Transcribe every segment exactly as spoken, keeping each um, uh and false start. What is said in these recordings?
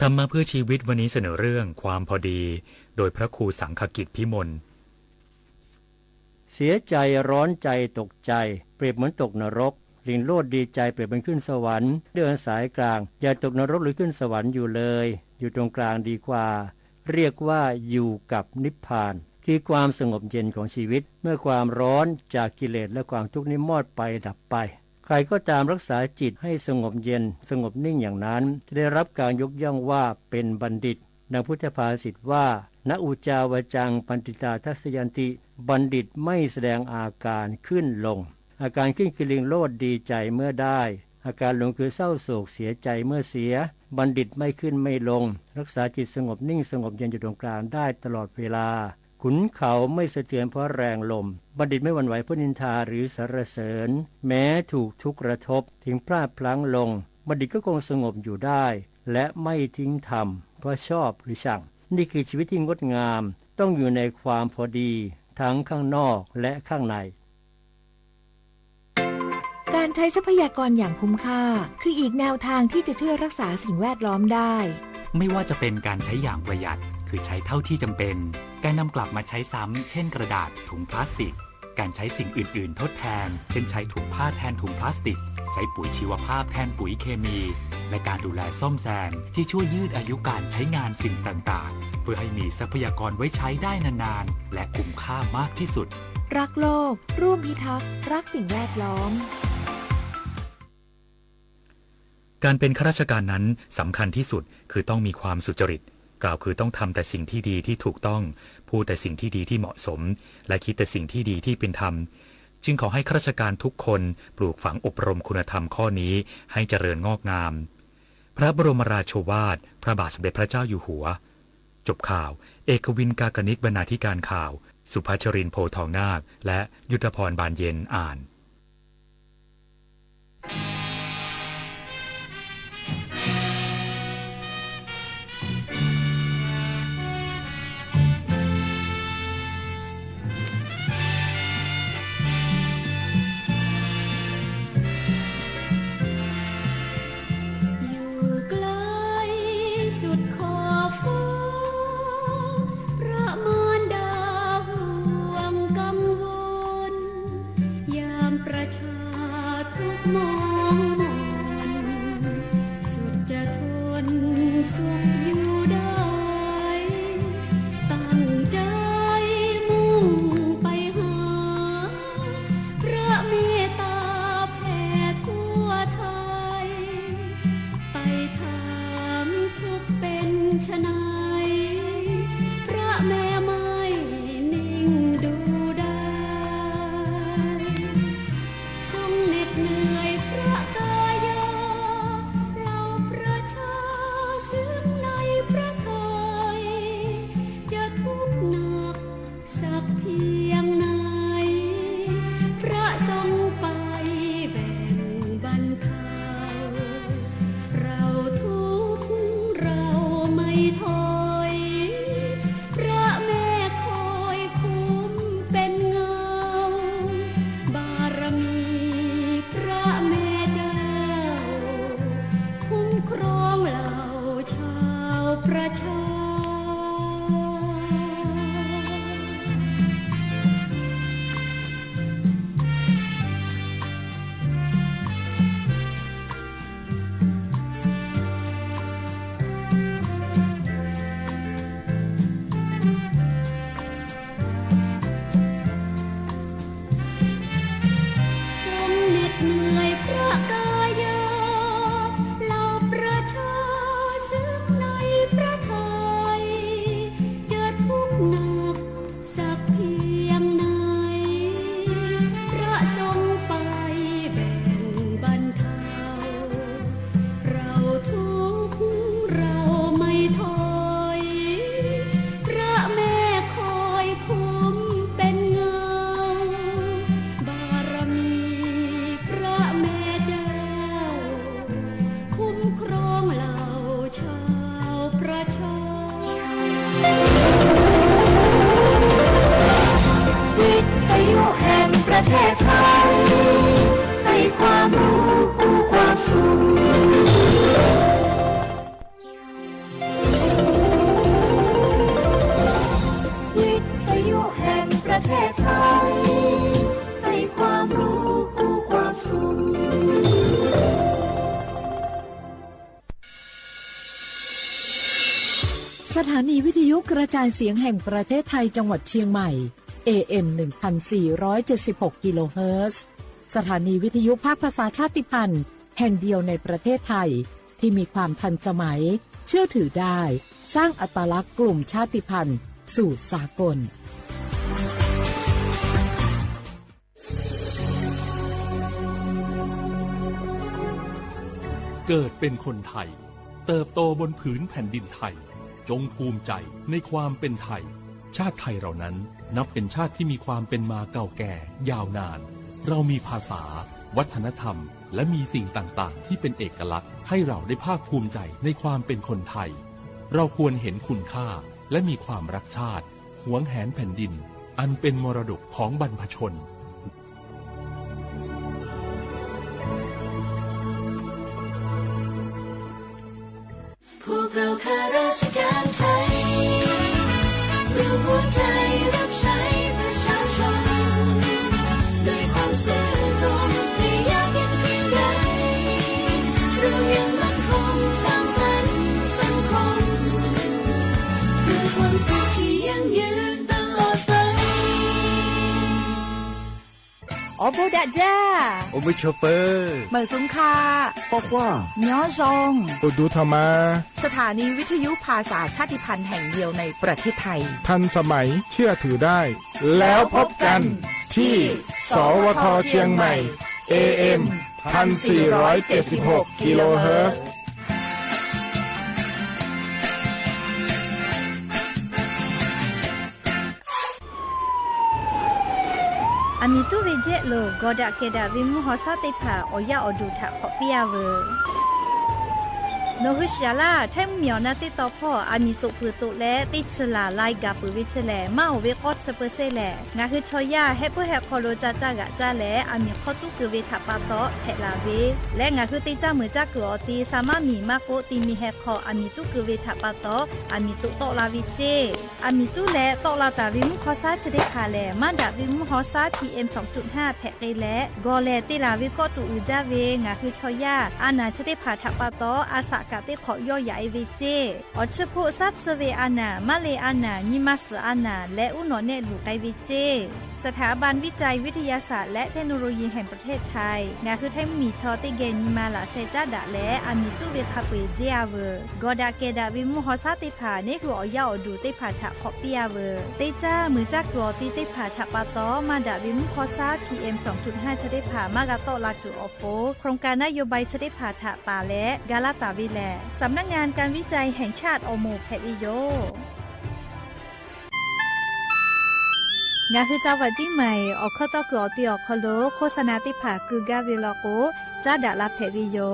ธรรมะเพื่อชีวิตวันนี้เสนอเรื่องความพอดี โดยพระครูสังคกิจ พิมล เสียใจร้อนใจตกใจ เปรียบเหมือนตกนรก ลิงโลดดีใจเปรียบเหมือนขึ้นสวรรค์ เดินสายกลาง อย่าตกนรกหรือขึ้นสวรรค์อยู่เลย อยู่ตรงกลางดีกว่า เรียกว่าอยู่กับนิพพาน คือความสงบเย็นของชีวิต เมื่อความร้อนจากกิเลสและความทุกข์นี้มอดไปดับไป ใครก็ตามรักษาจิตให้สงบเย็น สงบนิ่งอย่างนั้น จะได้รับการยกย่องว่าเป็นบัณฑิต ดังพุทธภาษิตว่า นะอุจจาวาจัง ปัณฑิตา ทัสสะยันติ บัณฑิตไม่แสดงอาการขึ้นลง อาการขึ้นคือลิงโลดดีใจเมื่อได้ อาการลงคือเศร้าโศกเสียใจเมื่อเสีย บัณฑิตไม่ขึ้นไม่ลง รักษาจิตสงบนิ่งสงบเย็นอยู่ตรงกลางได้ตลอดเวลา ขุนเขาไม่สะเทือนเพราะแรงลม บัณฑิตไม่หวั่นไหวเพราะนินทาหรือสรรเสริญ แม้ถูกทุกข์กระทบ ถึงพลาดพลั้งลง บัณฑิตก็คงสงบอยู่ได้ และไม่ทิ้งธรรม เพราะชอบหรือชัง นี่คือชีวิตที่งดงาม ต้องอยู่ในความพอดี ทั้งข้างนอกและข้างใน การใช้ทรัพยากรอย่างคุ้มค่า คืออีกแนวทางที่จะช่วยรักษาสิ่งแวดล้อมได้ ไม่ว่าจะเป็นการใช้อย่างประหยัด คือใช้เท่าที่จำเป็น การนำกลับมาใช้ซ้ำ เช่นกระดาษ ถุงพลาสติก การใช้สิ่งอื่นๆ ทดแทน เช่นใช้ถุงผ้าแทนถุงพลาสติก ใช้ปุ๋ยชีวภาพแทนปุ๋ยเคมี และการดูแลซ่อมแซมที่ช่วยยืดอายุการใช้งานสิ่งต่างๆ เพื่อให้มีทรัพยากรไว้ใช้ได้นานๆ และคุ้มค่ามากที่สุด รักโลก ร่วมพิทักษ์ รักสิ่งแวดล้อม การเป็นข้าราชการนั้นสำคัญที่สุดคือต้องมีความสุจริต กล่าวคือต้องทำแต่สิ่งที่ดีที่ถูกต้อง พูดแต่สิ่งที่ดีที่เหมาะสม และคิดแต่สิ่งที่ดีที่เป็นธรรม จึงขอให้ข้าราชการทุกคนปลูกฝังอบรมคุณธรรมข้อนี้ให้เจริญงอกงาม พระบรมราโชวาท พระบาทสมเด็จพระเจ้าอยู่หัว จบข่าว เอกวิน กากนิก บรรณาธิการข่าว สุภัชรินทร์ โพธิ์ทองนาค และยุทธพร บานเย็น อ่าน อยู่ไกลสุดขอบฟ้า พระมารดาห่วงกังวล ยามประชาทุกข์มองมน สุดจะทนสุขอยู่ได้ ตั้งใจมุ่งไปหา พระเมตตาแผ่ทั่วไทย ไปถามทุกข์เป็นไฉน พระแม่ไม่นิ่งดูดาย ทรงเหน็ดเหนื่อยพระกายา เหล่าประชาซึ่งในพระทัย จะทุกข์หนัก สักเพียงไหน พระทรงไปแบ่งบรรเทา เราทุกข์เราไม่ถอย พระแม่คอยคุ้มเป็นเงา บารมีพระแม่เจ้า คุ้มครองเหล่าชาวประชา ทรงเหน็ดเหนื่อยพระกายา เหล่าประชาซึ่งในพระทัย สถานีวิทยุกระจายเสียงแห่งประเทศไทยจังหวัดเชียงใหม่ เอ เอ็ม หนึ่งพันสี่ร้อยเจ็ดสิบหก กิโลเฮิรตซ์ สถานีวิทยุภาคภาษาชาติพันธุ์แห่งเดียวในประเทศไทย ที่มีความทันสมัย เชื่อถือได้ สร้างอัตลักษณ์กลุ่มชาติพันธุ์สู่สากล เกิดเป็นคนไทย เติบโตบนผืนแผ่นดินไทย จงภูมิใจในความเป็นไทย ชาติไทยเรานั้นนับเป็นชาติที่มีความเป็นมาเก่าแก่ยาวนาน เรามีภาษา วัฒนธรรม และมีสิ่งต่างๆ ที่เป็นเอกลักษณ์ ให้เราได้ภาคภูมิใจในความเป็นคนไทย เราควรเห็นคุณค่า และมีความรักชาติ หวงแหนแผ่นดิน อันเป็นมรดกของบรรพชน พวกเราข้าราชการไทย รวมหัวใจรับใช้ประชาชน ด้วยความซื่อตรง จะยากเย็นเพียงใด เรายังมั่นคงสร้างสรรค์สังคม เพื่อความสุขที่ยั่งยืนตลอดไป ဢေႃႈ ပေႃးတႃႇၸႃႉ ဢူး မိူဝ်ႈၶျူဝ်ႇပိူဝ်ႇ မႂ်ႇသုင်ၶႃႈ ပေႃးၵႂႃႇ ၺွင်းၸွင်ႇ ဢူး တူႇထမ်ႇမႃႇ สถานีวิทยุภาษาชาติพันธุ์แห่งเดียวในประเทศไทย ทันสมัย เชื่อถือได้ แล้วพบกันที่ สวท เชียงใหม่ เอ เอ็ม พันสี่ร้อยเจ็ดสิบหก กิโลเฮิรตซ์ ဢမံၤတူၺ်းဝေၸဲးလိူဝ် ၵေႃႈ တၢၵ်ႇၵႄႇတၢၵ်ႇဝဵင်းမူးႁေႃသၢတ်ႇတႄႉၽႃႇ ဢေႃႈယႃႉဢေႃႈ တူၺ်းထႃႈၶေႃႈပျႃးဝႃႈ ၼေႃႈ ႁိုဝ်သျႃႇလႃႇ ထႅင်ႈမီးဢေႃႈၼႃႇ တႄႉတေႃႇၽေႃႉ ဢမံၤတူၺ်းပိူဝ်ႈတူၺ်းလႄႈ တႄႉသျႃႇလႃႇ လၢႆးၵႃႈပိူဝ်ႈဝႆႉသေလႄႈ မႃးဢေႃႈဝႆႉၵေႃႈ သိပ်းပိူဝ်ႇသႅၼ်ႇလႄႈ ငၢႆႈႁိုဝ်ၶျေႃႈယႃႉ ႁႂ်ႈပိူဝ်ႈႁႂ်ႈၶေႃႈလူဝ်ႇၸႃႉၸႃႉၵႃႈၸႃႉလႄႈ ဢမံၤၶေႃႈတူၺ်းၵႃႈဝႆႉထႃႈပႃႈတေႃႇ ၽႅတ်ႇလႃႇဝႆႉ လႄႈ ငၢႆႈႁိုဝ်တႄႉၸႃႉမိူဝ်ႇၸႃႉၵိူဝ်ဢေႃႈ တီႈသႃႇမႃႇမီႇမႃးၵေႃႈ တီႈမီးႁႂ်ႈၶေႃႈ ဢမံၤတူၺ်းၵႃႈဝႆႉထႃႈပႃႈတေႃႇ ဢမံၤတူၺ်းတေႃႇလႃႇဝႆႉၸေး ဢမံၤတူၺ်းလႄႈ တေႃႇလႃႇတႃႇဝဵင်းမူးႁေႃသၢတ်ႇ ၸိူဝ်းတႄႉၶႃႈလႄႈ မႃးတႃႇဝဵင်းမူးႁေႃသၢတ်ႇ PM สองจุดห้า ၽႅၵ်ႇၵႄႇလႄႈ ၵေႃႈလႄႈ တေလႃႇဝႆႉၵေႃႈ တူၺ်းဢိုဝ်ၸႃႉဝႆႉ ငၢႆႈႁိုဝ်ၶျေႃႈယႃႉ ဢႃႇၼႃႇၸိူဝ်းတႄႉၽႃႇထႃႈပႃႈတေႃႇ ဢသၢၵ်ႈၵႃႈတႄႉၶေႃႈ ယေႃးယႃႉဝႆႉၸေး ဢေႃႈ သိုပ်ႇၽူႈသၢတ်ႇသိူဝ်ႇဝႆႉဢႃႇၼႃႇ မႃးလႄႇဢႃႇၼႃႇ ငိုၼ်းမႃးသိုဝ်ႇဢႃႇၼႃႇ လႄႈ ဢူးၼေႃႇၼႄႉလူႇၵႆႉဝႆႉၸေး สถาบันวิจัยวิทยาศาสตร์และเทคโนโลยีแห่งประเทศไทย ငၢႆႈႁိုဝ်ထႅင်ႈမီးၶျေႃႈ တႄႉၵႄႇငိုၼ်းမႃးလႃႇသေၸႃႉတႃႇလႄႈ ဢမံၤတူၺ်းဝႆႉၶႃႈပႄႇၸေးဢဝ် ၵေႃႈတႃႇၵႄႇတႃႇဝဵင်းမူးႁေႃသၢတ်ႇတႄႉၽႃႇ ၼႆႉၵေႃႈ ဢေႃႈယႃႉဢေႃႈ တူၺ်းတႄႉၽႃႇထႃႈၶေႃႈပျႃးဝႆႉ တႄႉၸႃႉမိူဝ်ႇၸႃႉၵိူဝ်ဢေႃႈ တီႈတႄႉၽႃႇထႃႈပႃႈတေႃႇ မႃးတႃႇဝဵင်းမူးႁေႃသၢတ်ႇ PM สองจุดห้า ၸိူဝ်းတႄႉၽႃႇ မႃးၵႃႈတေႃႇလႃႇတူၺ်းဢေႃႈ โครงการนโยบาย ၸိူဝ်းတႄႉၽႃႇထႃႈတႃႇလႄႈ ၵႃႈလႃႇတႃႇဝႆႉလႄႈ สำนักงานการวิจัยแห่งชาติ ဢေႃႈ မူဝ်ႇၽႅတ်ႇဝႆႉယူႇ ငၢႆႈႁိုဝ်ၸၢဝ်းဝၢတ်ႇၸဵင်းမႆႇ ဢေႃႈ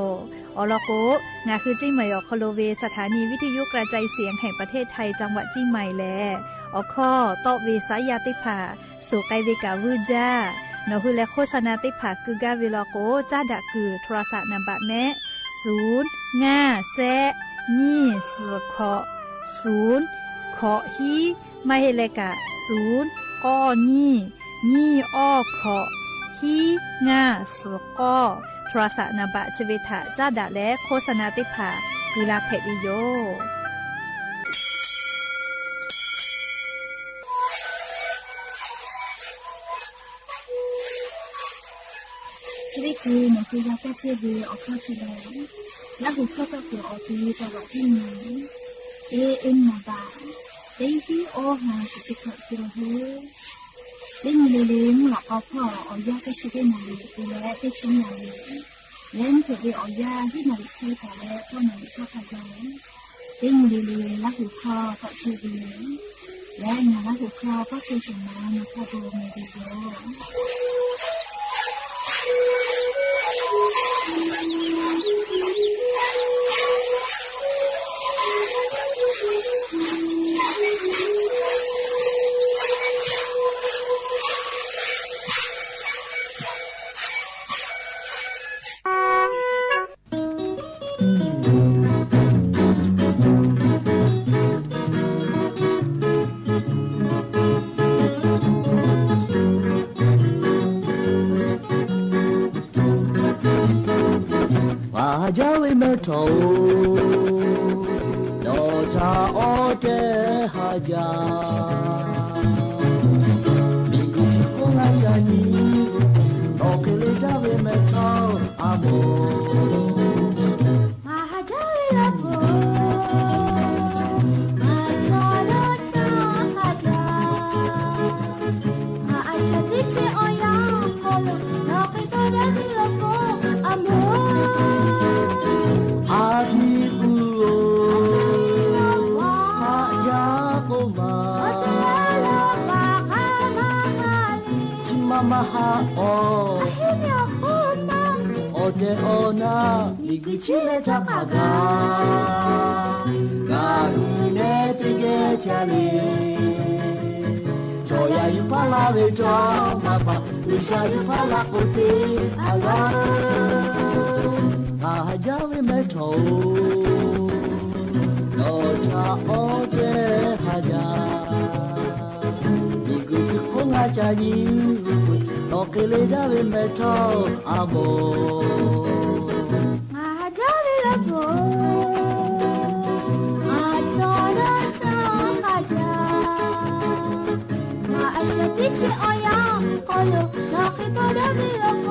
ၶေႃႈတေႃႇၵိူဝ်ဢေႃႈ တီႈဢေႃႈ ၶေႃႈလူဝ်ႇ ၶူဝ်းသၼႃႇတႄႉၽႃႇ ၵိုဝ်ႈၵႃႈဝႆႉလႄႈၵေႃႈ ၸႃႉတႃႇလႃႇၽႅတ်ႇဝႆႉယူႇ ဢေႃႈ လႄႈၵေႃႈ ငၢႆႈႁိုဝ်ၸဵင်းမႆႇ ဢေႃႈ ၶေႃႈလူဝ်ႇဝႆႉ สถานีวิทยุกระจายเสียงแห่งประเทศไทย จังหวัดเชียงใหม่ လႄႈ ဢေႃႈ ၶေႃႈတေႃႇဝႆႉ သၢႆယႃႈတႄႉၽႃႇ သူႇၵႆႉဝႆႉၵႃႈဝႆႉၸႃႉ ၼေႃႈ ႁိုဝ်လႄႈ ၶူဝ်းသၼႃႇတႄႉၽႃႇ ၵိုဝ်ႈၵႃႈဝႆႉလႄႈၵေႃႈ ၸႃႉတႃႇၵိုဝ်ႈ โทรศัพท์ နံပါတ် မႄး သုၼ် ငႃႈ သႅတ်ႉ ၼီႈ သီႇ ၶေႃႈ သုၼ် ၶေႃႈ ႁီး မႃးႁဵတ်းလႄႈၵႃႈ သုၼ် ၵေႃႈ ၼီႈ ၼီႈ ဢေႃႈ ၶေႃႈ ႁီး ငႃႈ သီႇ ၵေႃႈ โทรศัพท์ နံပါတ် ၸိူဝ်းတႄႉၽႃႇ ၸႃႉတႃႇလႄႈ ၶူဝ်းသၼႃႇတႄႉၽႃႇ ၵိုဝ်ႈလႃႇၽႅတ်ႇဝႆႉယူႇ ၸိူဝ်းတႄႉၵူႈ ၼင်ႇၵူႈယၢမ်းၵႃႈၸိူဝ်းဝႆႉ ဢေႃႈ ၶေႃႈၸိူဝ်းလႂ် လႄႈ ႁူဝ်ၶေႃႈတေႃႇၵိူဝ်ဢေႃႈ တီႈၸႄႈဝဵင်းၸဵင်းမႆႇ AM နံပါတ် တႅၼ်းသီႇ ဢေႃႈ ႁႃႈ ၸဵတ်းသိပ်းၵဝ်ႈ กิโลเฮิรตซ์ လႄႈ ၼႆႉလႄႈ လႄႈ မူႇလၢၵ်ႈဢေႃႈ ၶေႃႈ ဢေႃႈ ယႃႇၵႃႈသိုပ်ႇၼႃႇလီႇ လႄႈ တႄႉသိုပ်ႇၼႃႇလီႇ လႄႈ ၽိူဝ်ႇတေဢေႃႈ ယႃႇ ႁိုဝ်ၼႃႇလီႇ ၶႂ်ႈၵႂႃႇလႄႈ ပေႃးၼႃႇလီႇ ၶႂ်ႈၵႂႃႇယဝ်ႉ လႄႈ ၼႆႉလႄႈ လႄႈ လႄႈ ႁူဝ်ၶေႃႈ ၶေႃႈသိုပ်ႇလႄႈ လႄႈ ၼႃႇလီႇ ႁူဝ်ၶေႃႈ ၶေႃႈသိုပ်ႇမႃး ၼႃႇ ၶႃႈ တူဝ်မႄႈလီယဝ်ႉ ပႃႇၸႃႇဝႆႉမႃးထဝ်ႈ ออตาออเตหาจา มีกุชิโกงายานี ออกเกเลดาเวแม่เฒ่าอาโม มาหาจาวิลาโป มาจาโนจาหาจา มาอาชาติเชออยาโคโล นอกิโตดาวิลาโป อาโม อาบิกุโอ หาจาโกมา ชิมามหาออ ออเตออนา มีกุชิเลตาขากา งาอือเนเตเกจาเล โชยายุพาลาเวจอมาปะ วิชายุพาลาโกติอาลา อาหาจาเวแม่เฒ่า นอตาออเตหาจา มีกุชิโกงายานี ออกเกเลดาเวแม่เฒ่าอาโม มาหาจาวิลาโป มาจาโนจาหาจา มาอาชาติเชออยาโคโล นอกิโตดาวิลาโป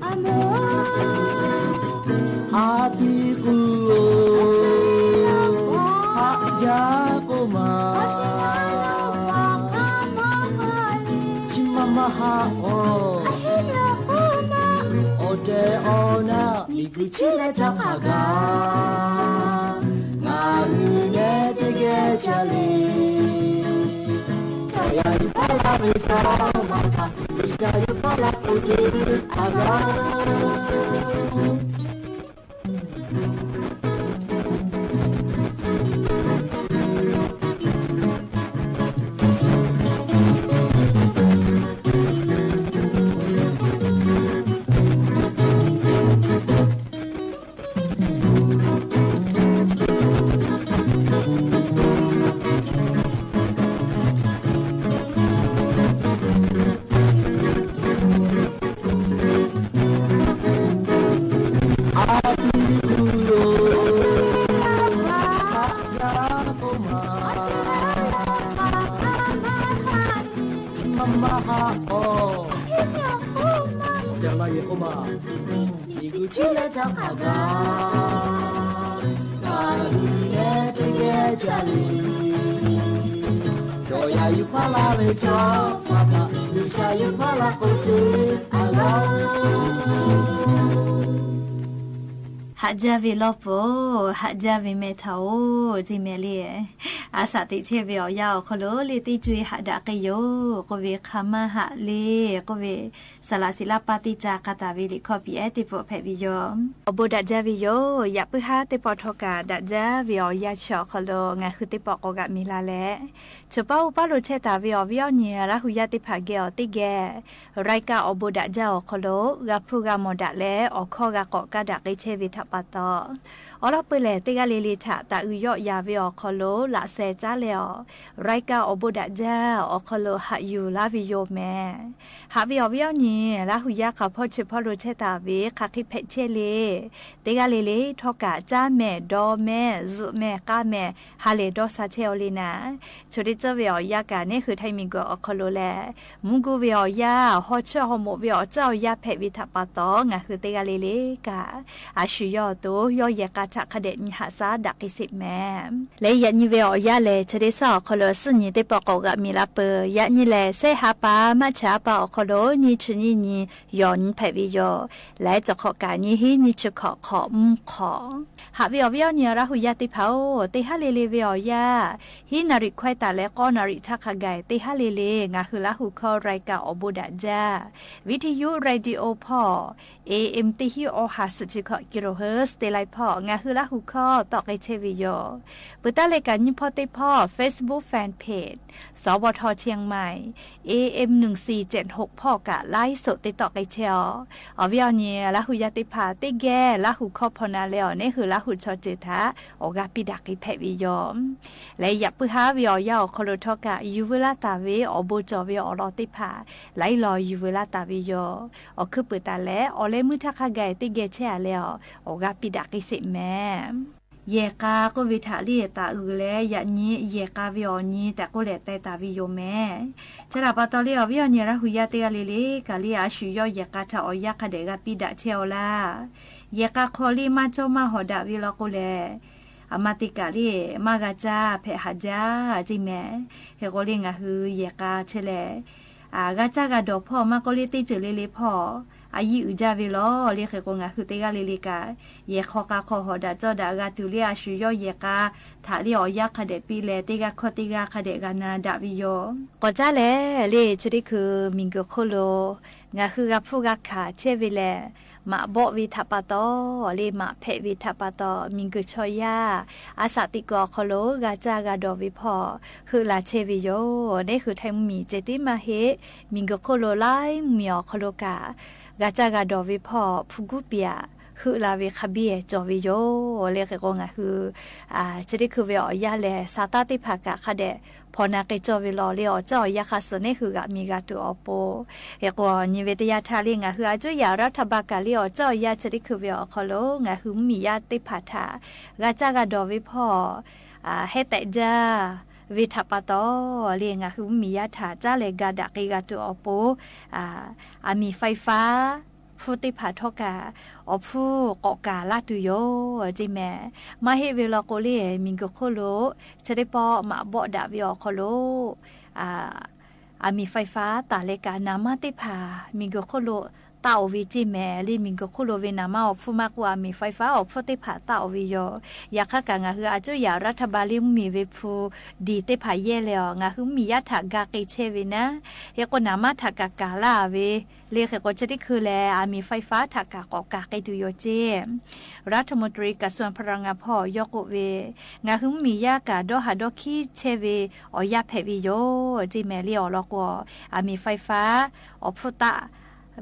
อาโม อาบิกุโอ หาจาโกมา ชิมามหาออ ออเตออนา มีกุชิเลตาขากา งาอือเนเตเกจาเล โชยายุพาลาเวจอมาปะ วิชายุพาลาโกติอาลา ဟးဂီၤဝဲလီၤပူၤ, ဟးဂီၤဝဲမဲာ်ထီၣ်ဧိၤ, ကၠ့မဲာ်လံ, အစးသ့ၣ်ဆၢဝဲအီၤယါအီၤခီလီၤလၢ သ့ၣ်တွဲဟးဒၣ်က့ယိာ်, ကီၢ်ဝဲခါမါဟးလ့, ကီၢ်ဝဲ စလးစံးလၢပၢ်တံာ်တာ် ကးတၢ်ဝဲလံခီၣ်ပံၤအဲၣ်တံၢ်ပီၣ်ဖဲဝံၤယိာ်, အီဘိဒၣ်ဒၢဝံၤယိာ်, ယပၢ်ဟါသ့ၣ်ပီၣ်ထီၣ်ကးဒၣ်ဒၢဝံၤအီၤယါဆၢအီၤခီလီၤ, ငါဃုသ့ၣ်ပီၣ်ကိးဂၤမံၤလၢ်လဲၣ်, ဆိပၢ်အိၣ်ပၢ်လိာ်ဆဲးတၢ်ဝံၤအီၤဝံၤအီၤန့ၣ် လၢဟူယါသ့ၣ်တဖၣ်ဂဲၤအီၤသ့ၣ်ဂဲၤ, ရၢၢ်ကၢ်အီဘိဒၣ်ဒၢအီၤခီလီၤ, ဂၤဖုးဂၤမီၣ်ဒၣ်လဲာ်, အီၣ်ခီဂၤကီၣ်ကးဒၣ်က့ဆဲဝံၤထးပာ်သီ, အီလီၤပှဲၤလဲၣ်သ့ၣ်ဂၤလံၤလံၤထး တၢ်အုၣ်ယီၣ်ယၤဝံၤအီၤခီလီၤ, လၢ်စဲးကၠါလဲၣ်အီၤ, ရၢၢ်ကၢ်အီဘိဒၣ်ဒၢအီၤခီလီၤ ဟးယူၤလၢဝံၤယိာ်မဲာ် ဟးဝံၤအီၤဝံၤအီၤန့ၣ် လၢဟူယါခီၣ်ဖီဆိဖီလိာ်ဆဲးတၢ်ဝံၤ ခးဃံဖဲးဆဲးလံ, သ့ၣ်ဂၤလံၤလံၤထီၣ်ကး ကၠါမဲာ်, ဒီးမဲာ်, စုးမဲာ်, ဃါမဲာ်, ဟးလဲၤဒီးစးဆဲးအီၤလံနၤ, ဆိတ့ၢ်ကၠၢ်ဝဲအီၤယါကးန့ၣ် ဃုထၢမံၤကွံာ်အီၤခီလီၤလဲၣ်, မူကူဝံၤအီၤယါ, ဟီဆၢဟီမိာ်ဝံၤအီၤ ကၠၢ်အီၤယါဖဲးဝံၤထးပာ်သီ, ငါဃုသ့ၣ်ဂၤလံၤလံၤကး အဆူၣ်ယီၣ်အသိး ယီၣ်ယဲၢ်ကးထးခါဒဲးနံၤဟးစးဒၣ်က့စ့းမဲာ် လဲၤယးနံၤဝဲအီၤယါလဲၣ်, ဆိတ့ၢ်ကၠၢ်အီၤခီလီၤ စံၣ်ညီၣ်သ့ၣ်ပီၣ်ကိးဂၤမံၤလၢ်ပၢၤ, ယးနံၤလဲၣ်, စဲးဟးပၢ်, မၤဆါပၢ်အီၤခီလီၤ နံၣ်ဆံနံၣ်နံၤ ယီၢ်နံၤဖဲးဝံၤယိာ်, လဲၤကၠီၣ်ခီၣ်ကးနံၤဟံး နံၣ်ဆံခီၣ်ခီၣ်မုၢ်ခီၣ်, ဟးဝံၤအီၤဝံၤအီၤန့ၣ် လၢဟူယါသ့ၣ်တဖၣ်ဧိၤ, သ့ၣ်ဟးလံၤလံၤဝဲအီၤယါ, ဟံးနၣ်ရံၣ်ခွဲးတၢ်လၢဃိးနၣ်ရံၣ်ထးခါဂၤ သ့ၣ်ဟးလံၤလံၤ ငါဃုလၢဟူခီၣ်ရၢၢ်ကၢ်အီဘိဒၣ်ဒၢ ဝံထယု ရေၣ်ဒံအိဖီၣ် AM တဟံးအီဟး စံးဆံခီၣ် ကံရိဟၢၣ် သ့ၣ်လံဖီၣ် ငါဃုလၢဟူခီၣ် တီၣ်က့ဆဲးဝံၤယိာ်, ပတၢ်လဲၤကးနံၣ်ဖီသ့ၣ်ဖီၣ် Facebook Fan Page စဝထ เชียงใหม่ AM หนึ่งสี่เจ็ดหก ဖီၣ်ကး ไลฟ์สด သ့ၣ်တီၣ်က့ဆဲးအီၤ, အီၤဝံၤအီၤန့ၣ် လၢဟူယါသ့ၣ်တဖၣ် သ့ၣ်ဂဲၤလၢဟူခီၣ်ဖီၣ်နၤလဲၣ်အီၤန့ၣ် ဃုလၢဟူဆီၣ်တ့ၢ်ထး အီၣ်ဂၤပံးဒၣ်က့ဖဲးဝံၤယိာ် လဲၤယးပၢဟါဝံၤအီၤယါအီၤခီလီၤထီၣ်ကး ယူၤဝဲလၢတၢ်ဝံၤ အီၣ်ဘိကၠီၣ်ဝံၤအီၤလီၤသ့ၣ်တဖၣ် လၢအံၤလီၤယူၤဝဲလၢတၢ်ဝံၤယိာ်, အီၣ်ခုးပၢၤတၢ်လဲၣ်, အီၣ်လၢမုၢ်ထးခါဂၤသ့ၣ်ဂဲၤဆဲးအါလဲၣ်အီၤ, အီၣ်ဂၤပံးဒၣ်က့စ့းမဲာ် ယဲၢ်ကါ ကိးဝီထၣ်လံ တၢ်အုၣ်လဲၣ် ယၣ်နံၤ ယဲၢ်ကါဝီအီၤနံၤ တၢ်ကိးလဲၣ်တဲတၢ်ဝီယိၤမဲာ် ဆဲးဒၣ်ပာ်တီၤလံ အီၤဝီအီၤနံၤ ရၢ်ဟူယါတဂၤလံလံ ကၣ်လံ အၡူၣ်ယီၣ်ယဲၢ်ကါထၣ်အီၣ်ယါခါဒဲး ဂၤပံဒၣ်ဆဲးအီၤလၢ ယဲၢ်ကါခီလံ မၤကၠီမၤဟီၣ်ဒၣ်ဝံၤလီၤကိးလဲၣ် အမၤတ့ၢ်ကၣ်လံ မၤဂၤကၢ် ဖဲးဟးကၢ် ကၠ့မဲာ် ဟဲကိးလံ ငါဟု ယဲၢ်ကါဆဲးလဲၣ် အဂၤကၢ်ဂၤဒီးဖီၣ် မၤကိးလံ တ့စၢၤလ့လ့ဖီၣ် အယံာ်အုၣ်ကၢ်ဝံၤလီၤ လံ ဟဲကိး ငါဟု တဂၤလံလံကၣ် ယဲၢ်ခီကါခီဟီၣ်ဒၣ်ကၠီဒၣ် ဂၤတုၤလံ အၡူၣ်ယီၣ်ယဲၢ်ကါ ထၣ်လံ အီၣ်ယါခါဒဲးပံလဲၣ် တဂၤခီတဂၤခါဒဲး ဂၤနၤဒၣ်ဝံၤယိၤ ကီၢ်ကၢ်လဲၣ် လံ ဆၢထံခု မံၤဂုၢ်ခိၣ်လိၤ ငါဟု ဂၤဖုဂၤခးဆဲးဝံၤလဲၣ် မၤဘီၣ်ဝံၤထၣ်ပာ်တီၤ လံ မၤဖဲးဝံၤထၣ်ပာ်တီၤ မံၤဂုၢ်ဆီယါ အစးတံၢ်ကီၢ်ခီလိၤ ဂၤကၢ်ဂၤဒီးဝံၤဖီၣ် ဟုးလၢ်ဆဲးဝံၤယိၤ နဟူးထၢၣ်မံၤ စ့တံမၤဟ့ မံၤဂုၢ်ခိၣ်လိၤ လၢမံၤအီၤခီလိၤကၣ် ဂၤကၢ်ဂၤဒီးဝံၤဖီၣ် ဖုဂူပံၤ ဟုးလၢ်ဝံၤခါဘံၣ် ကၠီဝံၤယိၤ လံ ဟဲကိး ငါဟု အဆၢထံခု ဝဲအီၣ်ယါလဲၣ် စးတၢ်တ့ၢ်ဖးကၣ်ခါဒဲး ဖီၣ်နၢ်က့ၤကၠီဝံၤလီၤ လံ အီၣ်ကၢ်အီၣ်ယါခါစၢၤ နဟူးဂၤမံၤဂၤတုၤအီၤပူၤ ဟဲကိး နံၤဝဲတယါထၢၣ်လံ ငါဟု အကၠိယၣ်ရးထၢၣ်ဘၣ်ကၣ်လံ အီၣ်ကၢ်အီၣ်ယါ ဆၢထံခု ဝဲအီၤခီလိၤ ငါဟု မံၤယါတ့ၢ်ဖးထၣ် ဂၤကၢ်ဂၤဒီးဝံၤဖီၣ် ဟဲတဲာ်ကၢ် ဝံၤထၣ်ပာ်တီၤ လံ ငါဟု မံၤယါထၣ် ကၢ်လဲၣ် ဂၤဒၣ်က့ၤဂၤတုၤအီၤပူၤ အမံၤ fiber ဖုတ့ၢ်ဖးထီၣ်ကၣ် အီၣ်ဖုကိးကၢ်လၢတုၤယိၤ ကၠ့မဲာ် မၤဟ့ၣ်ဝံၤလီၤကိးလံ မံၤဂုၢ်ခိၣ်လိၤ ဆၢထံပီ မၤဘီၣ်ဒၣ်ဝံၤအီၤခီလိၤ အမံၤ fiber တၢ်လဲၤကၣ် နးမါတ့ၢ်ဖး မံၤဂုၢ်ခိၣ်လိၤ တၢ်အီၣ်ဝံၤ ကၠ့မဲာ် လံ မံၤဂုၢ်ခိၣ်လိၤဝဲ နးမါအီၣ်ဖုမးကိး အမံၤ fiber အီၣ်ဖုတ့ၢ်ဖး တၢ်အီၣ်ဝံၤယိၤ ယၤခါကၣ် ငါဟု အကၠိယၣ်ရးထၢၣ်ဘၣ်လံ မံၤဝဲဖု ဒ်တ့ၢ်ဖးယဲၢ်လဲၣ်အီၤ ငါဟု မံၤယါထၣ်ဂၤက့ၤဆဲးဝံၤနၤ ဟဲကိး နးမါထၣ်ကၣ်ကၣ်လၢဝဲ လံ ဟဲကိး ဆၢထံခု လဲၣ် အမံၤ fiber ထၣ်ကၣ်ကိးကၢ်က့ၤတုၤယိၤ ကၠ့ ရးထမူတရံး ကၣ်စွၣ်ဖရၣ်ငၣ်ဖီၣ် ယီၢ်ကိးဝဲ ငါဟု မံၤယါကၣ် ဒီဟးဒီခံဆဲးဝံၤ အီၣ်ယါဖဲးဝံၤယိၤ ကၠ့မဲာ် လံ အီၣ်လီၤကိး အမံၤ fiber အီၣ်ဖုတၢ်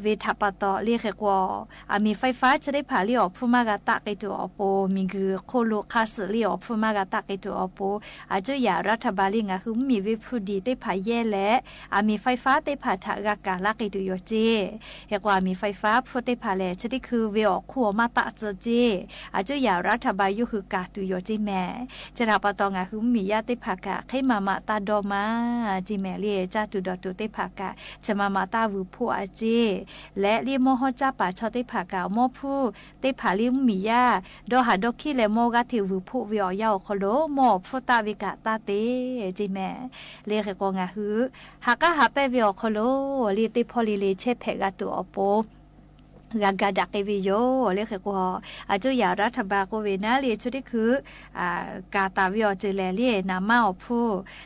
ဝဲထၣ်ပာ်တီၤ လံ ဟဲကိး အမံၤ fiber ဆၢထံဖးလံ အီၣ်ဖုမးဂၤတၢ်က့ၤတုၤအီၤပူၤ မံၤဂုၢ်ခိၣ်လိၤခါစၢၤလံ အီၣ်ဖုမးဂၤတၢ်က့ၤတုၤအီၤပူၤ အကၠိယၣ်ရးထၢၣ်ဘၣ်လံ ငါဟုမံၤဝဲဖုဒ်တ့ၢ်ဖးယဲၢ်လဲၣ် အမံၤ fiber တ့ၢ်ဖးထၣ်ဂၤကၣ်လၢက့ၤတုၤယိၤ ကၠ့ ဟဲကိး အမံၤ fiber ဖုတ့ၢ်ဖးလဲၣ် ဆၢထံခု ဝဲအီၣ်ခူအီၣ်မးတၢ်ကၠၢ ကၠ့ အကၠိယၣ်ရးထၢၣ်ဘၣ် ယိၤဟုၣ်ကၢ်တုၤယိၤ ကၠ့မဲာ် ဆဲးဒၣ်ပာ်တီၤ ငါဟု မံၤယါတ့ၢ်ဖးကၣ် ဃ့မၤမးတၢ်ဒီမး ကၠ့မဲာ် လံ ကၢ်တုၤဒီးတုၤတ့ၢ်ဖးကၣ် ဆဲးမၤမးတၢ်ဝုၢ်ဖှိၣ်အကၠ့ လၢလံ မ်ဟီၣ်ကၢ်ပာ်ဆီတ့ၢ်ဖးကၣ် မ်ဖုတ့ၢ်ဖးလံ မံၤယါ ဒီဟးဒီခံလဲၣ် မ်ဂၤထံးဝုၢ်ဖှိၣ်ဝဲအီၣ်ယါအီၤခီလိၤ မ်အီၣ်ဖုတၢ်ဝဲကၣ်တၢ်တ့ၢ် ကၠ့မဲာ် လံ ဟဲကိး ငါဟု ဟးကါဟးပဲဝဲအီၤခီလိၤ လံ တ့ၢ်ဖီလံၤလံၤ ဆဲးဖဲးဂၤတုၤအီၤပူၤ ဂၤဂၤဒၣ်က့ၤဝဲယိၤ လံ ဟဲကိး အကၠိယၣ်ရးထၢၣ်ဘၣ်ကိးဝဲနၤ လံ ဆၢထံခု ကၣ်တၢ်ဝဲအီၤကၠ့လဲၣ် လံ နးမါအီၣ်ဖု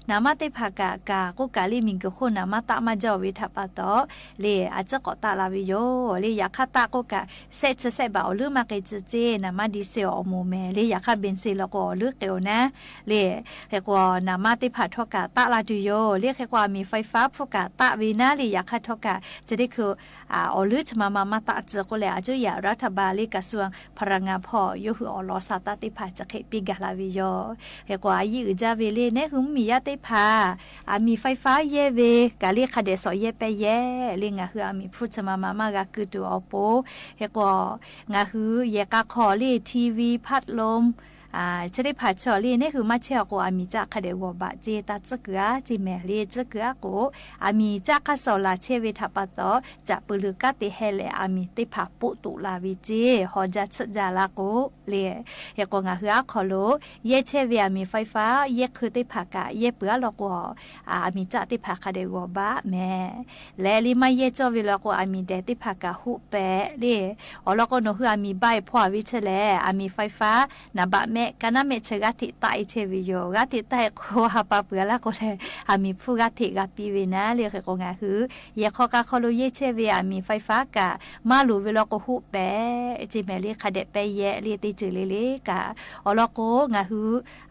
နးမါတ့ၢ်ဖးကၣ် ကၣ်ကိးကၣ်လံ မံၤဂုၢ်ခိၣ် နးမါတၢ်မၤကၠီဝဲထၣ်ပာ်တီၤ လံ အကၠိကိးတၢ်လၢဝဲယိၤ လံ ယၤခါတၢ်ကိးကၣ် စဲးဆၢစဲးဘၣ်အီၤလၢမၤက့ၤကၠ့ ကၠ့ နးမါဒံစ့အီၤမိၢ်မဲာ် လံ ယၤခါဘ့ၣ်စ့လီၤကိးအီၤလၢက့ၤအီၤနၤ လံ ဟဲကိး နးမါတ့ၢ်ဖးထီၣ်ကၣ်တၢ်လၢတုၤယိၤ လံ ဟဲကိး အမံၤ fiber ဖုကၣ်တၢ်ဝဲနၤ လံ ယၤခါထီၣ်ကၣ် ဆၢထံခု အီၤလၢဆဲးမၤမးမးတၢ်ကၠၢကိးလဲၣ် အကၠိယၣ်ရးထၢၣ်ဘၣ်လံ ကၣ်စွၣ်ဖရၣ်ငၣ်ဖီၣ် ယိၤဟုၣ်အီၤလီၤစၢ်တၢ်တ့ၢ်ဖး စဲးဃ့ပံဂၢ်လၢဝဲယိၤ ဟဲကိး အယံာ်အုၣ်ကၠၢ်ဝဲလံ နဟူမံၤယါတ့ၢ်ဖး အမံၤ fiber ယဲၢ်ဝဲ ကၣ်လံခါဒဲးစီၤယဲၢ်ပဲယဲၢ် လံ ငါဟု အမံၤဖုဆဲးမၤမးမးဂၤ ကုတုၤအီၤပူၤ ဟဲကိး ငါဟု ယဲၢ်ကၣ်ခီလံ TV พัดลม ဆၢထံဖးဆီၣ်လံ နဟူမၤဆဲးအီၤကိး အမံၤကၠၢ်ခါဒဲးဂီၤဘၣ် ကၠ့ တၢ်ကၠၢကၢ် ကၠ့မဲာ် လံ ကၠၢကၢ်ကိး အမံၤကၠၢ်ခါစီၤလၢဆဲးဝဲထၣ်ပာ်တီၤ ကၠၢ်ပၢၢ်လုာ်ကၢ်တ့ၢ်ဟဲလဲၣ် အမံၤတ့ၢ်ဖးပိာ်တူာ်လၢဝဲကၠ့ ဟီၣ်ကၠၢ်ဆၢၣ်ကၠၢ်လၢကိး လံ ဟဲကိးငါဟုအါခီလိၤ ယဲၢ်ဆဲးဝဲအမံၤ fiber ယဲၢ်ခုးတ့ၢ်ဖးကၣ် ယဲၢ်ပၢၢ်အါလီၤကိး အမံၤကၠၢ်တ့ၢ်ဖးခါဒဲးဂီၤဘၣ်မဲာ် လၢလံမၤယဲၢ်ကၠီဝဲလီၤကိး အမံၤဒဲးတ့ၢ်ဖးကၣ်ဟူးပဲာ်လံ အီၤလီၤကိးနဟူအမံၤဘၣ်အံၤဖီၣ်အဝဲဆဲးလဲၣ် အမံၤ fiber နဘၣ်မဲာ် ကနၣ်မဲာ်ဆဲးဂၤထံးတၢ်အံၤဆဲးဝဲယိၤ ဂၤထံးတၢ်အံၤကိးဟးပာ်ပှဲၤလၢကိးလဲၣ် အမံၤဖုဂၤထံးဂၤပံဝဲနၤ လံ ဟဲကိးငါဟု ယဲၢ်ခီကၣ်ခီလိၤယဲၢ်ဆဲးဝဲအမံၤ fiber ကၣ် မၤလိာ်ဝဲလီၤကိးဟူးပဲာ် ကၠ့မဲာ် လံခါဒဲးပဲယဲၢ် လံတ့ၢ်စၢၤလံလံကၣ် အီၤလီၤကိး ငါဟု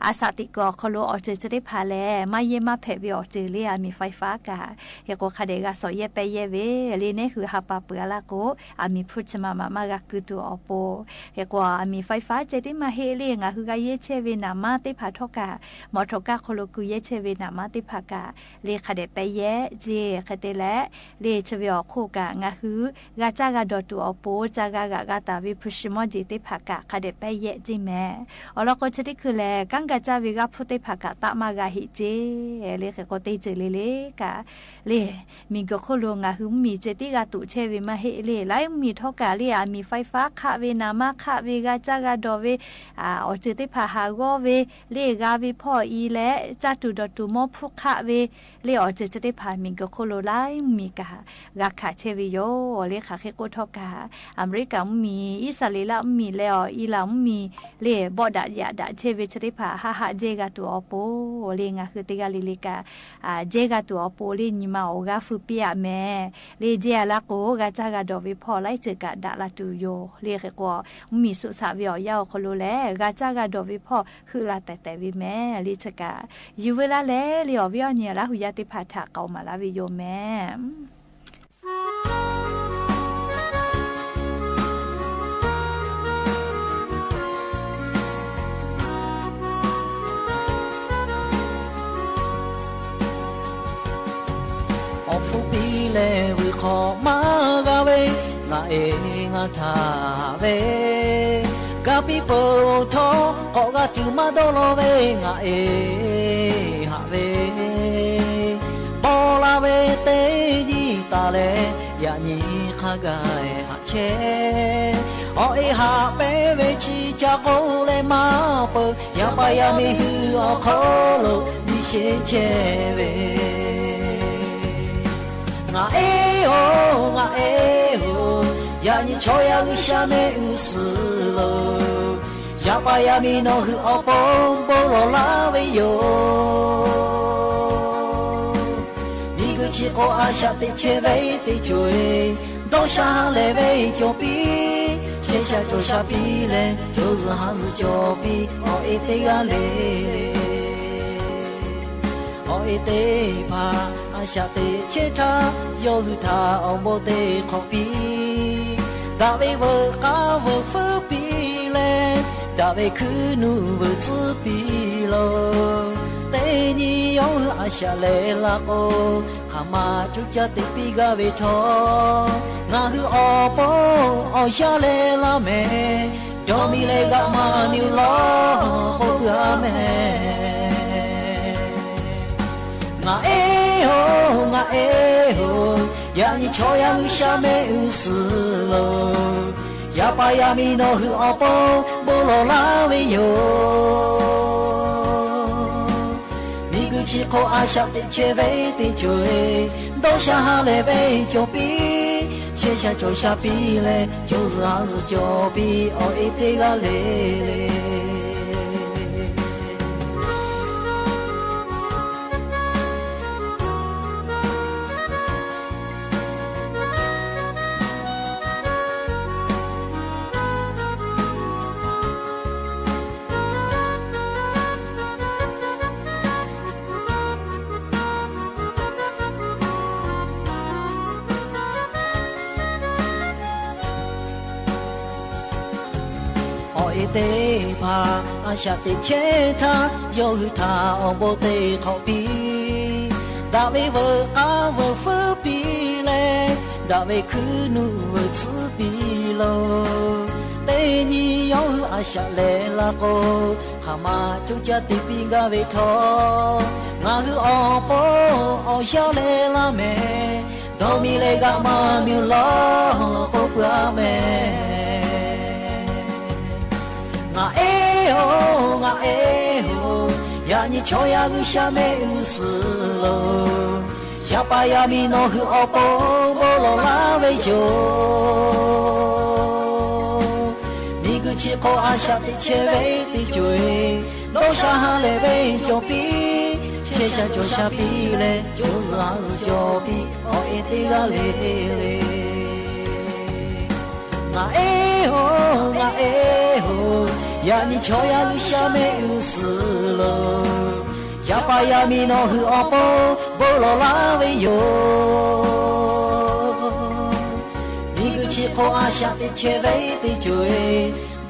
အစးတံၢ်ကီၢ်ခီလိၤအီၤစၢၤ ဆၢထံဖးလဲၣ် မၤယဲၢ်မၤဖဲးဝဲအီၤစၢၤလံ အမံၤ fiber ကၣ် ဟဲကိးခါဒဲးဂၤစီၤယဲၢ်ပဲယဲၢ်ဝဲ လံနဟူဟးပာ်ပှဲၤလၢကိး အမံၤဖုဆဲးမၤမးမးဂၤကုတုၤအီၤပူၤ ဟဲကိးအမံၤ fiber ကၠ့တ့ၢ်မၤဟ့ၣ်လံ ငါဟု ဂၤယဲၢ်ဆဲဝ့ၢ်နးမါသ့ၣ်တဖၣ်ထီၣ်ကၢ် မီထိးကၢ်ခီလိာ်ကူၤယဲၢ်ဆဲဝ့ၢ်နးမါသ့ၣ်တဖၣ်ကၢ် လၢခးဒဲးပဲယဲၢ်ကၠ့ ခဲတဲလဲၣ် လၢဆၢဝ့ၢ်အီၣ်ခိၣ်ကၢ် ငါဟု ဂၤကၢ်ဂၤဒီးတူၢ်အီၤပိာ် ကၢ်ဂၤဂၤဂၤတၢ်ဝ့ၢ်ဖုၣ်ၡံမီၣ်ကၠ့သ့ၣ်တဖၣ်ကၢ် ခးဒဲးပဲယဲၢ်ကၠ့မ့ၢ် အီၤလီၤကိးဆၢထံခူၣ်လဲၣ် ကၢ်ဂၤကၢ်ဝ့ၢ်ဂၤဖုသ့ၣ်တဖၣ်ကၢ် သးမါဂၤဟ့ၣ်ကၠ့ လၢဃဲၤကိးတ့ၢ်စၢၤလ့လ့ကၢ် လၢ မ့ၢ်ကၢၢ်ခိၣ်လိၤ ငါဟုမ့ၢ်စဲးတံၢ်ဂၤတူၢ်ဆဲဝ့ၢ်မၤဟ့ၣ်လၢ လၢမ့ၢ်ထီၣ်ကၢ်လၢအမ့ၢ် fiber ခးဝ့ၢ်နးမါခးဝ့ၢ် ဂၤကၢ်ဂၤဒီးဝ့ၢ် အီၣ်စၢၤသ့ၣ်တဖၣ်ဟးဂီၤဝ့ၢ် လၢဂၤဝ့ၢ်ဖီၣ်အံၤလဲၣ် ကၢ်တူၢ်ဒီးတူၢ်မီၢ်ဖုခးဝ့ၢ် လၢအီၣ်စၢၤသ့ၣ်တဖၣ် မ့ၢ်ကၢၢ်ခိၣ်လိၤ လၢမ့ၢ်ကၢ် ဂၤခးဆဲဝ့ၢ်ယိာ် လၢဃးဃ့ကိၣ်ထီၣ်ကၢ် အမဲရကၤမ့ၢ်မံၤ အံၣ်စရ့လးမ့ၢ်မံၤ လၢအီၤအံလးမ့ၢ်မံၤ လၢဘီၣ်ဒၣ်ယၣ်ဒၣ်ဆဲဝ့ၢ်သ့ၣ်တဖၣ် ဟးဟးကၠ့ဂၤတူၢ်အီၤပိာ် လၢငါဟုတ့ၢ်ဂၤလံလံကၢ် အကၠ့ဂၤတူၢ်အီၤပိာ်လၢ ညီမးအီၣ်ဂၤဖုပ့အမဲာ် လၢကၠ့အလါကိး ဂၤကၢ်ဂၤဒီးဝ့ၢ်ဖီၣ် လၢစၢၤကၢ်ဒၣ်လၢတူၢ်ယိာ် လၢဃဲၤကိး မ့ၢ်စိာ်ဆးဝ့ၢ်အီၣ်ယၢ်အီၣ်ခီလိၤလဲၣ် ဂၤကၢ်ဂၤဒီးဝ့ၢ်ဖီၣ် ဟုးလၢ်တဲာ်တဲာ်ဝ့ၢ်မ့ၢ် လၢဆၢကၢ် ယုၢ်ဝဲလၢလဲၣ် လၢအီၣ်ဝ့ၢ်အီၣ်နံၤအလါဟူးယါသ့ၣ်တဖၣ် ထးကိးမးလၢဝ့ၢ်ယိာ်မ့ၢ် အီၣ်ဖုပံလဲၣ်ဝံၤခီမၤဂၤဝဲ ငါအဲၣ်ငါထးဝဲ ကၢ်ပံပိာ်ထီၣ် ကိးဂၤတုၤမၤဒီးလီၤဝဲ ငါအဲၣ်ဟးဝဲ ဘီလၢဝဲသ့ၣ်ညံတၢ်လဲၣ် ယၤညံခါဂၤဟးဆဲ အီၣ်အဲၣ်ဟးပဲဝဲဆံး ကၢ်ကိးလဲၣ်မၤပၢၤ ယပာ်ယမံၤဟုးအီၣ်ခီလိာ် ဒ်ဆဲးဆဲးဝဲ ငါအဲၣ်ဧိၤ ငါအဲၣ်ဧိၤ ယၤညံဆီယၤဂုာ်ဆၢမ့ၣ်အုးစူၤလိၤ ယပာ်ယမံၤနီၣ်ဟုးအီၣ်ပိာ် ဘိလီၤလၢဝဲယိာ် မံၤဂုာ်ဆံးကိးအါဆးသ့ၣ်ဆဲးဝဲသ့ၣ်ဆိၣ် ဒီးဆါဟါလဲၣ်ဝဲကၠီပံၤ ဆဲးဆါကၠီဆါပံၤလဲၣ် ကၠီစုဟါစုကၠီပံၤ အီၣ်အဲၣ်သ့ၣ်ဂၤလဲၣ် အီၣ်အဲၣ်သ့ၣ်တဖၣ် အါဆးသ့ၣ်ဆဲးထါ ယီၤဟုးထးအီၣ်ဘိသ့ၣ်ခီပံၤ ဒၣ်ဝဲဝဲၢ်ဃါဝဲၢ်ဖုပံလဲၣ် ဒၣ်ဝဲခုနူာ်ဝဲၢ်သပံလီၤ သ့ၣ်ညံယီၤဟုးအါဆးလဲၣ်လၢကိး ခမၤကၠူကၠၢ်သ့ၣ်ပံဂၤဝဲထီၣ် ငါဟုးအီၣ်ပိာ်အီၣ်ဆါလဲၣ်လၢမဲာ် ဒီးမံၤလဲၣ်ဂၤမၤနုာ်လီၤ ကိးပှၤမဲာ် ငါအဲၣ်ဧိၤ ငါအဲၣ်ဧိၤ ယၤညံဆီယၤဂုာ်ဆၢမ့ၣ်အုးစူၤလိၤ ယပာ်ယမံၤနီၣ်ဟုးအီၣ်ပိာ် ဘိလီၤလၢဝဲယိာ် မံၤဂုာ်ဆံးကိးအါဆးသ့ၣ်ဆဲးဝဲသ့ၣ်ဆိၣ် ဒီးဆါဟါလဲၣ်ဝဲကၠီပံၤ ဆဲးဆါကၠီဆါပံၤလဲၣ် ကၠီစုဟါစုကၠီပံၤ အီၣ်အဲၣ်သ့ၣ်ဂၤလဲၣ် အီၣ်အဲၣ်သ့ၣ်တဖၣ် အါဆးသ့ၣ်ဆဲးထါ ယီၤဟုးထးအီၣ်ဘိသ့ၣ်ခီပံၤ ဒၣ်ဝဲဝဲၢ်ဃါဝဲၢ်ဖုပံလဲၣ် ဒၣ်ဝဲခုနူာ်ဝဲၢ်သပံလီၤ သ့ၣ်ညံယီၤဟုးအါဆးလဲၣ်လၢကိး ခမၤကၠူကၠၢ်သ့ၣ်ပံဂၤဝဲထီၣ် ငါဟုးအီၣ်ပိာ်အီၣ်ဆါလဲၣ်လၢမဲာ် ဒီးမံၤလဲၣ်ဂၤမၤနုာ်လီၤ ကိးပှၤမဲာ် ငါအဲၣ်ဧိၤ ငါအဲၣ်ဧိၤ ယၤညံဆီယၤဂုာ်ဆၢမ့ၣ်အုးစူၤလိၤ ယပာ်ယမံၤနီၣ်ဟုးအီၣ်ပိာ် ဘိလီၤလၢဝဲယိာ် မံၤဂုာ်ဆံးကိးအါဆးသ့ၣ်ဆဲးဝဲသ့ၣ်ဆိၣ် ဒီးဆါဟါလဲၣ်ဝဲကၠီပံၤ ဆဲးဆါကၠီဆါပံၤလဲၣ် ကၠီစုဟါစုကၠီပံၤ အီၣ်အဲၣ်သ့ၣ်ဂၤလဲၣ် ငါအဲၣ်ဧိၤ ငါအဲၣ်ဧိၤ ယၤညံဆီယၤဂုာ်ဆၢမ့ၣ်အုးစူၤလိၤ ယပာ်ယမံၤနီၣ်ဟုးအီၣ်ပိာ် ဘိလီၤလၢဝဲယိာ် မံၤဂုာ်ဆံးကိးအါဆးသ့ၣ်ဆဲးဝဲသ့ၣ်ဆိၣ်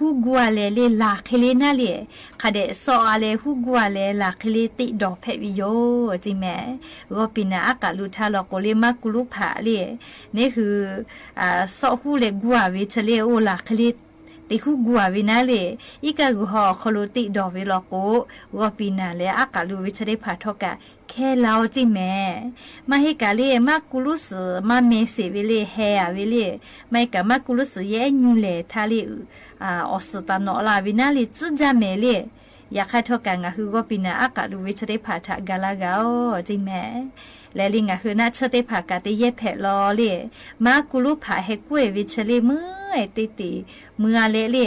ဟူးဂူာ်လဲၣ်လၢ လၢ်ခဲလၢာ်နၤလၢ ခးဒဲး စီးအါလဲၣ် ဟူးဂူာ်လဲၣ် လၢ်ခဲလၢာ် တ့ၢ်ဒီၣ်ဖဲးဝံယိၤ ကၠ့မ့ၢ် ဂီၤပီၢ်နၢ်အါကးလူၤထါလီၤကိးလၢ မၤကူလူဖးလၢ န့ၣ်ဃု အ စီးဟူးလဲၣ်ဂူာ်ဝဲဆၢလၢ အိၣ်လၢ်ခဲလၢာ် တ့ၢ်ဟူးဂူာ်ဝဲနၤလၢ အံၤကးဂုာ်ဟီၣ် ခီလိာ်တ့ၢ်ဒီၣ်ဝဲလီၤကိး ဂီၤပီၢ်နၢ်လၢအါကးလူၤဝဲဆၢသ့ၣ်တဖၣ်ထီၣ်ကး ခဲလၢာ်အီၤ ကၠ့မ့ၢ် မၤဟ့ၣ်ကးလၢ မၤကူလူစု မၤမဲာ်ဆ့ၣ်ဝဲလၢ ဟဲအါဝဲလၢ မၤဟ့ၣ်ကး မၤကူလူစု ယဲအဲၣ်ညူလဲၣ်ထါလၢ အ အီၣ်စူၣ်တၢ်နီၣ်လၢ်ဝဲနၤလၢ ကၠ့ဒၣ်မဲာ်လၢ ယခါထီၣ်ကး ငါဟုဂီၤပီၢ်နၢ်အါကးလူၤဝဲဆၢသ့ၣ်တဖၣ်ထး ကလၢဂၤအီၤ ကၠ့မ့ၢ် လဲၤလၢ ငါဟုနၢ်ဆၢသ့ၣ်တဖၣ်ကး တယဲၢ်ဖဲးလီၤလၢ မၤကူလူဖးဟဲကွဲးဝဲဆၢလၢ မုၢ်အဲၣ်တ့ၢ်တ့ၢ် မုၢ်အါလဲၣ်လၢ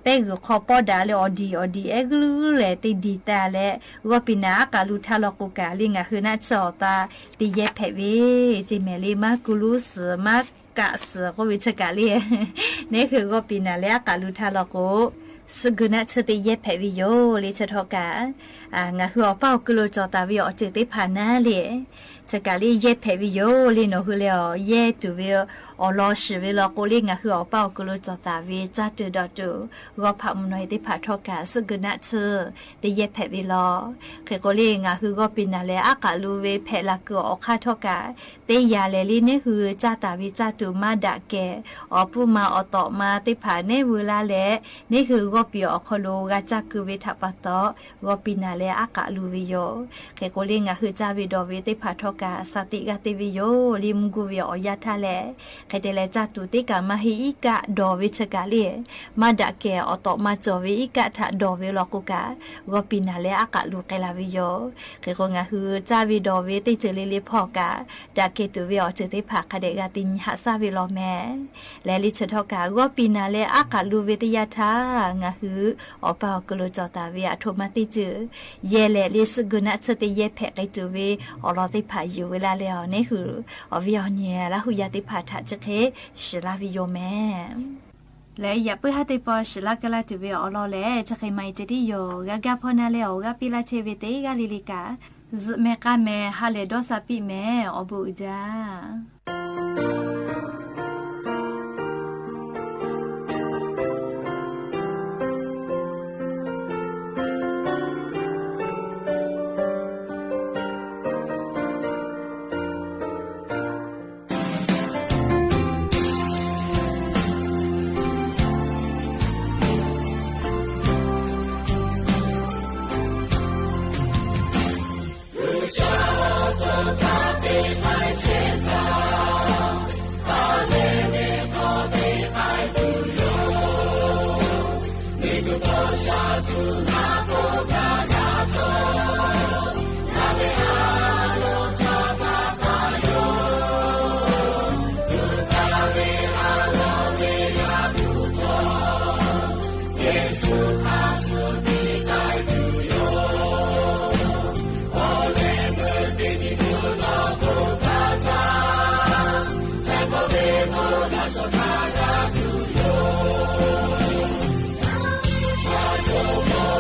ပဲဂုာ်ခီပီၢ်ဒၣ်လၢ အီၣ်ဒံၣ်အီၣ်ဒံၣ် အဲၣ်ဂုာ်လဲၣ် တ့ၢ်ဒံၣ်တၢ်လဲၣ် ဂီၤပီၢ်နၢ်အါကးလူၤထါလီၤကိးကးလၢ ငါဟုနၢ်ဆၢအီၤတၢ် တယဲၢ်ဖဲးဝဲ ကၠ့မ့ၢ်လၢ မၤကူလူစု မၤကးစု ကိးဝဲဆၢကးလၢ န့ၣ်ဃု ဂီၤပီၢ်နၢ်လၢအါကးလူၤထါလီၤကိး စ့ၢ်ကီးနၢ်ဆၢတယဲၢ်ဖဲးဝံယိၤလၢ ဆၢထီၣ်ကး အ ငါဟုအီၣ်ပၢ်အီၣ်ကုလိာ်စီၤသးဝဲ အီၤစ့ၢ်သ့ၣ်တဖၣ်နၤလၢ ဆၢကးလၢ ယဲၢ်ဖဲးဝံယိၤလၢ နီၢ်ဟုလၢအီၤ ယဲၢ်တုၤဝဲ အီၣ်လီၤဆံးဝဲလီၤကိးလၢ ငါဟုအီၣ်ပၢ်အီၣ်ကုလိာ်စီၤသးဝဲ ကၠၢ်တုၤဒီးတုၤ ဂီၤဖးမုၢ်နီၢ်သ့ၣ်တဖၣ်ထီၣ်ကး စ့ၢ်ကီးနၢ်ဆၢ တယဲၢ်ဖဲးဝံလီၤ ဃ့ကိးလၢ ငါဟုဂီၤပီၢ်နၢ်လၢအါကးလူၤဝဲ ဖဲးလၢ်ကုာ်အီၣ်ခါထီၣ်ကး တယဲၢ်လဲၣ်လၢ န့ၣ်ဃု ကၠၢ်တၢ်ဝဲ ကၠၢ်တုၤ မၤဒၣ်ကဲ အီၣ်ပူၤမၤ အီၣ်တီၣ်မၤသ့ၣ်တဖၣ် နဲဝဲလၢ်လဲၣ် န့ၣ်ဃု ဂီၤပီၢ်အီၣ်ခီလိာ် ဂၤကၠၢ်ကုာ်ဝဲထးပာ်တီၢ် ဂီၤပီၢ်နၢ်လၢအါကးလူၤဝဲယိၤ ဃ့ကိးလၢ ငါဟုကၠၢ်ဝဲဒီးဝဲသ့ၣ်တဖၣ်ထီၣ်ကး စးသံဂၤသ့ဝဲယိၤလၢ မုၢ်ဂီၤဝဲအီၣ်ယါထါလဲၣ် ဃဲတဲလဲၣ် ကၠၢ်တုၤသ့ၣ်ကး မၤဟ့ၣ်အံၤကးဒီးဝဲဆၢကးလၢ မၤဒၣ်ကဲ အီၣ်တီၣ်မၤကၠီၣ်ဝဲအံၤကးထးဒီးဝဲလီၤကိးကး ဂီၤပီၢ်နၢ်လၢအါကးလူၤကဲလၢ်ဝဲယိၤ ဃ့ကိး ငါဟုကၠၢ်ဝဲဒီးဝဲသ့ၣ်စၢၤလ့လ့ဖီၣ်ကး ဒၣ်ကဲတုၤဝဲအီၤစ့ၢ်သ့ၣ်တဖၣ် ခါဒဲးဂၤတနံၤဟးစၢ်ဝဲလီၤမ့ၢ် လဲၤလၢဆၢထီၣ်ကး ဂီၤပီၢ်နၢ်လၢအါကးလူၤဝဲတယါထါ ငါဟု အီၣ်ပၢ်အီၣ်ကုလိာ်စီၤသးဝဲ အထိၣ်မၤသ့ၣ်စၢၤ ယဲၢ်လဲၣ်လၢ စ့ၢ်ကီးနၢ်ဆၢတယဲၢ်ဖဲး ဃ့တုၤဝဲ အီၣ်လီၤသ့ၣ်တဖၣ်ယုာ်ဝဲလၢ်လဲၣ်အီၤ န့ၣ်ဃု အီၣ်ဝဲအီၤန့ၣ် လၢဟူးယါသ့ၣ်တဖၣ်ထး ဆၢဃ့ စှၤလၢ်ဝဲယိၤမ့ၢ် လၢယပုၢ်ဟၣ်သ့ၣ်ပီၣ် စှၤလၢ်ကလၢ်တုၤဝဲအီၤလီၤလဲၣ် ဆၢဃ့မၤအံၤတဒ်ယိာ် ဂၤဂၤဖီနၤလၢအီၤ ဂၤပ့လၢ်ဆ့ဝဲသ့ၣ်ဂၤလံၤလံၤကး ယုၢ်မ့ၢ်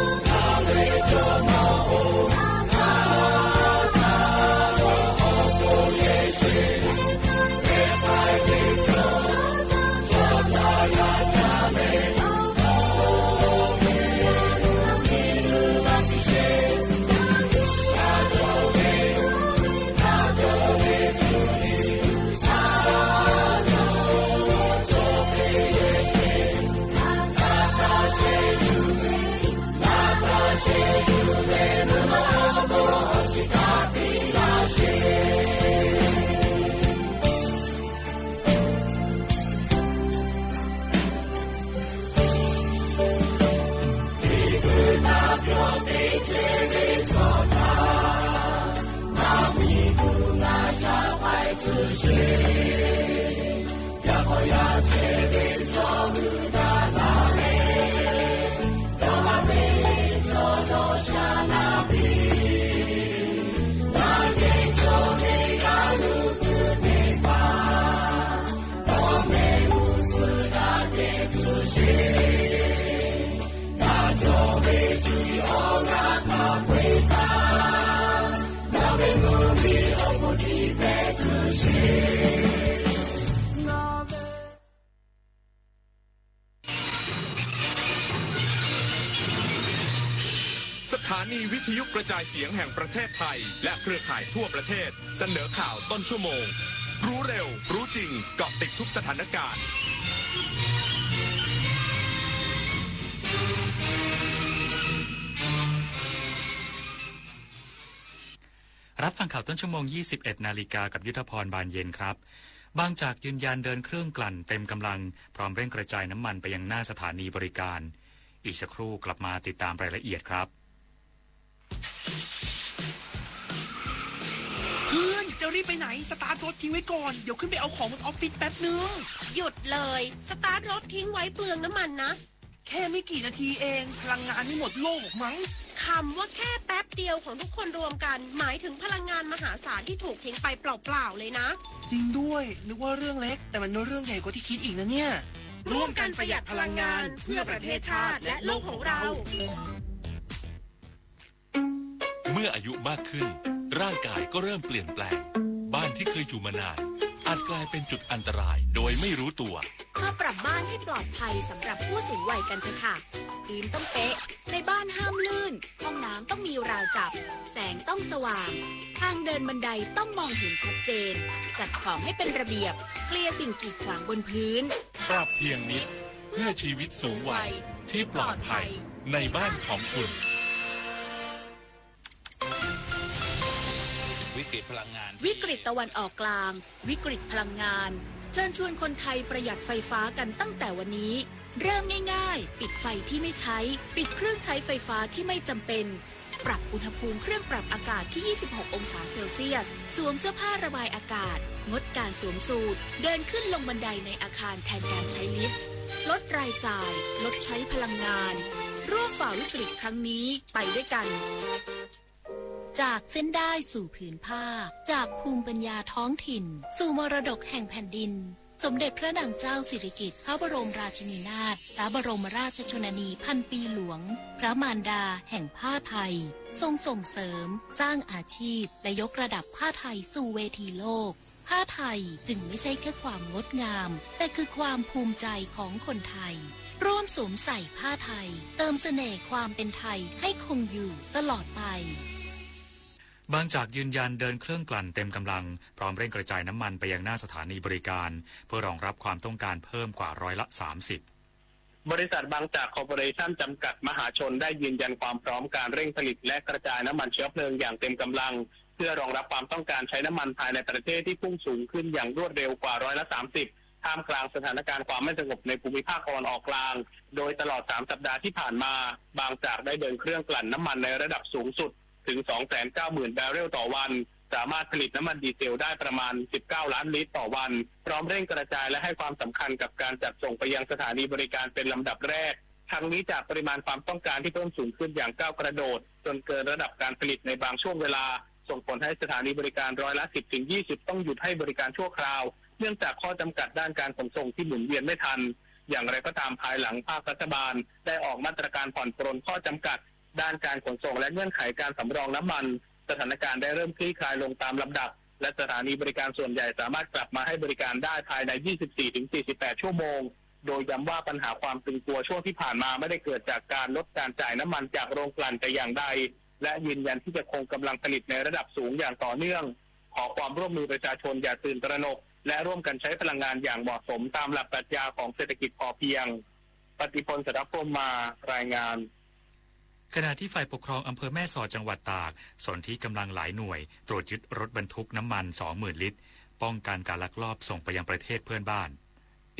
ဃါမ့ၢ် ဟါလၢာ်ဒီးစးပံးမ့ၢ် အီၣ်ဘူၣ်အုၣ်ဒၣ် ถานีวิทยุกระจายเสียงแห่งประเทศไทย และเครือข่ายทั่วประเทศ เสนอข่าวต้นชั่วโมง รู้เร็ว รู้จริง เกาะติดทุกสถานการณ์ รับฟังข่าวต้นชั่วโมง ยี่สิบเอ็ดนาฬิกา กับยุทธพร บานเย็นครับ บางจากยืนยันเดินเครื่องกลั่นเต็มกำลัง พร้อมเร่งกระจายน้ำมันไปยังหน้าสถานีบริการ อีกสักครู่กลับมาติดตามรายละเอียดครับ เพื่อน จะรีบไปไหน สตาร์ทรถทิ้งไว้ก่อน เดี๋ยวขึ้นไปเอาของบนออฟฟิศแป๊บนึง หยุดเลย สตาร์ทรถทิ้งไว้เปลืองน้ำมันนะ แค่ไม่กี่นาทีเอง พลังงานไม่หมดโลกหรอกมั้ง คำว่าแค่แป๊บเดียวของทุกคนรวมกัน หมายถึงพลังงานมหาศาลที่ถูกทิ้งไปเปล่าๆเลยนะ จริงด้วย นึกว่าเรื่องเล็ก แต่มันเป็นเรื่องใหญ่กว่าที่คิดอีกนะเนี่ย ร่วมกันประหยัดพลังงาน เพื่อประเทศชาติและโลกของเรา เมื่ออายุมากขึ้น ร่างกายก็เริ่มเปลี่ยนแปลง บ้านที่เคยอยู่มานาน อาจกลายเป็นจุดอันตรายโดยไม่รู้ตัว เพื่อปรับบ้านให้ปลอดภัยสำหรับผู้สูงวัยกันเถอะค่ะ พื้นต้องเป๊ะ ในบ้านห้ามลื่น ห้องน้ำต้องมีราวจับ แสงต้องสว่าง ทางเดินบันไดต้องมองเห็นชัดเจน จัดของให้เป็นระเบียบ เคลียร์สิ่งกีดขวางบนพื้น ปรับเพียงนิด เพื่อชีวิตสูงวัยที่ปลอดภัยในบ้านของคุณ วิกฤตพลังงาน วิกฤตตะวันออกกลาง วิกฤตพลังงาน เชิญชวนคนไทยประหยัดไฟฟ้ากันตั้งแต่วันนี้ เริ่มง่ายๆ ปิดไฟที่ไม่ใช้ ปิดเครื่องใช้ไฟฟ้าที่ไม่จำเป็น ปรับอุณหภูมิเครื่องปรับอากาศที่ ยี่สิบหกองศาเซลเซียส สวมเสื้อผ้าระบายอากาศ งดการสวมสูท เดินขึ้นลงบันไดในอาคารแทนการใช้ลิฟต์ ลดรายจ่าย ลดใช้พลังงาน ร่วมฝ่าวิกฤตครั้งนี้ไปด้วยกัน จากเส้นด้ายสู่ผืนผ้า จากภูมิปัญญาท้องถิ่น สู่มรดกแห่งแผ่นดิน สมเด็จพระนางเจ้าสิริกิติ์ พระบรมราชินีนาถ พระบรมราชชนนีพันปีหลวง พระมารดาแห่งผ้าไทย ทรงส่งเสริม สร้างอาชีพ และยกระดับผ้าไทยสู่เวทีโลก ผ้าไทยจึงไม่ใช่แค่ความงดงาม แต่คือความภูมิใจของคนไทย ร่วมสวมใส่ผ้าไทย เติมเสน่ห์ความเป็นไทยให้คงอยู่ตลอดไป บางจากยืนยันเดินเครื่องกลั่นเต็มกำลัง พร้อมเร่งกระจายน้ำมันไปยังหน้าสถานีบริการ เพื่อรองรับความต้องการเพิ่มกว่าร้อยละ สามสิบ บริษัทบางจากคอร์ปอเรชั่นจำกัดมหาชนได้ยืนยันความพร้อมการเร่งผลิตและกระจายน้ำมันเชื้อเพลิงอย่างเต็มกำลัง เพื่อรองรับความต้องการใช้น้ำมันภายในประเทศที่พุ่งสูงขึ้นอย่างรวดเร็วกว่าร้อยละ สามสิบ ท่ามกลางสถานการณ์ความไม่สงบในภูมิภาคตะวันออกกลาง โดยตลอด สาม สัปดาห์ที่ผ่านมา บางจากได้เดินเครื่องกลั่นน้ำมันในระดับสูงสุดถึง สองแสนเก้าหมื่น บาร์เรลต่อวัน สามารถผลิตน้ำมันดีเซลได้ประมาณ สิบเก้าล้านลิตรต่อวัน พร้อมเร่งกระจายและให้ความสำคัญกับการจัดส่งไปยังสถานีบริการเป็นลำดับแรก ทั้งนี้จากปริมาณความต้องการที่เพิ่มสูงขึ้นอย่างก้าวกระโดด จนเกินระดับการผลิตในบางช่วงเวลา ส่งผลให้สถานีบริการร้อยละ สิบถึงยี่สิบ ต้องหยุดให้บริการชั่วคราว เนื่องจากข้อจำกัดด้านการขนส่งที่หมุนเวียนไม่ทัน อย่างไรก็ตามภายหลังภาครัฐบาลได้ออกมาตรการผ่อนปรนข้อจำกัดด้านการขนส่งและเงื่อนไขการสำรองน้ำมัน สถานการณ์ได้เริ่มคลี่คลายลงตามลำดับ และสถานีบริการส่วนใหญ่สามารถกลับมาให้บริการได้ภายใน ยี่สิบสี่ถึงสี่สิบแปด ชั่วโมง โดยย้ำว่าปัญหาความตึงตัวช่วงที่ผ่านมาไม่ได้เกิดจากการลดการจ่ายน้ำมันจากโรงกลั่นแต่อย่างใด และยืนยันที่จะคงกำลังผลิตในระดับสูงอย่างต่อเนื่อง ขอความร่วมมือประชาชนอย่าตื่นตระหนก และร่วมกันใช้พลังงานอย่างเหมาะสมตามหลักปรัชญาของเศรษฐกิจพอเพียง ปฏิพล สรพรหมมา รายงาน ขณะที่ฝ่ายปกครองอำเภอแม่สอดจังหวัดตาก สนธิกำลังหลายหน่วย ตรวจยึดรถบรรทุกน้ำมัน สองหมื่นลิตร ป้องกันการลักลอบส่งไปยังประเทศเพื่อนบ้าน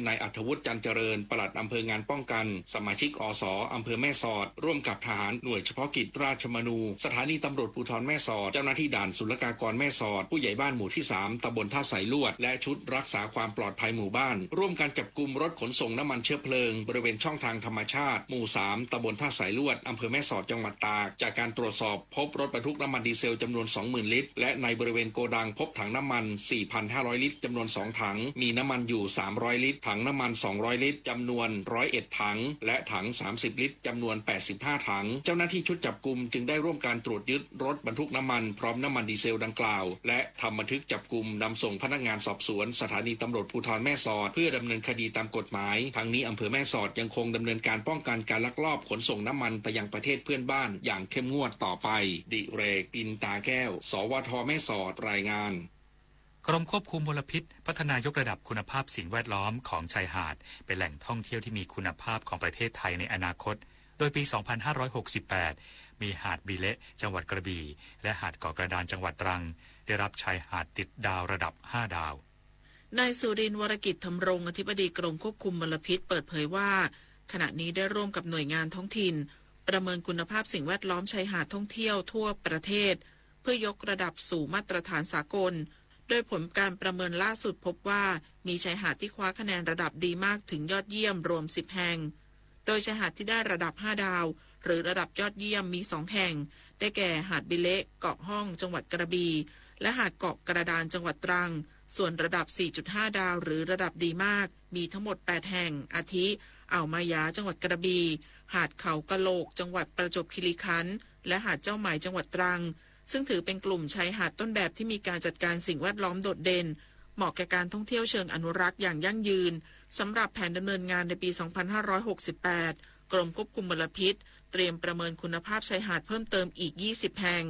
นายอัธวุฒิ จันทร์เจริญ ปลัดอำเภองานป้องกัน สมาชิก อส อำเภอแม่สอด ร่วมกับทหารหน่วยเฉพาะกิจราชมนู สถานีตำรวจภูธรแม่สอด เจ้าหน้าที่ด่านศุลกากรแม่สอด ผู้ใหญ่บ้านหมู่ที่ สาม ตำบลท่าสายลวด และชุดรักษาความปลอดภัยหมู่บ้าน ร่วมกันจับกุมรถขนส่งน้ำมันเชื้อเพลิง บริเวณช่องทางธรรมชาติ หมู่ สาม ตำบลท่าสายลวด อำเภอแม่สอด จังหวัดตาก จากการตรวจสอบ พบรถบรรทุกน้ำมันดีเซลจำนวน สองหมื่นลิตร และในบริเวณโกดังพบถังน้ำมัน สี่พันห้าร้อยลิตร จำนวน สอง ถัง มีน้ำมันอยู่ สามร้อยลิตร ถังน้ำมันสองร้อยลิตร จำนวนร้อยเอ็ดถัง และถังสามสิบลิตร จำนวนแปดสิบห้าถัง เจ้าหน้าที่ชุดจับกุมจึงได้ร่วมการตรวจยึดรถบรรทุกน้ำมันพร้อมน้ำมันดีเซลดังกล่าว และทำบันทึกจับกุมนำส่งพนักงานสอบสวนสถานีตำรวจภูธรแม่สอด เพื่อดำเนินคดีตามกฎหมาย ทั้งนี้อำเภอแม่สอดยังคงดำเนินการป้องกันการลักลอบขนส่งน้ำมันไปยังประเทศเพื่อนบ้านอย่างเข้มงวดต่อไป ดิเรก อินตาแก้ว สวท แม่สอด รายงาน กรมควบคุมมลพิษ พัฒนายกระดับคุณภาพสิ่งแวดล้อมของชายหาด เป็นแหล่งท่องเที่ยวที่มีคุณภาพของประเทศไทยในอนาคต โดยปี สองพันห้าร้อยหกสิบแปด มีหาดบิเละ จังหวัดกระบี่ และหาดเกาะกระดาน จังหวัดตรัง ได้รับชายหาดติดดาวระดับห้าดาว นายสุรินทร์ วรกิจธำรง อธิบดีกรมควบคุมมลพิษ เปิดเผยว่า ขณะนี้ได้ร่วมกับหน่วยงานท้องถิ่น ประเมินคุณภาพสิ่งแวดล้อมชายหาดท่องเที่ยวทั่วประเทศ เพื่อยกระดับสู่มาตรฐานสากล โดยผลการประเมินล่าสุดพบว่า มีชายหาดที่คว้าคะแนนระดับดีมากถึงยอดเยี่ยมรวมสิบแห่ง โดยชายหาดที่ได้ระดับห้าดาว หรือระดับยอดเยี่ยมมีสองแห่ง ได้แก่หาดบิเละ เกาะห้อง จังหวัดกระบี่ และหาดเกาะกระดาน จังหวัดตรัง ส่วนระดับสี่จุดห้าดาว หรือระดับดีมาก มีทั้งหมดแปดแห่ง อาทิ อ่าวมายา จังหวัดกระบี่ หาดเขากะโหลก จังหวัดประจวบคีรีขันธ์ และหาดเจ้าไหม จังหวัดตรัง ซึ่งถือเป็นกลุ่มชายหาดต้นแบบที่มีการจัดการสิ่งแวดล้อมโดดเด่น เหมาะแก่การท่องเที่ยวเชิงอนุรักษ์อย่างยั่งยืน สำหรับแผนดำเนินงานในปี สองพันห้าร้อยหกสิบแปด กรมควบคุมมลพิษ เตรียมประเมินคุณภาพชายหาดเพิ่มเติมอีกยี่สิบแห่ง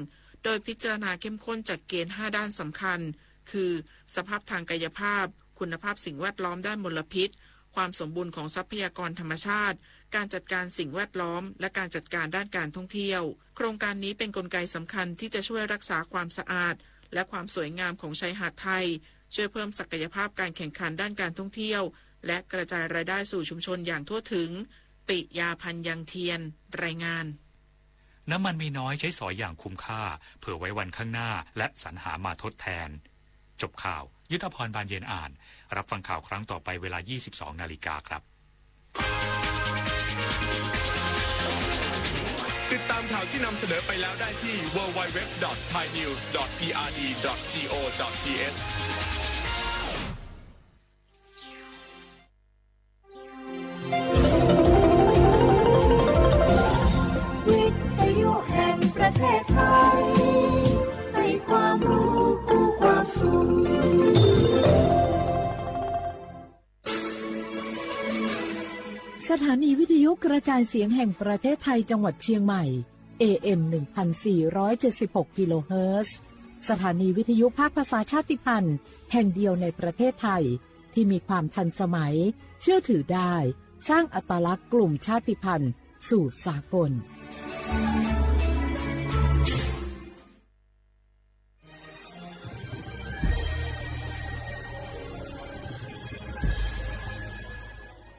โดยพิจารณาเข้มข้นจากเกณฑ์ห้าด้านสำคัญ คือ สภาพทางกายภาพ คุณภาพสิ่งแวดล้อมด้านมลพิษ ความสมบูรณ์ของทรัพยากรธรรมชาติ การจัดการสิ่งแวดล้อม และการจัดการด้านการท่องเที่ยว โครงการนี้เป็นกลไกสำคัญที่จะช่วยรักษาความสะอาด และความสวยงามของชายหาดไทย ช่วยเพิ่มศักยภาพการแข่งขันด้านการท่องเที่ยว และกระจายรายได้สู่ชุมชนอย่างทั่วถึง ปิยา พันยังเทียน รายงาน น้ำมันมีน้อยใช้สอยอย่างคุ้มค่า เผื่อไว้วันข้างหน้า และสรรหามาทดแทน จบข่าว ยุทธพร บานเย็นอ่าน รับฟังข่าวครั้งต่อไปเวลา ยี่สิบสองนาฬิกาครับ ติดตามข่าวที่นำเสนอไปแล้วได้ที่ ดับเบิลยู ดับเบิลยู ดับเบิลยู ดอท ไทยนิวส์ ดอท พีอาร์ดี ดอท จี โอ ดอท ที เอช วิทยุแห่งประเทศไทย ให้ความรู้คู่ความสุข สถานีวิทยุกระจายเสียงแห่งประเทศไทยจังหวัดเชียงใหม่ เอ เอ็ม หนึ่งพันสี่ร้อยเจ็ดสิบหก กิโลเฮิรตซ์ สถานีวิทยุภาคภาษาชาติพันธุ์แห่งเดียวในประเทศไทย ที่มีความทันสมัย เชื่อถือได้ สร้างอัตลักษณ์กลุ่มชาติพันธุ์สู่สากล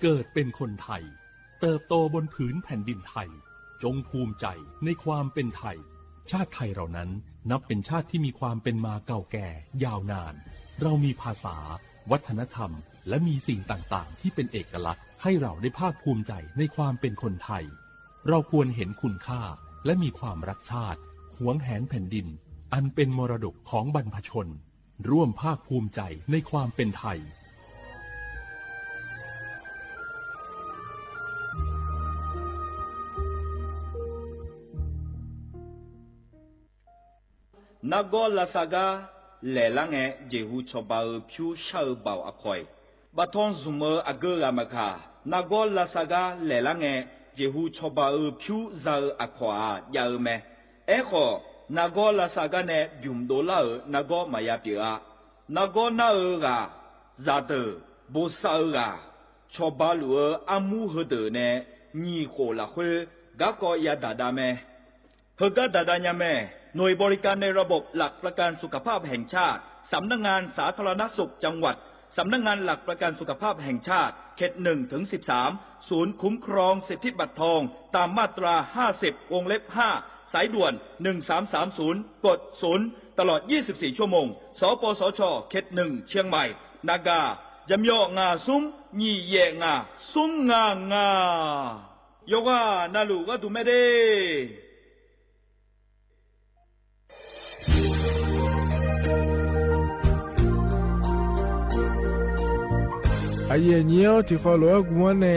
เกิดเป็นคนไทย เติบโตบนผืนแผ่นดินไทย จงภูมิใจในความเป็นไทย ชาติไทยเรานั้นนับเป็นชาติที่มีความเป็นมาเก่าแก่ยาวนาน เรามีภาษา วัฒนธรรม และมีสิ่งต่างๆ ที่เป็นเอกลักษณ์ ให้เราได้ภาคภูมิใจในความเป็นคนไทย เราควรเห็นคุณค่า และมีความรักชาติ หวงแหนแผ่นดิน อันเป็นมรดกของบรรพชน ร่วมภาคภูมิใจในความเป็นไทย နါဂီလႃႇသႃႇၵႃႇ လဲၢ်လၢ်ငႄႈ ၸေႇႁူး စီၤပၤဢိူဝ်ၽဵဝ်း သျႃႉဢိူဝ်ပၢဝ်ႇ အခီၢႈ ပှၤထွင်းၸုမ်းဢိူဝ် အဂၢၢ်ဂၤမၢၵ်ႇၶႃႈ နါဂီလႃႇသၵႃး လဲၢ်လၢ်ငႄႈ ၸေႇႁူး စီၤပၤဢိူဝ်ၽဵဝ်း သႃႇဢိူဝ် အခီၢ် ဢႃႇ ယႃႇဢိူဝ်မႄႈ အဲၶႃႈ နါဂီလႃႇသၵႃးၼႆႉ ပဵၼ်တူဝ်လၢဢိူဝ် နါဂီမႃႇယႃႇပျေႇဢႃႇ နါဂီၼႃႉဢိူဝ်ၵႃႈ သႃႇတိူဝ်ႇ ပူႇသႃႇဢိူဝ်ၵႃႈ စီၤပၤလုၵ်ႈဢိူဝ် ဢမူႉႁိူဝ်တိူဝ်ႇၼႆႉ ငီႇၶူဝ်ႇလႃႇၶူဝ်း ၵႃႈၵေႃႈယႃႇတႃႇတႃႇမႄႈ ႁိုဝ်ၵႃႈတႃႇတႃႇၺႃႇမႄႈ หน่วยบริการในระบบหลักประกันสุขภาพแห่งชาติ สำนักงานสาธารณสุขจังหวัด สำนักงานหลักประกันสุขภาพแห่งชาติ เขตหนึ่งถึงสิบสาม ศูนย์คุ้มครองสิทธิบัตรทอง ตามมาตราห้าสิบ วงเล็บห้า สายด่วน หนึ่งสามสามศูนย์ กดศูนย์ ตลอด ยี่สิบสี่ ชั่วโมง สปสช เขตหนึ่ง เชียงใหม่ นากา ယမျော်ငါး သုမ်း ညီးယဲၢ်ငါး သုမ်းငါးငါး ယဝ်ႉၵႃႈ နလူၵ်ႈၵႃႈတူႈမႄႈတႄႉ အယိုၼ်း ၼဵဝ်း ထံၣ်ခီၣ်လူဝ်ၢ် ၵူၺ်းမွၼ်း ၼႆႉ ထံး เชียงใหม่ လႄႈ ၵူၺ်း เธอ အိၣ်ဟူးဟးလႄး ၵၢပ်ႈၵေႃႈ ဘီၣ်ဆၢၣ် မီႇယႃႇ ၵၢပ်ႈၵေႃႈ ဖီႇဢႅမ်ႇ သွင်ၸုတ်ႇႁႃႈ ၵၢပ်ႈၵေႃႈ ႁေႃးလူးတႃး မႃးတႄႉ အယိုၼ်း ၼဵဝ်း မီႇယႃႇ တူဝ်မီႇၼႃႇ ထႃႈၵၢၼ် ศูนย์อำนวยการและแก้ไขปัญหาไฟป่า หมอกควันและฝุ่นละออง จังหวัดเชียงใหม่ လႄႈ ၵူၺ်း ၼႃႇၵႃႇသပေႃႇ ယႃႇမျေႃႇ ငါးဆူမ်း တေႇတေႇ ညီႇ ယႄႈ ယႃႇမျေႃႇ ယႅင်ႇ ၸၢင်ႈလႆႈ ၺႃးမႄးတႄႉ ၵႄႈမႃး မိူဝ်ႈႁေႃးပႃး ယွၼ်းယုမ်ႇတႃႇ ယႃႇငႃးတႄႉ ယႄႈ ၼဵဝ်း ထႃႈၵၢၼ် ဘီၣ်ဆၢၣ် မီႇယႃႇ ဢူႈႁူဝ်ႁႃလႄႈ ႁေႃးၼႄ ပီႇဢႅမ်ႇ သွင်ၸုတ်ႇႁႃႈ ၵၢပ်ႈၵေႃႈ ႁေႃးလူးတႃး ဢိူဝ်ႈ ဢၢၵ်ႇၵႃႈမၢၵ်ႇၶႃႇ ထႃႈၵၢၼ် แอปพลิเคชัน ၾၢႆႇလိၵ်ႈ လႄႈ ၵူႈပႃးၼႆႉ ဢၼုမႃႇယႃႇၼႃႇ မီႇယႃႇ မႃးပီႈၶိူဝ်ႇၸႂ်တႄႉ ဢၼ်ၼၼ်ႉ ဢယၢမ်းၵႃႈတူၺ်းၼႃႇ ၶေႃႈၼႆႉ ဢၼ်ၼၼ်ႉ တေႇပႃႇလႃႇထီႇသီႇၼႆႉ ဢၼ်ၼၼ်ႉ သုမ်ႇၶျဵတ်ႉ တေႇပႃႇလႃႇငႃႇသီႇ ဢၶူဝ်းၼီႇၽၢင်ႁႃႇယႃႇ ၵူဝ်ၸူးဝူၺ်ႇၵၼ်ၼႆႉ ဢသူဝ်ႇမၢၵ်ႇၶႃႇ ၸမ်ႉပွင်ႇၼႃႇ ယွၼ်ႉပႃႈယုၵ်ႉမွႆႈၸႂ်တႄႉ ၼိူဝ်မိူဝ်ႈၼႆႉ สำนักงานประชาสัมพันธ์จังหวัดเชียงใหม่ ၼႆႉ ထံၣ်ၶီႈလူဝ်ႇၵူႈမွၵ်ႈ ဢုမ်ႇမိုဝ်ႇတြႃးၺႃႇၼီႇ ထံၣ် เชียงใหม่ လႄႈ ၶူဝ်းထႅင်ႈ ထံၣ်ၶီႈလူဝ်ႇၵႃႈတႃႇမႃးတႄႉ သၺ်ႇၺႃႇမႃးလူး ဢတိူဝ်ႇထၢႆႇမီးၶွင်ၼႆႉလႃႇ တႃႇႁေႃႈပႃႈ မီႇယႃႇ ယေႃးၵေႃႇ ၼႃႇလူႇပိူၵ်ႇ ပေႃးၸၢင်ႈထီႇယၢပ်ႇယုမ်ႇလႄႈ ၵႃႈငႄႈၵူၺ်း ၶျဵပ်းယုမ်ႇၵႃႈၼႆႉ မျၢၼ်ႇၼႆႉၼႃႇ ၸေႃႇႁႃႇၼႆႉ ဢႃႇႁုမ်ႇပူဝ်ႇ ယၢမ်းဢုင်ႇဢဝ် ယၢမ်းၽိူဝ်ႇၽိူဝ်ႇလႄႈၼႆႉ ဢႃႇတူဝ်ဢႃႇပေႃး ၶိူဝ်းဢဝ်ၼႆႉ ဢူဝ်းယွႆႈႁူမႃႇ မီႇယႃႇၶိူဝ်းမီးၼႆႉ ဢူဝ်းႁိူဝ်ႇႁႃႇလႄႈ ပီႇဢႅမ်ႇ သွင်ၸုတ်ႇႁႃႈ ထႃႈ ဢတိူဝ်ႇၸေႃႇႁႃႇယႃႇဢိူဝ်ႈယီႈ ထီႇၶူဝ်ႇ ယုမ်ႇလႄႈငၢႆးၸႂ်တႄႉ သၽေႃႇၼႃႇလႃႇ မႃႇလဵၼ်ႇပျႃႇလႃႇ ၼိူဝ်မႃႇၼႃႇၵေႃးပျႃႇလႃႇၼႆႉ ဢုတ်ႇတုမ်ႇဢီးၼုမ်ႇၶေႃႈ တေလႃႇငၢႆးၸႂ် ဢတိူဝ်ႇထၢႆႇၸေႃႇႁႃႇ ယေႃးၵႃႇၼႃႇလူႇၵူႈမၼ်းၼႆႉ မီႇယႃႇထႃႈၶိူဝ်းတႄႉ ဢုမ်ႇမိုဝ်ႇလႃႇၼႆႉ သႃႇယေႃးမိုဝ်ႇ ဢတိူဝ်ႇယႃႇ ဢိုတ်ႇၽႃႇဢိုတ်ႇမၢင် ပီႈၼႆႉၺႃးၽႃႇ ထႃႈၵႃႈ โครงการจัดทำนโยบายการเปลี่ยนแปลงการใช้ประโยชน์ที่ดินเพื่อบริหารจัดการ พีเอ็ม สองจุดห้า လႄႈ ၶူဝ်းပႃႈၼႆႉ ထီႇၶီႈလူဝ်ႇၵူႈမၼ်းၼႆႉ ၼိူဝ်မိူဝ်ႈၼႆႉ สำนักงานการวิจัยแห่งชาติ ၽႃႈပႃႈၼႆႉ ၸႃႇၵႃႇဢိူဝ်ႈငၢႆးတႄႉ ယေႃးပေႃးၼႃႇလူႇ ဢုမ်ႇႁိူဝ်းတႃႈ ႁေႃးတႃႈငႄႈ ဢူဝ်းႁိူဝ်ႇႁႃႇလႄႈ ပီႇဢႅမ်ႇ သွင်ၸုတ်ႇႁႃႈ ႁိူဝ်ႇမျႃႉတႃႇလႃႇငႃႇလႄႈ သီႇလႃႇငႃႇ ဢတိူဝ်ႇမႃးၼႆႉ ၸၢင်ႈငႄႈတေႃႇၸႄႈ ဢပႃႇပၵူဝ်ႇငိူဝ်ႉၸႄႈ မီႇယႃႇၶိူဝ်းမီးၼႆႉ ႁိူဝ်ႇတေႃႇတေႃႇလူႇ ၸွႆႈယၢင်ႇမူတ်းတူဝ်တႄႉလႃႇၼႆႉ မူႇၶႃႈၼႆႉ မႃးမိူၼ်ၵၼ်တႄႉ မီးၼိူဝ်ၽီလႃႇ ၶႃႈပျေႃႇၼႃႇလႃႇ ၶေႃႈၼႆႉ သႃႇၵေႃႈ ၽႃႇပႃႇၼႃႇၵေႃႈ ၶေႃႈၼႆႉ ပျေႃႇလႃႇၺႃးငႃႇ ဢတိူဝ်ႇမႃး ယေႃးၵႃႇၼႃႇလူႇ ၵူႈမူၼ်းၼႆႉ မီးၸႃႇမႃးၶိူဝ်းၼႆႉ ယေႃးႁႃႇၼႆႉ ယၢမ်းမူၼ်းၼႆႉ ယၢမ်းၽိူဝ်ႇၽိူဝ်ႇလႄႈ ဢိူဝ်ႈ ထႃႈ လူတ်ႉထႆၼႆႉ ၸိူဝ်းၼႆႉ ဝီႇၵေႃႈ မီးၸႃႇမီးၵႃႈၽီႇဢိူဝ်ႈ ၽေႃႉၼႆႉ ပေႃးၸၢင်ႈမျႃႉလႃႇၼႆႉ ဢႃႇပေႃး ထီႇၶေႃႈလူဝ်ႇၶႃႈဢိူဝ်ႈ ထီႇၶေႃႈလူဝ်ႇ ၵူႈမူၼ်းၼႆႉ မီးၸႃႇတႃႇၶိူဝ်းတႄႉ ဢုမ်ႇမိူဝ်ႇၼႆႉ ယေႃးၵႃႇၼႃႇလူႇဝႆႉ ယုမ်ႇမိူဝ်ႇတေႃႇသႃႇတူဝ်ၼႆႉ တေႃႇၺႃးၽႃႇ ၼိူဝ်မိူဝ်ႇၼႆႉ สำนักงานประชาสัมพันธ์ที่สาม กรมประชาสัมพันธ์ ၽႃႇပႃႇၼႆႉ ၸႃႇၵႃႇဢိူဝ်ႈငၢႆးတႄႉ ฮัลโหล ฮัลโหล สวัสดีครับพี่น้อง ဢယိုၼ်း ဢၼ်ၼႆႉ ဢၼ်တေၶႂ်ႈယၢဝ်း โฆษณา ၵႃႈဢိူဝ်ႈ ၵႃႈၵေႃႈ สถานีวิทยุกระจายเสียงแห่งประเทศไทย จังหวัดเชียงใหม่ ၽႃႇပႃႇၼႆႉဢိူဝ်ႈ ပီႈၶႄႇႁေႃႈမေႃႇၼႃႇ ဢႄႇဢွင်ႇလႄႈ ၺႃးမႄးၸေး สถานีวิทยุกระจายเสียงแห่งประเทศไทย ႁိုဝ်ၼႃႇ ယႃႇသိုဝ်ႉၵွင်ႈပီႇဢိူဝ်ႈတူႇ ယႃႇလွင်းတႄႇၸူဝ်ႈႁၢင်ႈလႃႇႁႃႉ ၸႄႈၵေႃႈ ပေႃးၸႃႇၵႃႇၼႆႉဢိူဝ်ႈတူႇ ႁေႃႈဢိူဝ်ႈ ဢီႈသွင်ႇၼီႈၵႂႃႇမႃးလႄႈၼႆႉ ၵႃႈမွင်းၶႃႈၵႃႈ ၵႃႈဢီႈၵိူဝ်ႈၺႃးဢိူဝ်ႈ ဢႃႇယိုၼ်းၼဵဝ်း โฆษณา ပီႈၵႄႈမေႃၺႃးလႄႈ ၼိုင်ႈမႃးဢွင်ႇၼႃႇ ၼႃႇၵႃႇ ၼႆႉလဵဝ်ၼႆႉ ၼႆႉၶျေႃႇၺႃးငႃး ဢႃႇယိုၼ်းၼဵဝ်း ၼႃႇၵႃႇဢိူဝ်ႈ သင်ႇပူဝ်ႇၼႃႇၶေႃႈၼီႈ ယႃႇမျေႃႇငႃႇသုင်း ၺီႇသီႇၵူဝ်ႇ ယႃႇမျေႃႇၵူဝ်ႇယႄႇလႄႈငႃႇတေႉ ၸႂ်ထီႇပူဝ်ႇၼႃႇၶေႃႈၼီႈ ယႃႇမျေႃႇဝူၺ်ႇၺီႇ ၺီႇဢိူဝ်ႇၵူဝ်ႇ ယႄႇငႃႇ သီႇဝူၺ်ႇလႄႈငႃႇ ယိုၼ်းၼဵဝ်း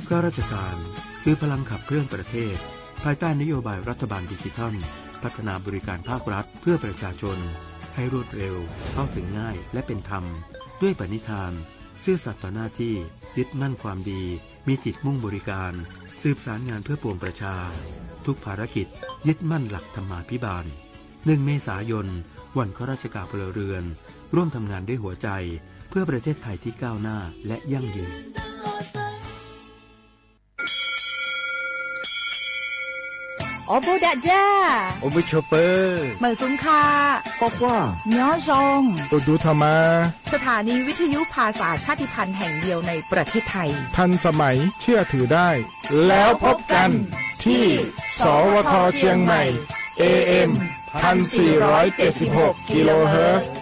ข้าราชการคือพลังขับเคลื่อนประเทศ ภายใต้นโยบายรัฐบาลดิจิทัล พัฒนาบริการภาครัฐเพื่อประชาชน ให้รวดเร็ว เข้าถึงง่าย และเป็นธรรม ด้วยปณิธาน ซื่อสัตย์ต่อหน้าที่ ยึดมั่นความดี มีจิตมุ่งบริการ สืบสารงานเพื่อปวงประชา ทุกภารกิจ ยึดมั่นหลักธรรมาภิบาล หนึ่ง เมษายน วันข้าราชการพลเรือน ร่วมทำงานด้วยหัวใจ เพื่อประเทศไทยที่ก้าวหน้าและยั่งยืน อ๋อ โบดะจ้า โอมิโชเปอร์ เหมิวซุงค่ะ กอควา ยอชง อุดูธรรมา สถานีวิทยุภาษาชาติพันธุ์แห่งเดียวในประเทศไทย ทันสมัย เชื่อถือได้ แล้วพบกันที่ สวท เชียงใหม่ เอเอ็ม พันสี่ร้อยเจ็ดสิบหก กิโลเฮิรตซ์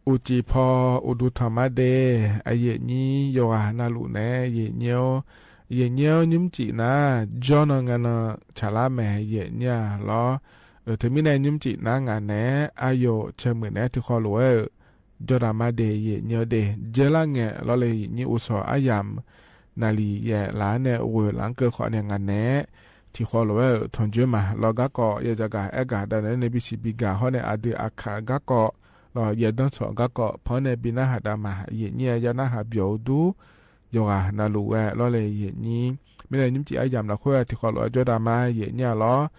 အိၣ်စ့ၢ်ကီး အိၣ်ဒူထီၣ်မးဒဲး အယဲၢ်ညိ ယိၤဂၤ နၢ်လူၣ်နဲ ယဲၢ်ညိ ယဲၢ်ညိ နုၢ်မကံးနၤ ကၠီနီၢ်ငါနီၢ် ဆၣ်လါမဲာ် ယဲၢ်ညိလီၤ. အၢ တမံၤန့ၣ် နုၢ်မကံးနၤ ငါနဲ အယိာ်ဆၢမုၢ်နဲ ထံၣ်ဃီလိာ်ဝဲ ကၠီတၢ်မးဒဲး ယဲၢ်ညိဒဲး ယဲၢ်လါငဲၣ် လီၤလၢယဲၢ်ညိ အိၣ်ဆီၣ်အါယၢ် နၣ်ရံၣ်ယဲၢ်လါန့ၣ် ဝဲၢ်လၢကၢဃီန့ၣ် ငါနဲ ထံၣ်ဃီလိာ်ဝဲ ထွန်ကြိုးမး လီၤဂၤကီး ယဲၢ်ကဂၤအဲၣ်ကဂၤ ဒ်န့ၣ် ဘံၣ်စံၣ်ဘံၣ်ကၢ်ဟီန့ၣ် အဒုးအခးဂၤကီး လီၤ ယဲၢ်ဒၢဆီၣ်ဂၤကီး ဖီန့ၣ် ဘံၣ်နၢ်ဟးတၢ်မး ယဲၢ်ညိ ယဲၢ်နၢ်ဟးပျီၣ်ဒူ ယိၤဂၤ နၢ်လူၣ်ဝဲ လီၤလၢယဲၢ်ညိ မ့ၢ်န့ၣ် နုၢ်မကံးအါယၢ်လၢ်ဃိ ထံၣ်ဃီလိာ်ဝဲ ကၠီတၢ်မး ယဲၢ်ညိလီၤ.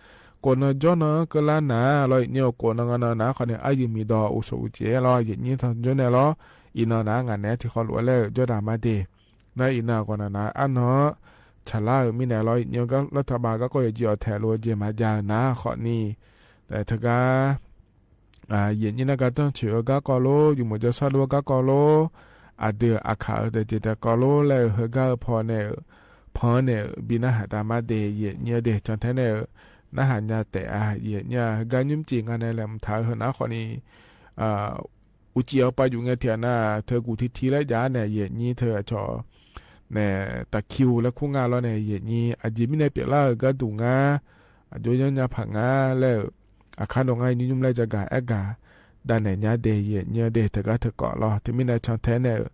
ကိၣ်နီၢ်ကၠီနီၢ် ကလါနၤ လီၤ ယဲၢ်ညိ ကိၣ်နီၢ်ငါနီၢ် နၤဃီန့ၣ် အယုၢ်မံၤဒီး အိၣ်ဆိၣ်အိၣ်ကဲလီၤ ယဲၢ်ညိ ထွန်ကြိုးနဲလီၤ. အံၤနီၢ်နၤ ငါနဲ ထံၣ်ဃီလိာ်ဝဲလၢ ကၠီတၢ်မးဒဲး နၤအံၤနီၢ် ကိၣ်နီၢ်နၤ အနီၢ် ဆၣ်လါဧၢ မ့ၢ်နဲလီၤ ယဲၢ်ညိ လၢထးဘးဂၤကီး ယဲၢ်ကၠီအီၤထဲလိာ် ယဲၢ်မၤယၤနၤဃီန့ၣ် တဂၤ ယဲၢ်ညိ နဂၤတၢ်ဆိၣ်အဂၤကီးလိာ် ယုၢ်မုၢ်ကၠီဆၣ်ဒိၣ်ဂၤကီးလိာ် အဒုးအခးအီၤ တစဲးတကီးလိာ် လၢဟဲဂၤအဖီန့ၣ် ဖီန့ၣ် ဘံၣ်နၢ်ဟးတၢ်မးဒဲး ယဲၢ်ညိဒဲး ဆီၣ်ထဲန့ၣ် နၢ်ဟးညါတဲာ်ဧါ ယဲၢ်ညိ ဟဲဂၤ နုၢ်မကံး ငါနဲလၢ မထးဟဲနၤဃီန့ၣ် အိၣ်စ့ၢ်ကီး ပာ်ယုၢ်ငဲထံၣ်နၤ ထၢၣ်ကူၣ်ထံထံလၢယၤန့ၣ် ယဲၢ်ညိ ထၢၣ်အဆီၣ် န့ၣ် တၢ်ခံအိၣ်လၢခူငါလီၤန့ၣ် ယဲၢ်ညိ အယံၤမံၤန့ၣ် ပျဲလၢဂၤဒူၣ်ငါ အယိယီညါဖးငါလၢ အခါဒိၣ်ငါ ယုၢ်ယုၢ်လၢယဲၢ်ကဂၤအဲၣ်ကဂၤ ဒ်န့ၣ်ညါဒဲး ယဲၢ်ညိဒဲး တဂၤတကီးလီၤ တမံၤန့ၣ် ဆီၣ်ထဲန့ၣ်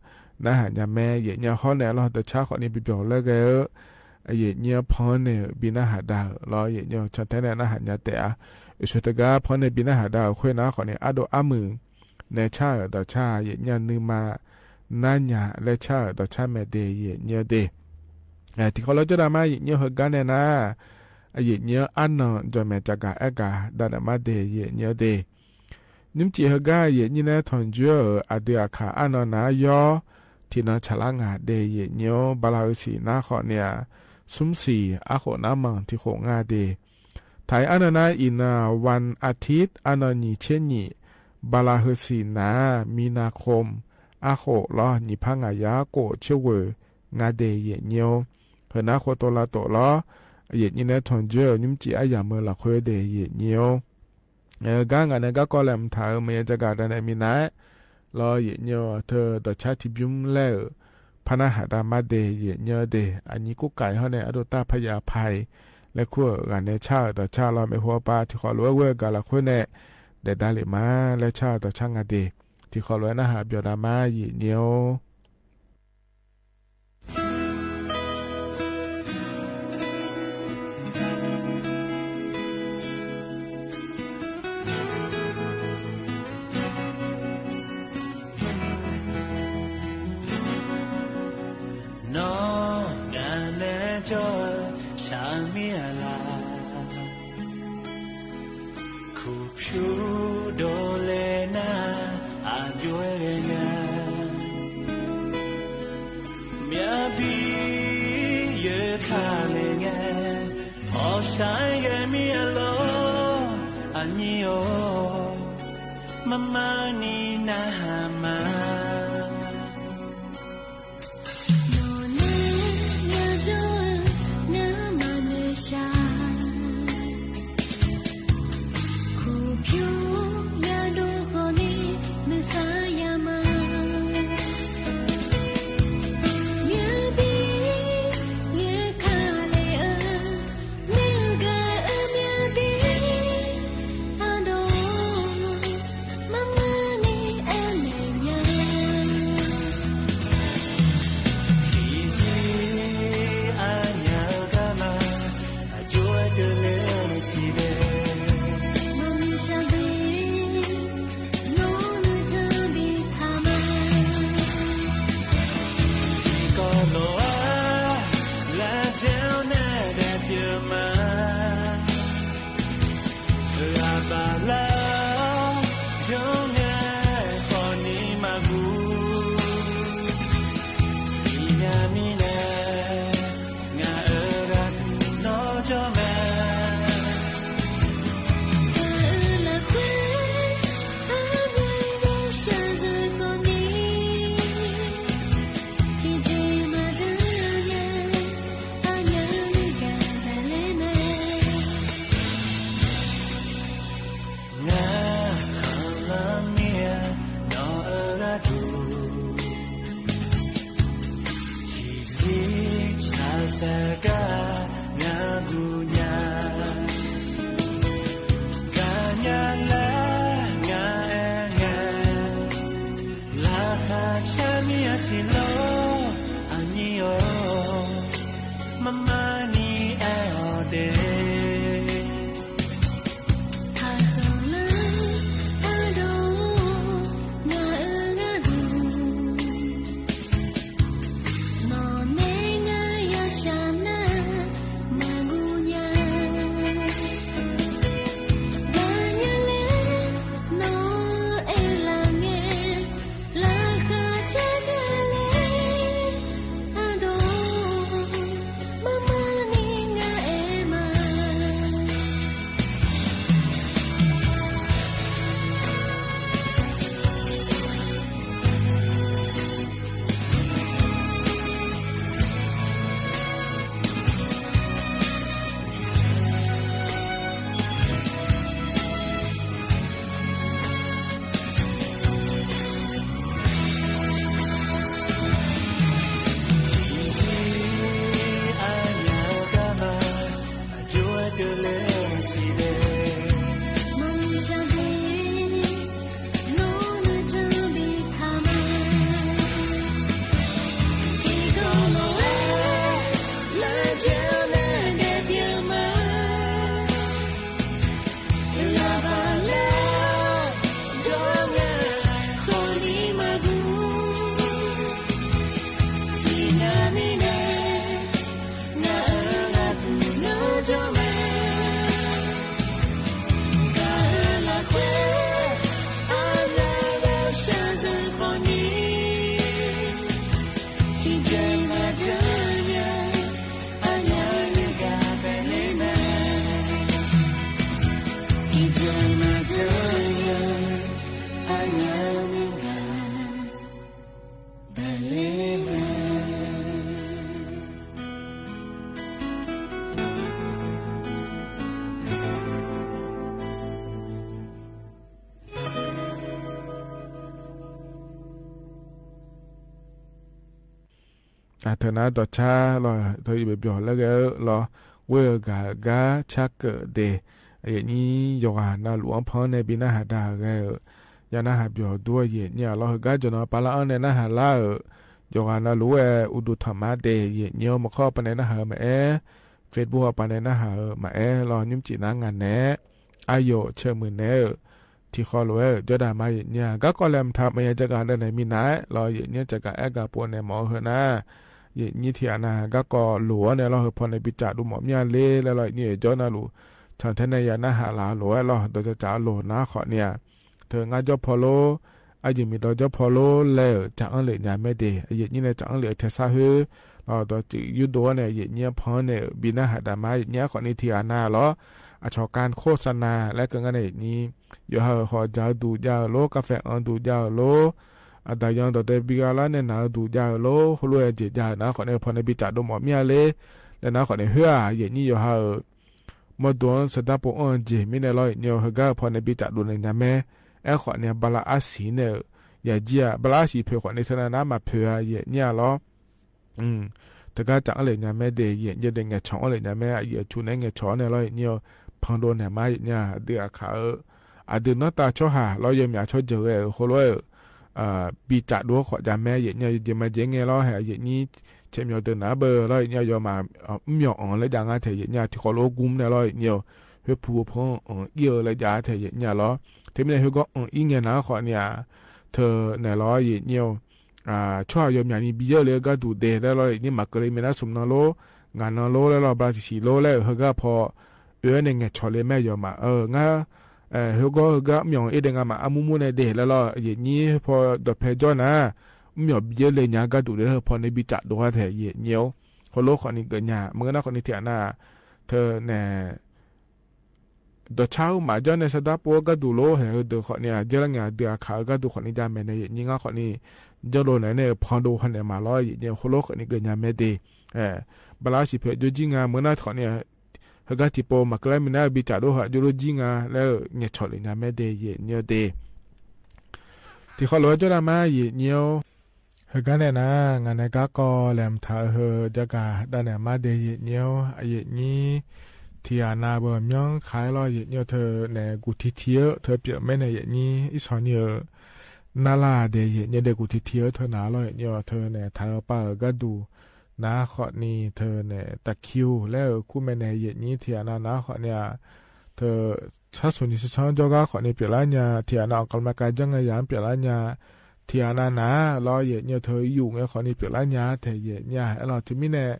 နၢ်ဟးညါမဲ ယဲၢ်ညိ ဟီန့ၣ်လီၤ ဒီးဆၣ်ဃီန့ၣ် ပျီၣ်ပျီၣ်လၢဂၤဧၢ ယဲၢ်ညိ ဖီန့ၣ် ဘံၣ်နၢ်ဟးဒၣ်လီၤ ယဲၢ်ညိ ဆီၣ်ထဲန့ၣ် နၢ်ဟးညါတဲာ်ဧါ အိၣ်ဆိၣ်တဂၤ ဖီန့ၣ် ဘံၣ်နၢ်ဟးဒၣ်အဃိန့ၣ်ဃီန့ၣ် အါဒိၣ်အါမုၢ် နဲဆၣ်ဧၢ ဒီးဆၣ် ယဲၢ်ညိ နုၢ်မး နါညါလၢဆၣ်ဧၢ ဒီးဆၣ်မဲာ်ဒဲး ယဲၢ်ညိဒဲး ထံၣ်ဃီလိာ်ကၠီတၢ်မး ယဲၢ်ညိ ဟဲဂၤနဲနၤ အယဲၢ်ညိ အနီၢ် ကၠီမဲာ်ကဂၤအဲၣ်ကဂၤ ဒ်န့ၣ်မးဒဲး ယဲၢ်ညိဒဲး နုၢ်မကံး ဟဲဂၤ ယဲၢ်ညိနဲ ထွန်ကြိုးဧၢ အဒုးအခးအါနီၢ်နၤယီၤ ထံၣ်နီၢ်ဆၣ်လါငါဒဲး ယဲၢ်ညိ ဘၣ်လၢဟၢၣ်စံၣ်နၤဃီန့ၣ် သုမ်းစံၣ် အဃိၣ်နါမီၢ် ထံၣ်ဃိၣ်ငါဒဲး ထံၣ်အါနီၢ်နၤအံၤနၤ วันอาทิตย์ အနီၢ်နံၣ်ဆ့နံၣ် ဘၣ်လၢဟၢၣ်စံၣ်နၤ မံနၤခိၣ် အဃိၣ်လီၤ နံၣ်ဖးငါးရာ ကိုးဆယ့်ကိုး ငါဒဲး ယဲၢ်ညိ ဟၢၣ်နါခိၣ်တိၢ်လါတိၢ်လီၤ ယဲၢ်ညိနဲ ထွန်ကြိုး နုၢ်မကံးအါယၢ်မၢလီၤဃိဒဲး ယဲၢ်ညိ ဂၤ ငါနဲ ဂၤကီးလၢ မထးဧၢ မ့ၢ်ယဲၢ်ကဂၤ ဒ်န့ၣ်မံၤနၤ လီၤ ယဲၢ်ညိ ထၢၣ်ဒီးဆၣ်ထံဘျုးလဲၣ်ဧၢ ဖးနၢ်ဟးတၢ်မးဒဲး ယဲၢ်ညိဒဲး အညံၣ်ကူၣ်ကဲဟီန့ၣ် အဒိၣ်တၢ်ဖးယၢ်ဖးအံၤ လဲၤခူၣ်ဧၢ ဂၤနဲဆၣ်ဧၢ ဒီးဆၣ်လီၤ မ့ၢ်ဟူပၢ် ထံၣ်ဃီလိာ်ဝဲ ဝဲၢ်ဂၤလၢ်ဃိနဲ ဒဲးဒါလံမး လၢဆၣ်ဒီးဆၣ်ငါဒဲး ထံၣ်ဃီလိာ်ဝဲ နၢ်ဟးပျီၣ်တၢ်မး ယဲၢ်ညိ နီၢ် ဂၤနဲကၠီ ဆၣ်မံအလၤ ခူၣ်ဖၠူဒိၣ်လဲၣ်နၤ အဒွဲၣ်လဲၣ်နၤ မၠၣ်ဘံ ယဲၢ်ခါလဲၣ်နၤ အီၣ်ဆၣ်ယဲၢ်မံအလီၢ် အညံၣ်ဧိၤ မမၤနံၤနၢ်ဟးမး မမၤနံၤအမဲာ်ညါ အတၢ်နာ် ဒိးဆါလီၤ တၢ်ယံာ်ဘျီဘျီလၢဂဲၤလီၤ ဝဲအဂၤဂၤဆါကၢၣ်ဒဲး ယဲၢ်နံၣ် ယွၤဂၤနၢ်လူၢ်အီဖီန့ၣ် ဘိးနၢ်ဟးဒါဂဲၤ ယၤနၢ်ဟးဘျီဒိၣ် ယဲၢ်နံၣ်လီၤ ဟ့ၣ်ဂံၢ်စၢ်နီၤ ပှၤလၢအီန့ၣ်နၢ်ဟးလၢအ ယွၤဂၤနၢ်လူၢ်ဝဲ အိၣ်ဒိၣ်ထီၣ်မးဒဲး ယဲၢ်နံၣ် မူခိၣ်ပၤန့ၣ်နၢ်ဟးမးအဲၣ် Facebook အပၤန့ၣ်နၢ်ဟးဧိၤ မးအဲၣ်လီၤ ညွံစံးနါ ငါနဲ အယိာ် ဆၢမုၢ်နဲဧိၤ ထံၣ်ဃီလိာ်ဝဲဧိၤ ကၠီဒၣ်မါ ယဲၢ်နံၣ် ဂၤကီၢ်လဲၣ်မထါ မ့ၢ်ယဲၢ်ကဂၤဒၣ်နဲၣ်မံနၤလီၤ ယဲၢ်နံၣ် ကဂၤအဲၣ်ကဂၤပိာ်န့ၣ် မ့ၢ်ဟၢနၤ ယဲၢ်နံၣ် ထံၣ်အနၤ ဂၤကီၢ်လိာ်ဝဲန့ၣ်လီၤ ဟၢဖီန့ၣ် ဘံၣ်စၢ်ဒိၣ်မးမ့ၢ်အါလဲၣ်လီၤ ယဲၢ်နံၣ် ယဲၢ်ကၠီနၢ်လူၢ် ဆၣ်ထဲန့ၣ် ယၤနၢ်ဟးလၢအလိာ်ဝဲလီၤ ဒီးကၠီကၠီလိာ်နၤဃီန့ၣ် တဂၤကၠီဖီလိ အယံာ်မံၤဒီးကၠီဖီလိလဲၣ်ဧိၤ ကၠၣ်အၢၣ်လၢညါမဲဒဲး ယဲၢ်နံၣ်န့ၣ် ကၠၣ်အၢၣ်လၢထဲဆါဟၢ လီၤဒီးစံးယုၢ်ဒိၣ်ဝဲန့ၣ် ယဲၢ်နံၣ်အဖီန့ၣ် ဘိးနၢ်ဟးဒါမါ ယဲၢ်နံၣ်ဃီန့ၣ် ထံၣ်အနၤလီၤ အဆီၣ်ကၢၣ်ခိၣ်စနၢ် လၢကငါန့ၣ် ယဲၢ်နံၣ် ယွၤဟၢဟီၣ်ဒၣ်ဧိၤ ဒူၣ်ဒၣ်ဧိၤလိ ကၣ်ဖဲအီၤဒူၣ်ဒၣ်ဧိၤလိ အဒၣ်ယွၤဒီးတဲဘံဂၤလၢန့ၣ် နၢ်ဧိၤဒူၣ်ဒၣ်ဧိၤလိ ဟိလိအဲၣ်ဒ်ဒၣ်နၤဃီန့ၣ် ဖီန့ၣ် ဘံၣ်စၢ်ဒိၣ်မးမ့ၢ်အါလဲၣ် လၢနၤဃီန့ၣ် ဟၢအါ ယဲၢ်နံၣ် ယွၤဟၢဧိၤ မီၢ်ဒိၣ်စဒါပိာ်အီၣ်အီၤက့ၤ မ့ၢ်န့ၣ်လီၤ ယဲၢ်နံၣ် ဟ့ၣ်ဂံၢ်ဖီန့ၣ် ဘံၣ်စၢ်ဒိၣ်န့ၣ်ညါမဲ အဲၣ်ဃီန့ၣ် ဘၣ်လၢအစံးန့ၣ် ယၤကံၢ်ဧါ ဘၣ်လၢအစံးဖဲဃီန့ၣ် ထဲနၤနၤမၤဖဲဧါ ယဲၢ်နံၣ်လီၤ တဂၤကၠၣ်အၢၣ်လၢညါမဲဒဲး ယဲၢ်နံၣ်ဒီး ငဲၤဆီၣ်အီၣ်လၢညါမဲ အယံာ်အထူန့ၣ် ငဲၤဆီၣ်န့ၣ်လီၤ ယဲၢ်နံၣ် ဖီဒိၣ်န့ၣ်မး ယဲၢ်နံၣ် အဒုးအခးဧိၤ အဒုးနီၢ်တၢ်ဆီဟၣ်လီၤ ယဲၢ်မံၤအဆီဂဲၤဂဲၤ ဟိလိအဲၣ် ဘံၣ်စၢ်ဒိၣ်ဃီညါမဲ ယဲၢ်နံၣ် ယဲၢ်မံၤကဲငဲၤလီၤ ဟဲယဲၢ်နံၣ် ဆဲးမံၤဒုးနၤဘၣ်လီၤ ယဲၢ်နံၣ် ယွၤမၤ မံၤအီၤလၢယၤငါထဲ ယဲၢ်နံၣ် ထံၣ်ဃီလိာ်ကူမ့ၢ်န့ၣ်လီၤ ယဲၢ်နံၣ် ဟ့ၣ်ဖူဖီအီၤအီၣ်အံၣ်လၢယၤထဲ ယဲၢ်နံၣ်လီၤ ထဲမ့ၢ်န့ၣ် ဟ့ၣ်ဂံၢ်အီၣ်အံၣ်ငဲၤနၤဃီန့ၣ် ထဲန့ၣ်လီၤ ယဲၢ်နံၣ် ဆီဟၣ်ယွၤမံၤန့ၣ် ဘံယဲၢ်လၢဂၤဒူၣ်ဒဲးလၢလီၤ ယဲၢ်နံၣ် မၤကလ့မ့ၢ်နၤ ဆူၣ်နၤလိ ငါနၤလိလၢလီၤ ဘျါဆံးဆံးလိလၢ ဟ့ၣ်ဂံၢ်ဖီ အၢန့ၣ် ငဲၤဆီၣ်လၢမဲယွၤမး အၢ ငါ ဟ့ၣ်ဂံၢ် ဟ့ၣ်ဂံၢ်မံၤအီၣ်အံၣ်ဒီး ငါမၤအါမူမူန့ၣ်ဒဲးလၢလီၤ ယဲၢ်နံၣ် ဖီဒီးဖဲကၠီနၤ မံၤအီၣ်ဘံယဲၢ်လၢညါ ဂၤဒူၣ်ဒဲးလၢ ဟ့ၣ်ဖီန့ၣ် ဘံၣ်စၢ်ဒိၣ်ထဲ ယဲၢ်နံၣ် ဟိလိဃီန့ၣ် ကညး မ့ၢ်ဂ့ၤနၤဃီန့ၣ် ထဲအနၤ ထဲန့ၣ် ဒီးဆၣ်မၤကၠီန့ၣ် စဒါပိာ်ဂၤဒူၣ်လိ ဟဲဟ့ၣ်ဒုးဃီန့ၣ် ယဲၢ်လၢညါဒုးအခးဂၤဒူၣ်ဃီန့ၣ် ယၤမဲာ်န့ၣ် ယဲၢ်နံၣ် ငါဃီန့ၣ် ကၠီလိာ်န့ၣ်န့ၣ် ဖီဒိၣ်ဃီန့ၣ်မးလီၤ ယဲၢ်နံၣ် ဟိလိဃီန့ၣ် ကညးမဲဒဲး ဘၣ်လၢအစံးဖဲကၠီကၠီနၤ မ့ၢ်ဂ့ၤနၤဃီန့ၣ် ဟ့ၣ်ဂံၢ်ထံၣ်ပိာ်မၤကလ့မ့ၢ်နၤ ဘံၣ်စၢ်ဒိၣ်ဟး ကၠီလိာ်ကၠီနၤ လၢ ငဲၤဆီၣ်လၢညါမဲဒဲး ယဲၢ်နံၣ်ဒဲး ထံၣ်ဃီလိာ်ဝဲကၠီဒၣ်မါ ယဲၢ်နံၣ် ဟ့ၣ်ဂံၢ်န့ၣ်နၤ ငါန့ၣ်ဂၤကီၢ်လဲၤမထါ ဟ့ၣ်ဂံၢ်ကဂၤဒၣ်နဲၣ်မါဒဲး ယဲၢ်နံၣ် ယဲၢ်နံၣ် ထံၣ်အနၤဘၣ် မၠီခါလီၤ ယဲၢ်နံၣ် ထဲန့ၣ် ကူၣ်ထံထံဧၢ ထဲပၠးမဲန့ၣ် ယဲၢ်နံၣ် အံၣ်ဆီၣ်နံၣ်ဧၢ နၤလၢဒဲး ယဲၢ်နံၣ်ဒဲး ကူၣ်ထံထံဧၢ ထဲနၤလီၤ ယဲၢ်နံၣ် ထဲန့ၣ် ထါပၢ်ဧၢ ဂၤဒူၣ် နၤဃီန့ၣ် ထဲန့ၣ် တၢ်ခံလၢ ခူၣ်မဲန့ၣ် ယဲၢ်နံၣ် ထံၣ်အနၤနၤဃီန့ၣ် ထဲ ဆၣ်ဆူၣ်နံၣ်ဆၣ်ဆၣ် ကၠီဂၤဃီန့ၣ် ပၠးလၢညါ ထံၣ်အနၤ အကလမကၢ် ကၠီငါယၤ ပၠးလၢညါ ထံၣ်အနၤနၤလီၤ ယဲၢ်နံၣ် ထဲယူၣ်ငဲၤဃီန့ၣ် ပၠးလၢညါ ထဲယဲၢ်နံၣ် အဲၣ်လီၤ ထဲမံၤန့ၣ်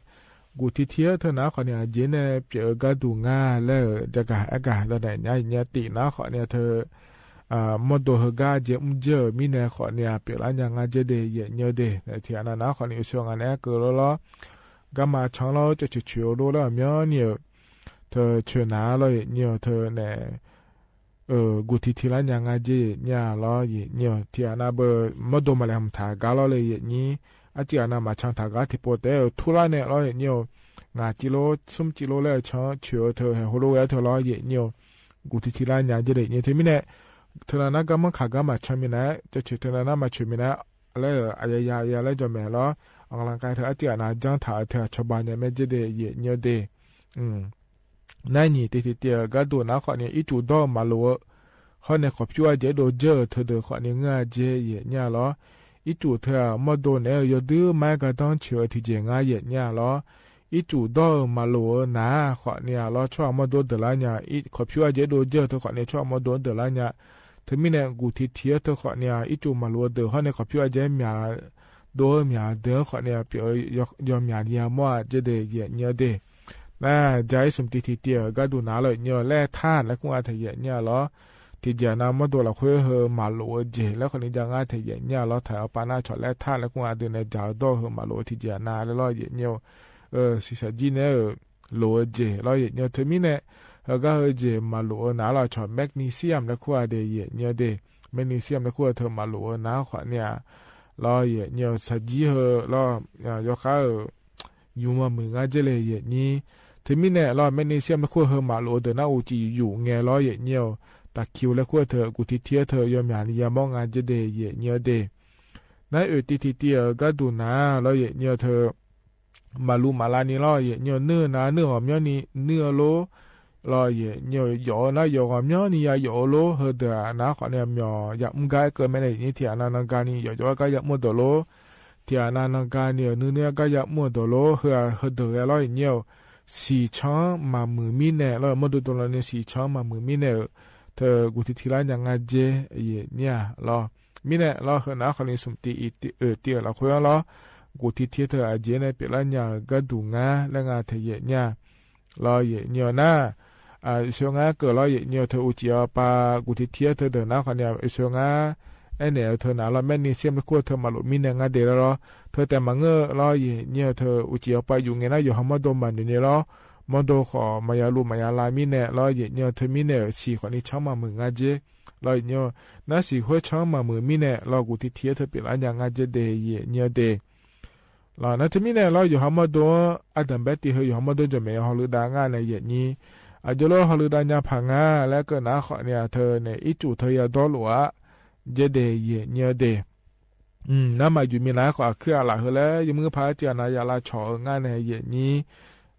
ကူၣ်ထံထံဧၢ ထဲနၤဃီန့ၣ် အကၠီန့ၣ် ပၠးဂၤဒူၣ်နၤလၢ ကဂၤအဲၣ်ဂၤ ဒီးနဲၣ်ညါ ယဲၢ်နံၣ် တံၢ်နၤဃီန့ၣ် ထဲ မီၢ်ဒိၣ်ဟ့ၣ်ဂံၢ်အကၠီ မုၢ်ကၠီမံၤန့ၣ်ဃီန့ၣ် ပၠးလၢညါ ငါကၠီဒဲး ယဲၢ်နံၣ်ဒဲး ထံၣ်အနၤနၤဃီန့ၣ် အဆိ ငါန့ၣ် အဲၣ်ကလီလီၤ ဂၤမၤဆၣ်လီၤ ကၠီဆိဆိလိလၢအမံၤန့ၣ် ထဲဆိနၤလီၤ ယဲၢ်နံၣ် ထဲန့ၣ် ကူၣ်ထံထံလၢညါ ငါကၠီ ယဲၢ်နံၣ်လီၤ ယဲၢ်နံၣ် ထံၣ်အနၤဘၣ် မီၢ်ဒိၣ်မၤလဲၤမထါဂၤလီၤလၢ ယဲၢ်နံၣ် အစံးအနၤမၤဆၣ်ထီၣ်ဂၤထံၣ်ပိာ်တဲ ထူလၢန့ၣ်လီၤ ယဲၢ်နံၣ် ငါကံလိ ဆူၣ်ကံလိလၢအဆိ ဆိထဲ ဟဲဟိလိဝဲထဲလီၤ ယဲၢ်နံၣ် ကူၣ်ထံထံလၢညါ ကၠီဒဲး ယဲၢ်နံၣ် ထဲမံၤန့ၣ် ထဲနၤနၤဂၤမၤခးဂၤမၤဆၣ်မံၤန့ၣ် ကၠီဆိထဲနၤနၤမၤဆိၣ်မံၤန့ၣ် လၢအယၤယၤယၤလၢကၠီမဲာ်လီၤ အကလမကၢ် ထဲအစံးအနၤ ကၠီထီၣ် ထဲအဆီဘၣ်ညါ မဲကၠီဒဲး ယဲၢ်နံၣ်ဒဲး နၤနံၣ် တံၢ်တံၢ်တံၢ် ဂၤဒိၣ်နၤဃီန့ၣ် အံၣ်စူၣ်ဒီမၤလိာ်ဧိၤ ဃီန့ၣ် ခီဖျိအကၠီဒိၣ်ကၠီ ထဲဒၣ်ဃီန့ၣ် ငါကၠီ ယဲၢ်နံၣ်လီၤ အံၣ်စူၣ်ထဲ မီၢ်ဒိၣ်န့ၣ် ယိၤဒုးမၤကဒီဆၢထံၣ်ကၠီ ငါယဲၢ်နံၣ်လီၤ အံၣ်စူၣ်ဒီမၤလိာ်ဧိၤနၤဃီန့ၣ်လီၤ ဆိမီၢ်ဒိၣ်ဒၢးလၢညါ ခီဖျိအကၠီဒိၣ်ကၠီ ထဲဃီန့ၣ် ဆိမီၢ်ဒိၣ်ဒၢးလၢညါ ထဲမံၤန့ၣ် ကူၣ်ထံထံထဲဃီန့ၣ် အံၣ်စူၣ်မၤလိာ်ဧိၤဒၢး ဃီန့ၣ် ခီဖျိအကၠီမံၤ ဒိၣ်မံၤဒၢးဃီန့ၣ် ပၠးယီၤမံၤလံယၤမီၢ် ကၠီဒဲး ယဲၢ်နံၣ်ဒဲး နၤ ကၠီအံၣ်စူၣ် တံၢ်တံၢ်တံၢ် ဂၤဒိၣ်နၤလီၤ ယဲၢ်နံၣ် လဲၣ်ထါ လဲၣ်ကူအါ ထဲယဲၢ်နံၣ်လီၤ ထံၣ်ကၠီနၤ မီၢ်ဒိၣ်လီၤ ဃုဟ့ၣ်မၤလိာ်ဧိၤကၠီ လၢဃီန့ၣ် ယဲၢ်နံၣ် ငါထဲယဲၢ်နံၣ်လီၤ ထဲအပၢ်နၤဆီၣ်လဲၣ်ထါ လဲၣ်ကူအါ ဒုးနဲၣ် ကၠီဒီဟ့ၣ်မၤလိာ် ထံၣ်ကၠီနၤလၢလီၤ ယဲၢ်နံၣ် စံးဆၢကၠီန့ၣ် လိာ်ဧိၤကၠီလီၤ ယဲၢ်နံၣ် ထဲမံၤန့ၣ် ဟ့ၣ်ဂၤဟ့ၣ်ကၠီမၤလိာ်ဧိၤနၤလီၤ ဆီၣ် magnesium လဲၣ်ကူအါဒဲး ယဲၢ်နံၣ်ဒဲး magnesium လဲၣ်ကူအါ ထဲမၤလိာ်ဧိၤနၤဃီန့ၣ် လီၤ ယဲၢ်နံၣ် စၢ်ကၠီဟ့ၣ်လီၤ ယီၤဃါဧိၤ ယူၤမီၢ်မုၢ် ငါကၠီလၢယဲၢ်နံၣ် ထဲမံၤန့ၣ်လီၤ magnesium လဲၣ်ကူဟ့ၣ်မၤလိာ်ဧိၤဒၢး နၤအိၣ်ကၠီယူၤယူၤငဲၤလီၤ ယဲၢ်နံၣ် တၢ်ခံလဲၣ်ကူထဲ ကူၣ်ထံထံထဲ ယီၤမံၤလံယၤမီၢ် ငါကၠီဒဲး ယဲၢ်နံၣ်ဒဲး နၤ အၢ တံၢ်တံၢ်တံၢ် ဂၤဒိၣ်နၤလီၤ ယဲၢ်နံၣ်ထဲ မၤလူမၤလးန့ၣ်လီၤ ယဲၢ်ညီနုၢ်နၤ နုၢ်ဂီၤမီၢ်န့ၣ် နုၢ်အလီၤ လီၤ ယဲၢ်ညီယိးနၤ ယိးဂီၤမီၢ်န့ၣ် ယိးအလီၤ ဟၢဒၢးနၤ ခွးန့ၣ် မီၢ်ယမုၢ်ဂၤ အဲၣ်ကၢမ့ၢ်န့ၣ် ယဲၢ်ညီ ထံၣ်အနၤနၤဂၤန့ၣ် ယိးယိးအကါယမုၢ်ဒီးလီၤ ထံၣ်အနၤနၤဂၤန့ၣ် နုၢ်နုၢ်အကါယမုၢ်ဒီးလီၤ ဟၢ ဟၢဒၢးဂဲၤလီၤ ယဲၢ်ညီ စံၣ်ဆီမၤမုၢ်မံနဲၣ်လီၤ မုၢ်ဒိၣ်ဒိၣ်လီၤန့ၣ် စံၣ်ဆီမၤမုၢ်မံနဲၣ်ဧၢ တဂူာ်ထံထံလၢညါ ငါကၠ့ ယဲၢ်ညီလီၤ မံနဲၣ်လီၤ ဟၢနၤ ခွးန့ၣ် သုးတံၢ်အံၤ တံၢ်အၢ တံၢ်အၢလီၤခွဲလီၤ ဂူာ်ထံထံတၢ်အကၠ့ နဲၣ်ပျဲလၢညါ ကဒုးငါ လၢငါထဲယဲၢ်ညီ လီၤ ယဲၢ်ညီနၤ အဆိငါကၢၢ်လီၤ ယဲၢ်ညီ တဂူာ်စံၣ်အီၤပာ် ဂူာ်ထံထံတၢ်ဒီးနၤ ခွးန့ၣ် အဆိငါ အဲၣ်နဲၣ်အီၤတၢ်နၤလီၤ မ့ၢ်န့ၣ် စံၣ်မုၢ်ခိၣ် တၢ်မၤလိာ်မံနဲၣ် ငါဒဲးလီၤလီၤ တၢ်တဲမၤငၢၢ်လီၤ ယဲၢ်ညီ တဂူာ်စံၣ်အီၤပာ် ယူၢ်ငဲၤနၤ ယိးဟီၣ်မီၢ်ဒိၣ်မၤနုၤန့ၣ်လီၤ မီၢ်ဒိၣ်ဃီ မၤယၤလူၤမၤယၤလးမံနဲၣ်လီၤ ယဲၢ်ညီ တမံန့ၣ် စံၣ်ခွးန့ၣ် ဆီမၤမုၢ် ငါကၠ့ လီၤ ယဲၢ်ညီ နၤ စံၣ်ခွဲဆီမၤမုၢ်မံနဲၣ်လီၤ ဂူာ်ထံထံတၢ်ပျဲလၢညါ ငါကၠ့ဒဲး ယဲၢ်ညီဒဲး လီၤ နၤတမံန့ၣ်လီၤ ယိးဟီၣ်မီၢ်ဒိၣ် အတၢ်ဘဲတံၢ် ဟၢယိးဟီၣ်မီၢ်ဒိၣ် ကၠီၣ်မဲာ် ယိးဟီၣ်လူဒါ ငါန့ၣ် ယဲၢ်ညီ အကၠိလၢဟီၣ်လူဒါညါဖး ငါလၢကၢၢ်နၤ ခွးန့ၣ် တၢ်န့ၣ် အံၣ်စူၣ်တၢ်ယၤဒီလိာ်ဧါ ကၠ့ဒဲး ယဲၢ်ညီဒဲး နၤမၤယူၢ်မံၤလၢ် ခွးခုအလၢ်ဟၢလၢ ယမုၢ်ဖး တံၢ်အနၤယၤလၢ်ဆီၣ်ဧၢ ငါန့ၣ် ယဲၢ်ညီ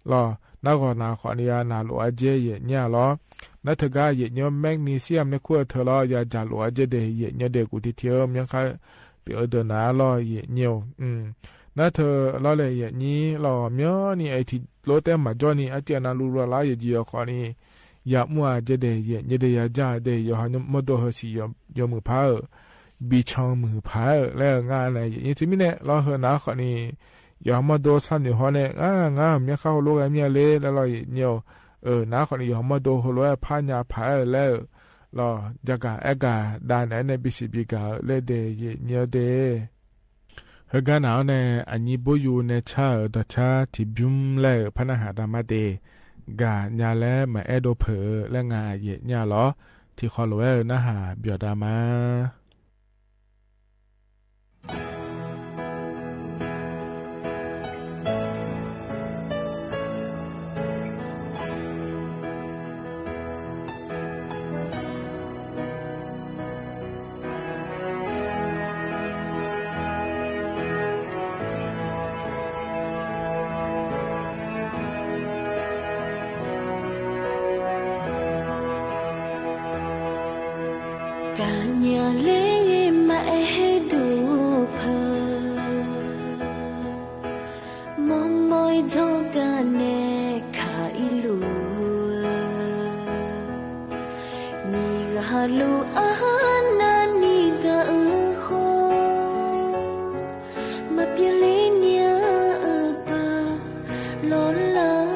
လီၤ နၤဂီၢ်နၤ ခွးန့ၣ် ယၤနၤလိာ်အကၠ့ ယဲၢ်ညီလီၤ နၤတဂၤ ယဲၢ်ညီ မ့ၢ်န့ၣ် စံၣ်မုၢ်ခိၣ်တၢ်လီၤ ယၤကၠၢ်လိာ်အကၠ့ဒဲး ယဲၢ်ညီဒဲး ဂူာ်ထံထံဧၢ မ့ၢ်ခါ ပျဲအၢဒၢးနၤလီၤ ယဲၢ်ညီ နၤတၢ်လီၤလဲၣ် ယဲၢ်ညီ လီၤ မ့ၢ်န့ၣ် အထံၣ်လိာ်တဲမၤကၠီန့ၣ် အတံၢ်အနၤလူၤလီၤလၢ် ယဲၢ်ညီ ယိးခွးန့ၣ် ယၤမူအကၠ့ဒဲး ယဲၢ်ညီဒဲး ယၤကၠၢ်ဒဲး ယိးဟီၣ်မီၢ်ဒိၣ် ဟၢစံၣ်ယီၤမုၢ်ဖးဧၢ ဘံၣ်ဆီမုၢ်ဖးဧၢ လၢငါန့ၣ် ယဲၢ်ညီ တမံန့ၣ်လီၤ ဟၢနၤ ခွးန့ၣ် ယိးဟီၣ်မီၢ်ဒိၣ် ဆၣ်နုာ်ဟီၣ်န့ၣ် ငါ ငါ မ့ၢ်ခါဟီၣ်လိာ်ဂဲၤမံၤလၢ လၢလီၤ ယဲၢ်ညီ အၢ နၤ ခွးန့ၣ် ယိးဟီၣ်မီၢ်ဒိၣ်ဟီၣ်လိာ်ဖးညါဖးဧၢလၢ လီၤ ယၤကၤအဲၣ်ကၤဒါန့ၣ် နဲၣ်ဘံၣ်စံၣ်ဘံၣ်ကၤလၢဒဲး ယဲၢ်ညီဒဲး ဟၢကါနၤအီၤန့ၣ် အညံဘိယူၤနဲၣ်ဆၣ်ဧၢ ဒီးဆၣ်ထံဘျုးလၢ်ဧၢ ဖးနၢ်ဟးတၢ်မၤဒဲး ကၤညါလၢမၤအဲၣ်ဒိးဖုးလၢငါ ယဲၢ်ညီလီၤ ထံၣ်ဃီလိာ်ဝဲဧၢ နၢ်ဟးပၠီၤတၢ်မၤကၤညါလၢမၤအဲၣ်ဒိးဖုး မိၢ်မိၢ်ဒိၣ်ကၤနဲၣ်ခါအံၤလူၤ နံၤဂၤလူၤအါနၤနံၤဂၤအၢဃီ မၤပျဲလၢညါအပၢၤလီၤလၢ်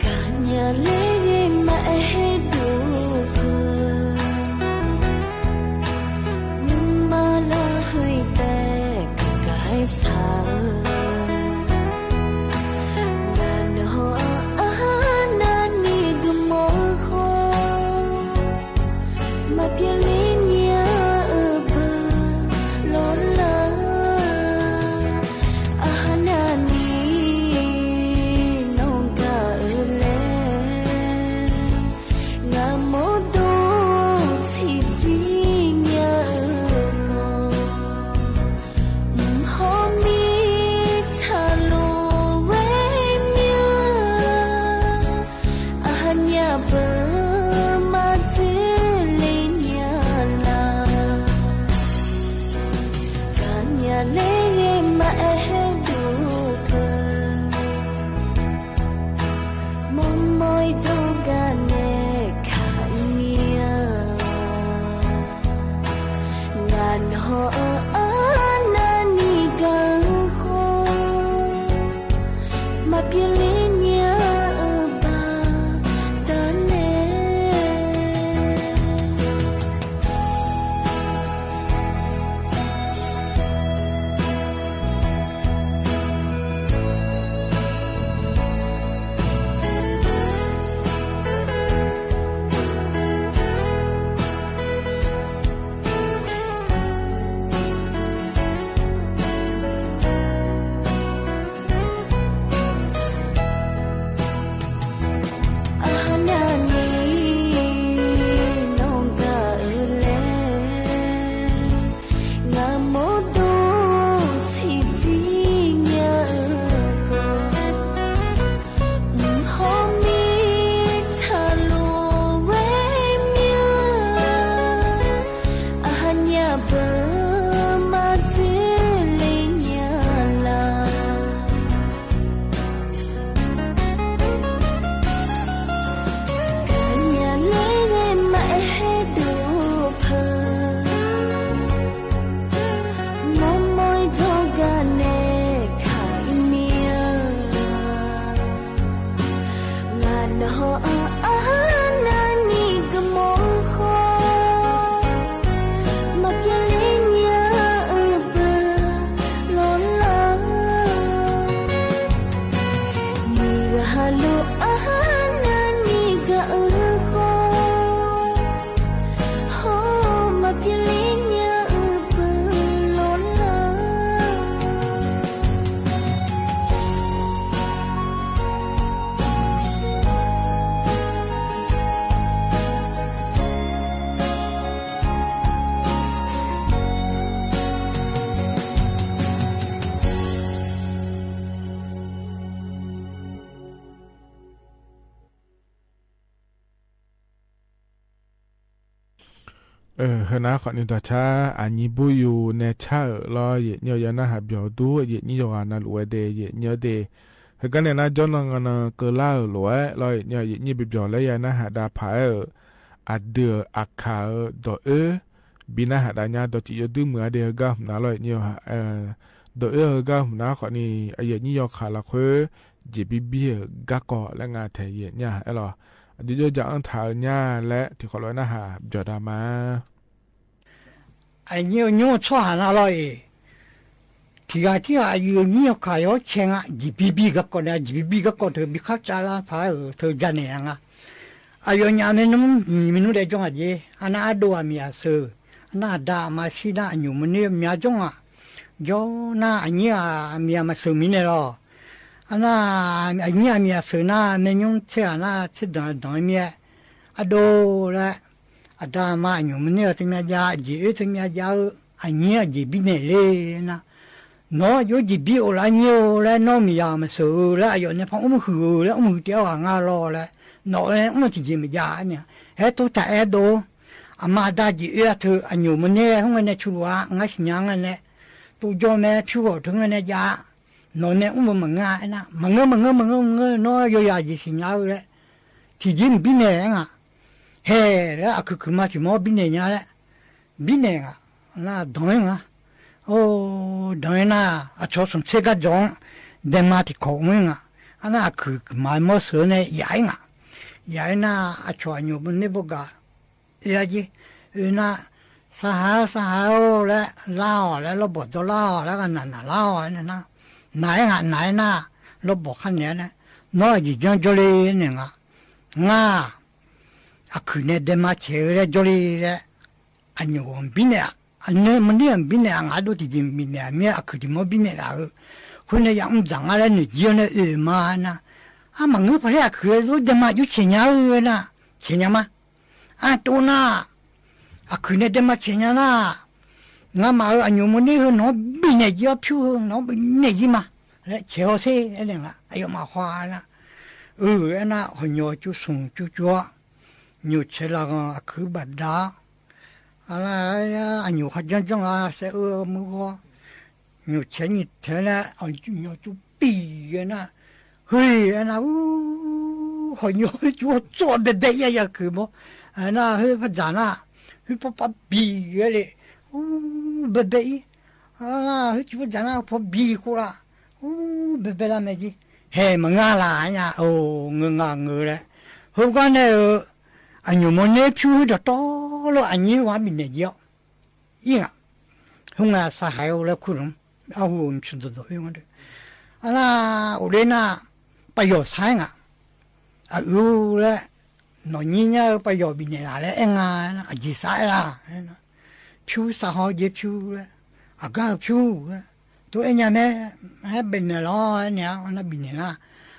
ကၤညါလၢမၤအဲၣ်ဒိးဖုး မုၢ်မၤလၢဟဲတဲကကဲဆၢ နၤနီၢ်အါနၤနံၤဂၤမီၢ်ဃီ မၤပျဲလၢညါအပၢၤလီၤလၢ် အါနၤနံၤနီၢ်ဂၤအၢလဲၣ် ငါမီၢ်ဒိၣ်ဆံးဆံးညါအၢကီၢ် မုၢ်ဟီၣ်မံထါလိၤဝဲမၠၢ အါနၤပၢၤမၤတ့ၢ်လၢညါလၢ် ကၤညါလၢမၤအဲၣ်ဒိးဖုး မိၢ်မိၢ်ဒိၣ်ကၤနဲၣ်ခါအံၤ နၤနီၢ်အါနၤနံၤဂၤဃီ မၤပျဲလၢညါအပၢၤတၢ်နဲၣ် နဟီၣ်အၢၣ်အဟၢနၤနံၤကမီၤဃီ, မၤပျဲလ့ညါအၢပၢၤလီၤလး, နံၤဂၤဟးလိာ်အဟၢနၤနံၤကအၢဃီ, ဟီၣ်မၤပျဲလ့ညါအၢပၢၤလီၤလး. အၢ ဟဲနၤ ခွါနံၤတၢ်ဆါ အညံၤဘူယူၤနဲဆါဧၢလီၤ. ယဲၢ်ညီယဲၢ်နၢ်ဟးဘျီၣ်ဒူ ယဲၢ်ညီယဲၢ်ဂၤနၤလူၤဝဲဒဲး ယဲၢ်ညီဒဲး ဟဲကါန့ၣ်နၤ ကၠီနီၢ်ဂၤနၤ ကလါဧၢလီၤဝဲလီၤ. ယဲၢ်ညီယဲၢ်ညီဘျီၣ်ဘျီၣ်လၢယဲၢ်နၢ်ဟးဒါဖးအၢ အဒုးအခးဧၢ ဒီးအၢ ဘံနၢ်ဟးဒါညါ ဒီးစံးယိၤဒုမုၢ်အါဒဲး ဟဲကါမုၢ်နၤလီၤ. ယဲၢ်ညီ အၢ ဒီးအၢဟဲကါမုၢ်နၤ ခွါနံၤ အယဲၢ်ညီယဲၢ်ခးလီၤဃု ယဲၢ်ဘံဘံဧၢ ကါကီၤလၢငါထဲယဲၢ်ညါအဲၣ်လီၤ. အဒိဒိယၤအၢထးဧၢညါလၢ ထံၣ်ခီလီၤနၢ်ဟးဘျီၣ်ဒါမး အညိၣ်ညိၣ်ဆီၣ်ဟးနၤလီၤအံၤ, ထံၣ်ဂၤထံၣ်ဂၤ အယုၢ်အညံၣ်အီၤခးယီၤဆဲးငါ, ယံာ်ဘံဘံကီၢ်ကီၢ်န့ၣ်, ယံာ်ဘံဘံကီၢ်ကီၢ် တဘံခါစၢ်လၢဖးဧၢ တယၤနဲၣ်ဧါငါ, အယီၤညါမ့ၢ်နမုၢ်နံၤမ့ၢ်နုၤဒဲး ကၠီၣ်ဧါယ့, အနၢ်အဒိၣ်အမံၤအဆၢ, အနၢ်ဒါအမါဆံးနၢ် အညိၣ်မနုၤမၠါကၠီၣ်ဧါ, ကၠီၣ်နၢ် အညိၣ်အမံၤအမၤစၢၤမံၤန့ၣ်လီၤ. အနၢ် အညိၣ်အမံၤအဆၢနၢ် မ့ၢ်ညိၣ်ဆဲးဂၤနၢ် ဆဲးဒၢၣ်ဒၢၣ်မံၤ အဒိၣ်လၢ အဒါအမါ အညိၣ်မနုၤတမံၤယါ အယံာ်အၢတမံၤယါဧၢ, အညိၣ်အယံာ်ဘံန့ၣ်လံနၢ်, နီၢ်ယိယံာ်ဘံအိၣ်လၢအညိၣ်ဧိၤလၢ နီၢ်မံၤယၤမၤစၢၤဧိၤလၢ အယီၤနဲဖးအိၣ်မုာ်ဟုၣ်ဧိၤလၢ အိၣ်မုာ်ဟုၣ်တ့ၢ်အီၣ်ဂၤငါလီၤလၢ နီၢ်အိၣ်လၢအိၣ်မုာ်တယံာ်မ့ၢ်ယါန့ၣ်, ဟဲတိတၢ်အဲၣ်ဒိၣ်, အမါဒါယံာ်အၢအထၢ အညိၣ်မနုၤ ဟူငဲနဲဆူလဝါ ငါစံၣ်ညါငါနဲ, တိကၠီၣ်မဲ ဖၠူဂီၢ်ထုငဲနဲယါ နီၢ်နဲအိၣ်မုာ်မုာ်မုာ်ငါနၢ်, မုာ်ငါ မုာ်ငါ မုာ်ငါ မုာ်ငါ နီၢ်ယိယၤယံာ်စံၣ်ညါဧိၤလၢ ထံၣ်ဒ်မ့ၢ်ဘံနဲၣ်ဧါ, ဟဲလၢအခုၣ်ခုၣ်မၤထံၣ်မီၢ်ဘံနဲၣ်ညါလၢ ဘံနဲၣ်ဂၤ, နၢ်ဒိၣ်ဧါ, အိၣ် ဒိၣ်နၢ် အဆီၣ်သူၣ်ဆ့ကၤကၠီၣ်, ဒဲးမါတံၢ်ခီၣ်ဝဲဂၤ, အနၢ်အခုၣ်ခုၣ်မၤမီၢ်စၢၤန့ၣ် ယၤအံၤဂၤ, ယၤအံၤနၢ် အဆီၣ်အညိၣ်မနုၤဘိးဂၤ အၢယ့, အၢနၢ်, စၢ်ဟး စၢ်ဟးဧိၤလၢ လါအီၤလၢ လီၢ်ဘီၣ်ဒီလါအီၤလၢ ကနၣ်နၣ်လါအီၤန့ၣ်နၢ်, နၢ်အံၤဂၤ နၢ်အံၤနၢ်, လီၢ်ဘီၣ်ခါန့ၣ်န့ၣ်, နီၢ်ယံာ်ကၠီၣ်ကၠီၣ်လံန့ၣ်ဂၤ, ငါ အခုၣ်န့ၣ်ဒဲးမါဆဲးဧိၤလၢကၠီၣ်လံလၢ အညိၣ်အဘံနဲၣ်, အနၢမနုၤအဘံနဲၣ် အငါဒိၣ်တယံာ်ဘံနဲၣ် မ့ၢ်အခုၣ်တံၢ်မီၢ်ဘံနဲၣ်ဒၣ်ဧိၤ, ဃိန့ၣ်ယၤအုၣ်ဒၣ်ငါလၢနုၢ်ကၠံအီၤန့ၣ်အၢမးနၢ်, အမၤငၢၢ်ဖဲလၢအခုၣ် ဒိၣ်ဒဲးမါယုၢ်ဆဲးညါဧိၤနၢ်, ဆဲးညါမး အတိၢ်နၢ်, အခုၣ်န့ၣ်ဒဲးမါဆဲးညါနၢ်, ငါမၤဧိၤအညိၣ်မနုၤဧိၤ နီၢ်ဘံနဲၣ်ကၠံအီၤ ဖၠူဧိၤ နီၢ်ဘံနဲၣ်ကၠံမး, လၢဆဲးဟီၣ်စ့ၢ် အဲၣ်န့ၣ်ဂၤ အယီၤမၤဟါနၢ်, အၢ အဲၣ်နၢ် ဟီၣ်ညီၣ်ကၠူဆူၣ်ကၠူကၠူ ညိၣ်ဆဲးလၢဂီၤ အခုၣ်ဘၣ်ဒါ အလၢ အညိၣ်ခီၣ်ကၠီၣ်ကၠီၣ်ဂၤ စဲးအၢမုၢ်ဂီၤ, ညိၣ်ဆဲးညိၣ်ထဲလၢ အညိၣ်ကၠူပံာ်ဂ့ၤနၢ်, ဟ့ၣ် အဲၣ်နၢ် အူ ဟီၣ်ညီၣ်ကၠူကၠီၣ်ဘဲဘဲအံၤ ယၤခုၣ်ဘီ, အဲၣ်နၢ် ဟ့ၣ်ဖးဒၣ်နၢ်, ဟ့ၣ်ဖီပၤဘံၣ်ဂ့ၤလံ, အူ ဘဲဘဲအံၤ, အဲၣ်နၢ် ဟ့ၣ်ကၠူဖးဒၣ်နၢ် ဖီဘံၣ်ဃိလၢ အူ ဘဲဘဲလၢမဲာ်ကၠံ, ဟဲမၤငၢၢ်လၢညါ အိၣ် ငၢၢ်ငၢၢ်လၢ, ဟိုကီၢ်န့ၣ်ဧိၤ, အညိၣ်မနုၤဖၠူဧိၤဒီးတီလီၤ အညိၣ်ဝဲဘံၣ်နဲၣ်ကၠံအီၤ, အံၤဂၤ, ဟူငါစၢ်ဟးအိၣ်လၢခူၣ်နူာ်, အဟူမုၢ်ဆူၣ်ဒိၣ်ဒိၣ်အံၤဝဲဒီး, အလၢ အိၣ်လၢနၢ်, ပယီၤဆါဂၤ, အအုလၢ နီၢ်ညံညါဧိၤ ပယီၤဘံၣ်နဲၣ်လၢ အဲၣ်ငါ, အယံာ်စၢ်အဲၣ်လၢ ဖၠူစၢ်ဟီယ့ဖၠူလၢ, အဂၤဖၠူလၢ, တိအဲၣ်ညါမ့ၢ်, ဟဲဘံၣ်နဲၣ်လီၤန့ၣ် နၢ်ဘံၣ်နဲၣ်လၢ,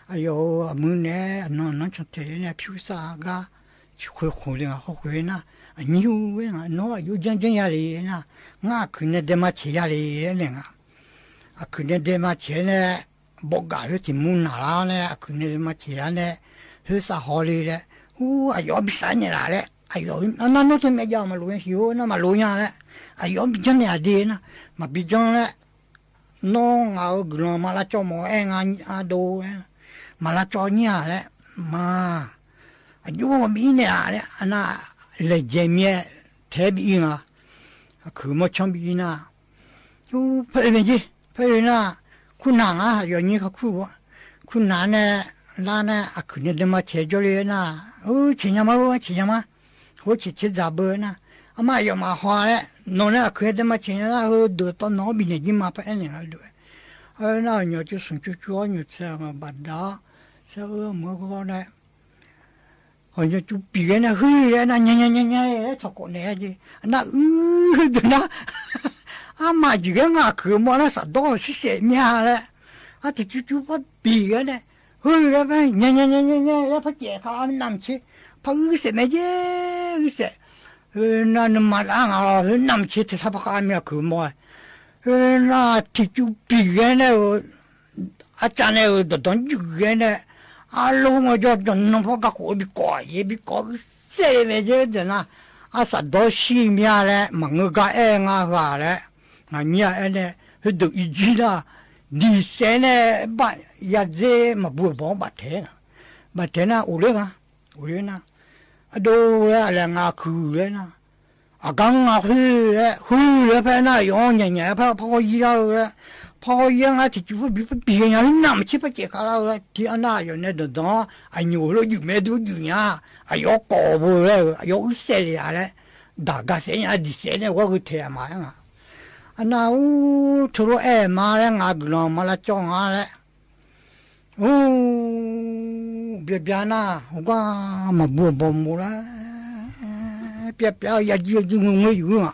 အယီၤအမုၢ်န့ၣ် အနီၢ်နီၢ်ဆီၣ်ထဲးန့ၣ် ဖၠူစၢ်အဂၤ, ဃုာ်ဃုာ်လၢဟီၣ်ဃုာ်နၢ်, အညိၣ်ဝဲဂၤ နီၢ်အယိၣ်ကၠၢ်ကၠၢ်ယၤလံနၢ်, ငါအခုၣ်န့ၣ်ဒဲးမါဆဲးယၤလံန့ၣ်ဂၤ, အခုၣ်န့ၣ်ဒဲးမါဆဲးန့ၣ် ဘီးဂာ်ဟဲတံၢ်မူနၢ်လၢန့ၣ် အခုၣ်န့ၣ်ဒဲးမါဆဲးယၤန့ၣ်, ဟ့ၣ်စၢ်ဟီလံလၢ, အူ အယီၤဘံၣ်စၢ်န့ၣ်လၢလၢ, အယီၤ အနၢ်နီၢ်တမ့ၢ်ယၤမၤလိဟံၣ်ဧိၤ နၢ်မၤလိညါလၢ, အယီၤဘံၣ်ကၠၢ်န့ၣ်အဒ့နၢ်, မၤဘံၣ်ကၠၢ်လၢ နီၢ်ငါဧိၤ ဂုၢ်လီၤမၤလၢကၠီမီၤအဲၣ်ငါအဒိၣ်, မၤလၢကၠီညါလၢ, မၤ, အယိၣ်ဘံၣ်နဲၣ်ဧါလၢ အနၢ်လဲၤယဲၤမံၤ ထဲဘံၣ်အံၤဂၤ, အခုၣ်မီၤဆီဘံၣ်အံၤနၢ်, ဖဲအံၤမ့ၢ်က့ၤ, ဖဲအံၤနၢ်, ခူၣ်နၢ်ဧါ ယီၤညံခီၣ်ခူၣ်ဘီ, ခူၣ်နၢ်န့ၣ် လၢ်န့ၣ် အခုးန့ၣ် ဒၢးမၤဆဲးကၠီလံနၤ, အိ ဆဲးညါမး ဆဲးညါမး, ဟိုဆဲးဆဲးဒၣ်ဘၢနၤ, အမါယီၤမၤဟီလဲၣ်, နီၢ်န့ၣ် အခုးဒၢးမၤဆဲးညါလၢ် ဟိုဒိးတီနီၢ် ဘံၣ်န့ၣ်ကံမၤ ဖဲအဲၣ်န့ၣ်ဒိး, အနၢ်ညီကၠူ ဆူၣ်ကၠူကၠူ ညီဆဲးဘၣ်ဒၣ်, ဆဲးအၢမုၢ်ဂီၢ်န့ၣ် ဟီၣ်ညီကၠူပံာ်ဂဲန့ၣ် ဟုၣ်ဂဲန့ၣ် ညါညါညါညါ လၢဆီၣ်ကိးန့ၣ်က့, အနၢ်အုၣ်ဒုးနၤ, အမါယံၤဂဲ ငါခုးမီၢ်လၢ စးဒီးဆံဆဲးမ့ၢ်ဧါလဲၣ်, အထံၣ်ကၠူကၠူဖဲပံာ်ဂဲန့ၣ်, ဟုၣ်ဂဲဖဲ ညါညါညါညါညါ လၢဖဲကဲးခါ နၢ်မဆ့, ဖဲအုၣ်စဲးမ့ၢ်က့, အုၣ်စဲး, နၤနမၤတၢ်ငါလီၤ, နၢ်မဆ့ ထဲဆါဖဲခါ မ့ၢ်အခုးမီၢ်, နၤထံၣ်ကၠူပံာ်ဂဲန့ၣ် အစၢ်န့ၣ် ဒီးဒီယုၢ်ဂဲန့ၣ်, အလိၤမီၢ်ကၠီ ဒီးနီၢ်ဖီကါကိး ဘံကီးယဲ ဘံကီးကစဲးလံ မ့ၢ်က့ဒၣ်နၤ, အစးဒီးဆံမ့ၢ်ဧါလဲၣ်, မၤငၢၢ်ကါအဲၣ်ငါဂၤလဲၣ်, ငါမ့ၢ်အဲၣ်န့ၣ် ဟဲဒုးအံၤကံနၤ, ဒံးစဲးန့ၣ် ဘၣ်ယၤစ့ မၤဘူၣ်ဘီဘၣ်ထဲနၤ, ဘၣ်ထဲနၤ အိၣ်လၢနၤ, အိၣ်လၢနၤ, အဒိလၢအလဲၤငါခုးလၢနၤ အကါငါဟုၣ်လၢ ဟုၣ်လၢဖဲနၤ ယီၤညါညါ ဖဲ ဖီယံၤလၢလၢ, ဖီယံၤငါထံၣ်ကၠူဖဲဘံဖဲပံာ်ညါ နၢ်မဆ့ဖဲကဲးခါလၢလၢ, ထံၣ်အနၢ်ယီၤန့ၣ်ဒီးဒီး, အညိၣ်လၢယုၢ်မဲဒုးယုၢ်ညါ, အယီၤကိးဘိလၢ, အယီၤအုၣ်စဲးလံဧါလဲၣ်, ဒၣ်ကါစဲးညါဒံးစဲးန့ၣ် ဝဲဂုာ်ထဲးအမါလၢနၤ, အနၢ်အူ ထိၣ်လိအဲၣ်မါလၢနၤ ဂုၢ်လီၤမါလၢကၠီငါလဲၣ် အိ ဘျါဘျါနၤ ဟိုကွၢ်မၤဘူၣ်ဘီမိၢ်လၢ်, ပျၢ်ပျၢ် ယၤကံယၤကံ ငိုငိုယုၢ်ဧါ,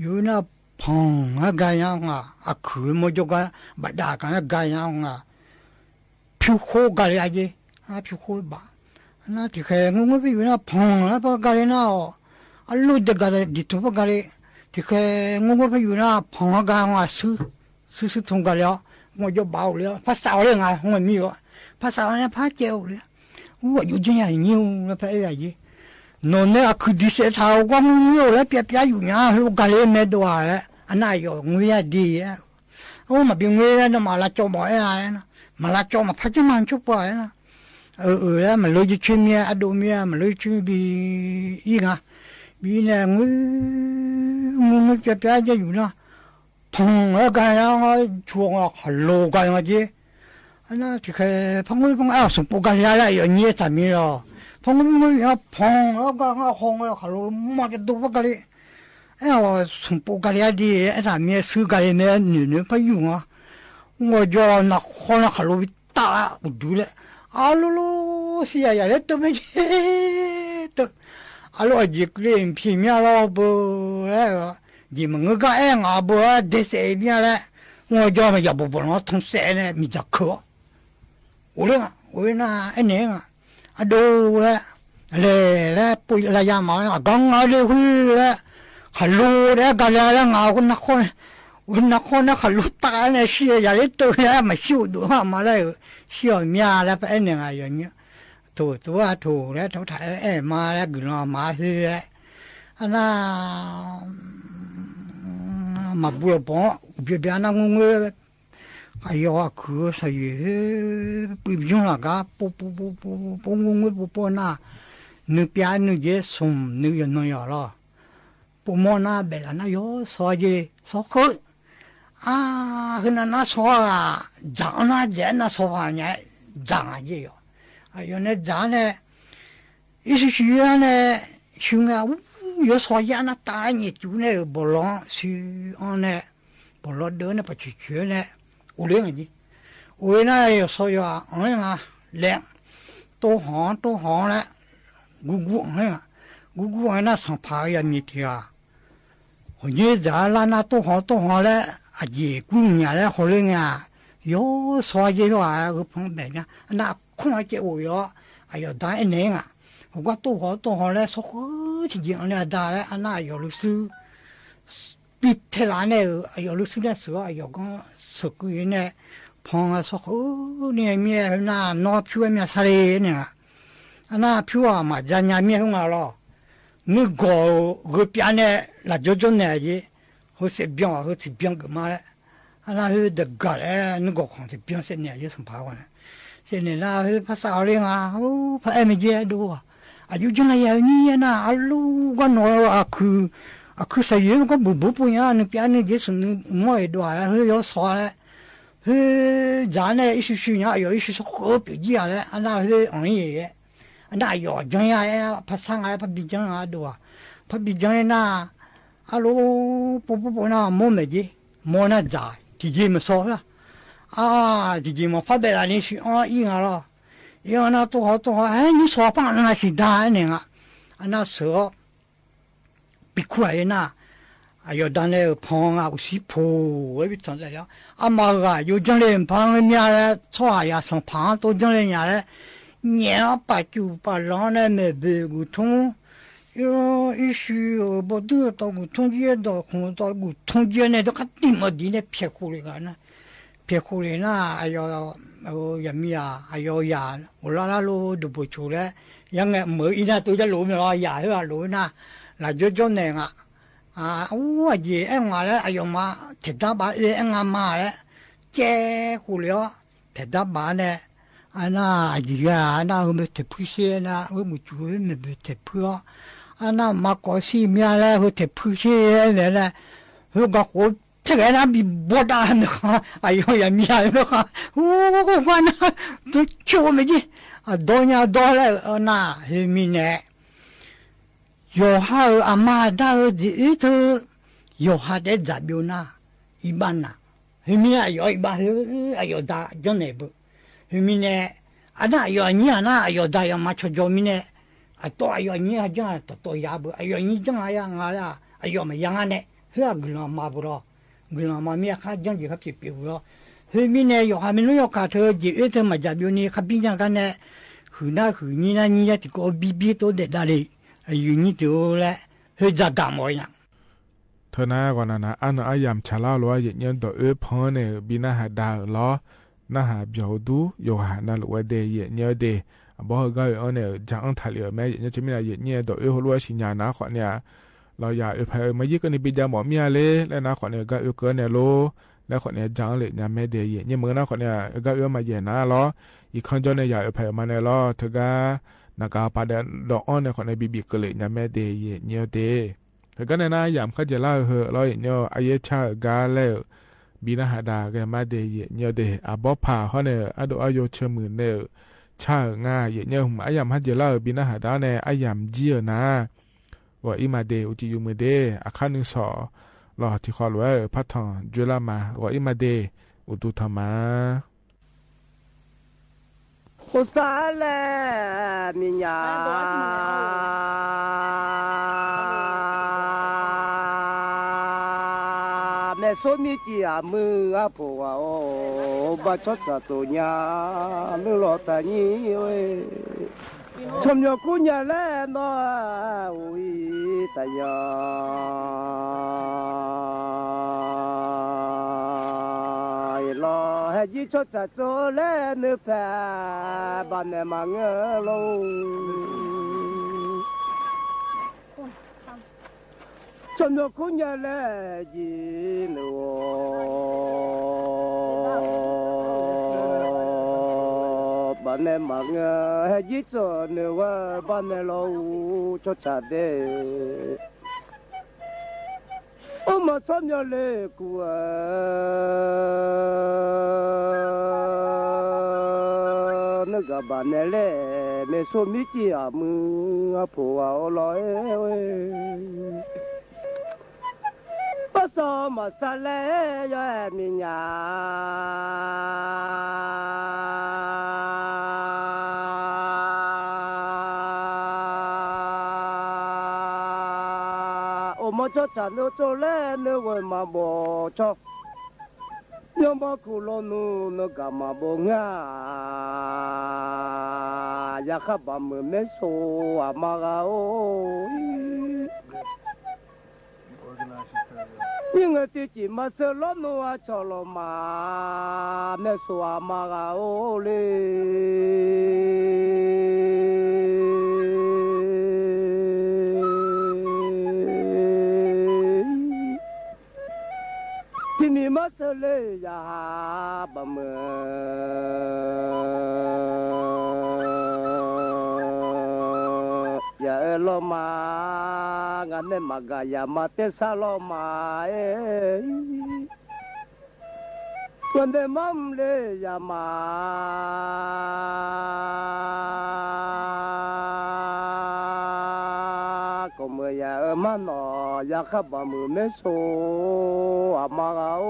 ယုၢ်နၤ ဖီၣ်ဂၤဂၤညါဧါ, အခုးမီၢ်ကၠီဂၤ ဘၣ်ဒၣ်ကါလၢဂၤညါဧါ, ဖၠူဃိဂၤလၢယၤက့, ဖၠူဃိဘၣ်, နၤထံၣ်ဃဲ ငိုငိုဖဲယုၢ်နၤ ဖီၣ်ဂၤလၢပှၤဂၤလၢနၤအီၤ, အလိၤတဂၤလၢ ဒ်ထိၣ်ဖဲဂၤလၢ, ထံၣ်ဃဲ ငိုငိုဖဲယုၢ်နၤ ဖီၣ်ဂၤဂၤဧါ ဆူ ဆူ ဆူထိၣ်ဂၤလၢအီၤ, မီၢ်ကၠီဘၣ်အိၣ်လၢအီၤ ဖးစးအီၤလၢနၤ ဟိုမံၤလီၤ, ဖးစးအီၤန့ၣ် ဖးကဲအိၣ်လၢ, အိ အယိၣ်ကၠိညါ ယညိလၢဖဲအဲၣ်ယၤက့, နီၢ်န့ၣ်အခုးဒံးစဲးထီၣ် ဟိုကွၢ်ငိုငိုအိၣ်လၢပျၢ်ပျၢ်ယုၢ်ညါ ဟိုဂၤလၢမဲာ်ဒိးဧါလဲၣ်, အနၢ်ယီၤငိုယၤဒ် အိ မၤဘံငိုလၢနမၤလၢကၠီမီၢ်အဲၣ်လၢနၤ, မၤလၢကၠီမၤဖးကၠီမၤကၠီပှၤလဲၣ်နၤ, အၢ အၢ လၢမၤလိယဆွေမျိုး အဒိၣ်မ့ၢ် မၤလိယဆွေမျိုးဘံအံၤဂၤ, ဘံအံၤန့ၣ် ငို ငိုငိုပျၢ်ပျၢ်ယဲယုၢ်နၤ, ဖီၣ်ဂၤဂၤညါ ဆူဂၤခလိာ်ဂၤညါက့, အနၤထံၣ်ဃဲ ဖီၣ်ငိုဖီၣ်ငို အဲၣ်အီၤဆူၣ်ပိာ်ဂၤလၢယၤလၢ ယီၤညိအတၢ်မံၤလီၤ, ဖီၣ်ငိုဖီၣ်ငို ဖီၣ်ဂၤဂၤ ခလိာ်မၤကဒိၣ်ဖဲဂၤလၢ အဲၣ်အီၤဆူၣ်ပိာ်ဂၤလၢယၤဒ် အဲၣ်တၢ်မံၤဆူဂၤလၢမဲာ်နုာ်နုာ်ဖဲယုၢ်ဧါ, မီၢ်ကၠီနၤခီနၤခလိာ်ဝံတၢ်အိၣ်ဒုးလဲၣ်, အလိၤလိၤ စံးယၤယၤလၢတၢ်မ့ၢ်က့ တၢ်, အလိၤအယံၤကျ့ဖံးမ့ၢ်လီၤဘၣ်လဲၣ်, ယံၤမၤငၢၢ်ကါအဲၣ်ငါဘၣ်ဒဲးစဲးမ့ၢ်လဲၣ်, မီၢ်ကၠီမ့ၢ်ယၤဘီဘီနီၤ ထုံစဲးန့ၣ် မ့ၢ်ယၤခၢၣ် အိၣ်လၢနၤ အိၣ်လၢနၤ အဲၣ်န့ၣ်နၤ, အဒိလၢ လဲၤလၢပှၤလၢယၤမၤ အကီၢ်ငါဒ်ဃုလၢ ခလိာ်ဒဲးဂၤလၢ်လၢနၤ နၤခီနၤခလိာ်တၢ်န့ၣ် စံးယၤလၢတၢ်လၢ မၤစံးအိၣ်ဒိၣ်မးလၢ စံးအီၤမ့ၢ်လၢပအဲၣ်န့ၣ်ဂၤယီၤညိ ထိၣ်ထိၣ်ထိၣ်လၢ ထိၣ်ထီၣ်အဲၣ်အဲၣ်မါလၢ ဂုၢ်လီၤမါသုလၢ အနၤ မၤဘူၣ်လီၤဘီ ဘျါဘျါနၤ ငိုငို အယီၤအခုးစၢ်ယွၤ ပှၤပညိၣ်လၢ်ဂၤ ပိပိပိပိပိ ငိုငိုပိပိနၤ နုာ်ပျၢ်နုာ်ယဲ ဆူၣ်နုာ်ယနီၢ်ယီၤလီၤ ပိာ်မီၢ်နၤ ဘဲးလးနၤ ယီၤစီၤယဲ စီၤဃုာ် အါ ဃုနၤနၤစီၤဧၢ ဒၣ်နၤ ဒၣ်နၤစီၤပၤညါ ဒၣ်နၤယဲယီၤ အယီၤန့ၣ်ဒၣ်န့ၣ် အံၤဆူၣ်ဆူၣ်ယဲန့ၣ် ဆူၣ်နၤ အူ ယီၤစီၤယဲနၤ တၢ်ညဲၣ်စူၤန့ၣ် ဘီၣ်လီၤဆူအီၤန့ၣ် ဘီၣ်လီၤဒၢးန့ၣ် ပှၤဆူၣ်ဆူၣ်န့ၣ် အိၣ်လၢနၤက့ အိၣ်လၢနၤ ယီၤစီၤယွၤ အီၤလၢနၤ လဲၤ တိၢ်ဟီၣ် တိၢ်ဟီၣ်လၢ ဂူဂူအီၤလၢနၤ ဂူဂူအီၤလၢနၤ စီၤပၤယၤမံၤတဂၤ ဟီၣ်ညိဒၣ်လၢနၤ တိၢ်ဟီၣ် တိၢ်ဟီၣ်လၢ အယံၤကူညါလၢဟီၣ်လၢနၤ ယီၤစီၤယဲလီၤ ဂုၢ်ဖီဘဲးညါ အနၤအခိၣ်အကဲအိၣ်ယီၤ အယီၤဒၣ်အဲၣ်န့ၣ်နၤ ဟီၣ်ကွၢ်တိၢ်ဟီၣ် တိၢ်ဟီၣ်လၢ စီၤဃုာ်ထံၣ်က့ၤအီၤန့ၣ် အဒၣ်လၢ အနၤအယီၤလူၤစု ပံထဲလးန့ၣ် အယီၤလူၤစုန့ၣ် စၢၤအီၤ အယီၤကီၢ် စၢၤကုန့ၣ် ဖီၣ်စီၤဃုာ်န့ၣ် မ့ၢ်နၤ နီၢ်ဖၠူၣ်ဝဲမ့ၢ်ဆါလ့န့ၣ် အနၤဖၠူၣ်အမၤဒ်ညါမ့ၢ်ဟိုငါလီၤ နုၢ်ဂီၤဂုာ်ပျၢ်န့ၣ် လၢယိယိနဲၣ်ယဲ ဟိုစဲးဘျီ ဟိုစဲးဘျီကမါလၢ အနၤဟိုတဂၤလဲၣ် နုၢ်ဂီၤခွံစဲးဘျီစဲးနဲၣ်ယဲ စီၤပၤဝဲန့ၣ် စဲးနဲၣ်နၤဟိုဖးစးအီၤလၢနၤ ဖးအဲၣ်မ့ၢ်ယဲဒိၣ် အယိယိနဲၣ်ယဲန့ၣ်နၤ အလူၤကီၢ်နီၤ အခုး အခုးစၢ်ယွၤ ကီၢ်ဘူးဘူးပူၤညါ နုၢ်ပျၢ်နုၢ်ယဲ ဆူၣ်နုာ်မီၢ်အံၤဒိၣ်လၢ ဟိုယီၤစီၤလၢ ဟ့ ယၤနဲ အံၤ စူၣ်စူၣ်ညါ အယီၤ အံၤ စူၣ်စူၣ် ဃုပျီၣ်ကံယၤလဲၣ် အနၢ်ဟ့ အီၣ်ယဲ အနၢ်ယီၤ ကၠီယၤ ဖါဆါ ဖါဘံၣ်ကၠီယၤဒိၣ်ဧါ ဖါဘံၣ်ကၠီယၤနၢ် အလိၤ ပိပိပိနၢ် မိၢ်မဲာ်က့ မိၢ်နၢ်ယၤ တံၤက့မစီ အါ တံၤက့မီၤ ဖးဘဲးလးန့ၣ် စံးအီၤအံၤဂၤလီၤ အံၤအီၤနၢ် တိၢ်ဟီၣ် တိၢ်ဟီၣ် ဟဲ နံၣ်စီၤပၢ် နၢ်စံးဒါန့ၣ်ဂ့ၤ အနၢ်စၢၤအီၤ ပံၤခူၣ်အံၤနၢ် အယီၤဒါနဲ ဖီဂၤ အိၣ်စံဖိ ဝဲပထီၣ်လဲၣ်လီၤ အမၤဂၤ ယိၤကၠီလဲၣ် ဖးမ့ၢ်လဲၣ် ဆီၣ်ယၤ ဆီၣ်ဖး တိၢ်ကၠီလဲၣ်ညါလဲၣ် ညဲအီၤ ပာ်စူၣ်ပာ်လီၤနဲ မဲာ်ဘၢၣ်ဂုၢ်ထူ အံၤ အံၤ စံး ဘီၣ်ဒုၣ်တီၢ်ဂုၢ်ထူကၠီ ဒီးခိၣ်တီၢ်ဂုၢ်ထူကၠီန့ၣ် တခါတံၢ်မီၤဒ်န့ၣ် ဖျဲးဃူလံဂၤနၢ် ဖျဲးဃူလံနၢ် အယီၤ ယမံယၤ အယီၤယၤ အိၣ်လီၤလၢလိၤ ဒိၣ်ဘိၣ်ဆိၣ်လဲၣ် ယဲငဲးမုာ်အံၤနၢ် တိၢ်ယဲလိာ်မ့ၢ်လီၤ ယၤဟ့အလိၤနၢ် လၢယိၤကၠီနဲၣ်ဂ့ၤ အူ အယံာ်အဲၣ်မးလဲၣ် အယီၤမး ထဲးဒါဘးအၢ အဲၣ်ငါမးလဲၣ် ကဲဃူလံအီၤ ထဲးဒါဘးနဲ အနၢ်အယံာ်ဂၤ အနၢ်ဟ့မ့ၢ်ထဲးဖုဆ့နၢ် ဟ့မုၢ်စူၤ ဟ့မ့ၢ်ဘၣ်ထဲးဖုအီၤ အနၢ်မၤကီးဆံမ့ၢ်လဲၣ် ဟ့ထဲးဖုဆ့လဲၣ် ဟ့ကီးဃိ ထဲးဂဲၤနၢ် ဘံၣ်ဘီတၢ်မ့ၢ်ဃီ အယီၤယမံယၤမ့ၢ်ဃီ ဟူ ကွၢ်နၢ် တဆိၣ်မ့ၢ်က့ အဒီညါဒီလဲၣ် အနၢ် ဟ့မံန့ၣ် ယီၤဟါဧၢ အမါဒၣ်ဧၢ ဒ်အံၤတၢ် ယီၤဟါတဲ ဒၣ်ဘျိနၢ် အံၤဘၣ်နၤ ဟ့မံန့ၣ် အယီၤအံၤဘၣ် ဟ့ အယီၤဒါကၠီနဲၣ်ဘၣ် ဟ့မံန့ၣ် အနၢ်အယီၤအညံအနၢ် အယီၤဒါယီၤမၤဆီကၠီမံန့ၣ် အတီၢ်အယီၤအညံအကၠီ တတီၢ်ယၤဘၣ် အယီၤအညံကၠီယၤ ငါလၢ အယီၤမၤယၤငါနဲၣ် ဟ့အဂုၢ်လီၤမၤဘၣ်လီၤ ဂုၢ်လီၤမၤမ့ၢ်အခါ ကၠီက့ၤခါပျဲးပျဲးဘၣ်လီၤ ဟ့မံန့ၣ် ယီၤဟါမ့ၢ်နုာ်ယီၤခး ထဲးက့ၤအၢ ထဲးမၤဒၣ်ဘျိန့ၣ် ခါဘံၣ်ညါကါနဲၣ် ဟုၣ်နၢ်ဟုၣ်ညံနၢ်ညံယဲ တံၤကီးဘံဘံတိဒဲးဒၣ်လံ အယုၢ်ညံတအိၣ်လဲၣ် ဟ့ဒၣ်ဒၣ်မီၤညါ ထၢနၤ ဂီၤနၤနၤ အါနီၢ်အါယၢ်မုၢ်ဆါလၢ်လိၤ ယညိဒီးအၢဖီန့ၣ် ဘံနၢ်ဟးဒါဧၢလီၤ နၢ်ဟးဘျီၣ်ဒူ ယိၤဟၣ်နၢ်လိာ်ဝဲဒဲး ယညိဒဲး အဘီဟ့ၣ်ဂၤအၢအီၤန့ၣ် ကၠၢ်အီၣ်ထးလံဧၢ မ့ၢ်ယညိ တမ့ၢ်နၤ ယညိဒီးအၢဟိလိအစံၣ်ညါနၤ အဃိန့ၣ် လီၤယၤအၢဖဲအၢ မ့ၢ်ယကန့ၣ် ဘံဒၣ်မီၤမ့ၢ်ဧါလဲၣ် လၢနၤ အဃိန့ၣ် ဂၤအၢကၢန့ၣ်လိၤ လၢအဃိန့ၣ် ကၠၢ်အီၣ်လံညါ မ့ၢ်ဒဲး ယညိမုၢ်နၤ အဃိန့ၣ် ဂၤအၢမၤယဲၢ်နၤလီၤ ယခီကၠီန့ၣ် ယၤအၢဖဲအၢမးန့ၣ်လီၤ ထၢဂၤ နကပာ်ဒီးအီၤန့ၣ် အဃိန့ၣ် ဘံဘံကလံၣ်ညါ မ့ၢ်ဒဲး ယညိဒဲး ထၢဂၤန့ၣ်နၤ ယၤမုၢ်ခါယဲၢ်လၢ်ဧၢ လီၤယညိ အယဲၢ်ဆၣ်ဧၢ ဂၤလဲၣ် ဘံနၢ်ဟးဒါဂ့ၤ မ့ၢ်ဒဲး ယညိဒဲး အဘီဖးဟီန့ၣ် အဒိၣ်အယိာ်ဆၢမုၢ်န့ၣ် ဆၣ်ဧၢ ငါ ယညိ အယၤမုၢ်ဟါယဲၢ်လၢ်ဧၢ ဘံနၢ်ဟးဒါန့ၣ် အယၤမုၢ်ကၠံဧၢနၤ ဂီၤအံၤမးဒဲး အူကံယုၢ်မုၢ်ဒဲး အခါနုာ်စီၣ် လီၤထံဃီလိာ်ဝဲဧၢ ဖးထီၣ် ယွဲလၢ်မး ဂီၤအံၤမးဒဲး အူတူၢ်ထီၣ်မး အိၣ်သးလဲၣ် မံၤညါ မဲာ်ဆိမံကံၢ်အမုၢ် အဖိဝၤအိၣ် ဘၣ်ဆီၣ်သးတိၢ်ညါ မုၢ်လီၤတၢ်ညံၣ်ဝဲ ဆိမိၣ်ခူညါလဲၣ်နီၢ် အိၣ်အံၤတၢ်ယီၤ လီၤဟဲယံၤဆီၣ်သးတိၢ်လဲၣ် နုာ်ဖဲ ဘၣ်နဲမၤငၢၢ်လီၤ ဆိမိၣ်ခူညါလဲၣ် ယံၤနုာ်အိၣ် ဘၣ်နဲမၤငၢၢ် ဟဲယံၤဆီၣ်နုာ်ဝဲ ဘၣ်နဲလီၤ အိၣ်ဆီၣ်သးဒဲး အိၣ်မၤဆီၣ်မၠီၤလၢကူၣ်ဧၢ နဂၤဘၣ်နဲလဲၣ် မဲာ်ဆိမံကံၢ်အမုၢ် အဖိဝၤအိၣ်လီၤ ဘၣ်စီၣ်မၤစၢၤလဲၣ် ယဲမံၤညါ အိၣ်မၤဆီၣ်သးနုာ်တိၢ်လဲၣ် နဂၤမၤဘိၣ်ဆီၣ် ယမၤခူၣ်လီၤနုာ် နဂၤမၤဘိၣ်ငါ ယၤဃၣ်ဘၣ်မုာ်မဲာ်ဆိအမါဂၤအိၣ် ယံၤငၢၢ်တံကံၢ်မၤစၢၤလီၤနုာ် အဆီၣ်လီၤမး မဲာ်ဆိအမါဂၤအိၣ်လံ တံမံၤမၤစၢၤလၢယၤဟးဘၣ်မုာ် ယၤအၢလီၤမး ငါမ့ၢ်မၤဂၤယၤမၤတဲဆါလီၤမး အ့ วันเดมันเลยอย่ามา ก็เมื่ออย่าเออมาหนอ อย่าขับบ่ามือเมโซ อามาราโอ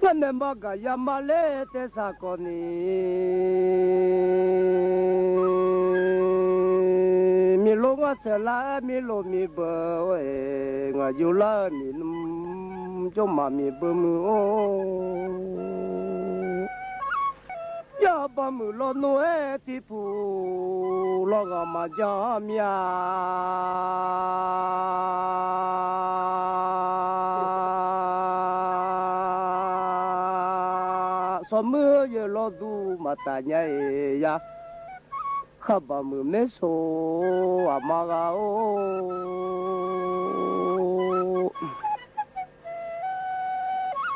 วันเดมันก็อย่ามาเลยเตสากอนี มีโลงอาเสลา มีโลมีเบอร์ เอ้ย งาอยู่ละมีนุ่ม จงมามีเบอร์มือโอ อย่าบ่ามือลอหนูเอ้ย ตี้ผู้ลองเอามาจ้อเมีย สองมือเยอะลอดูมาตาใหญ่ยา ขับบ่ามือเมโซ อามาราโอ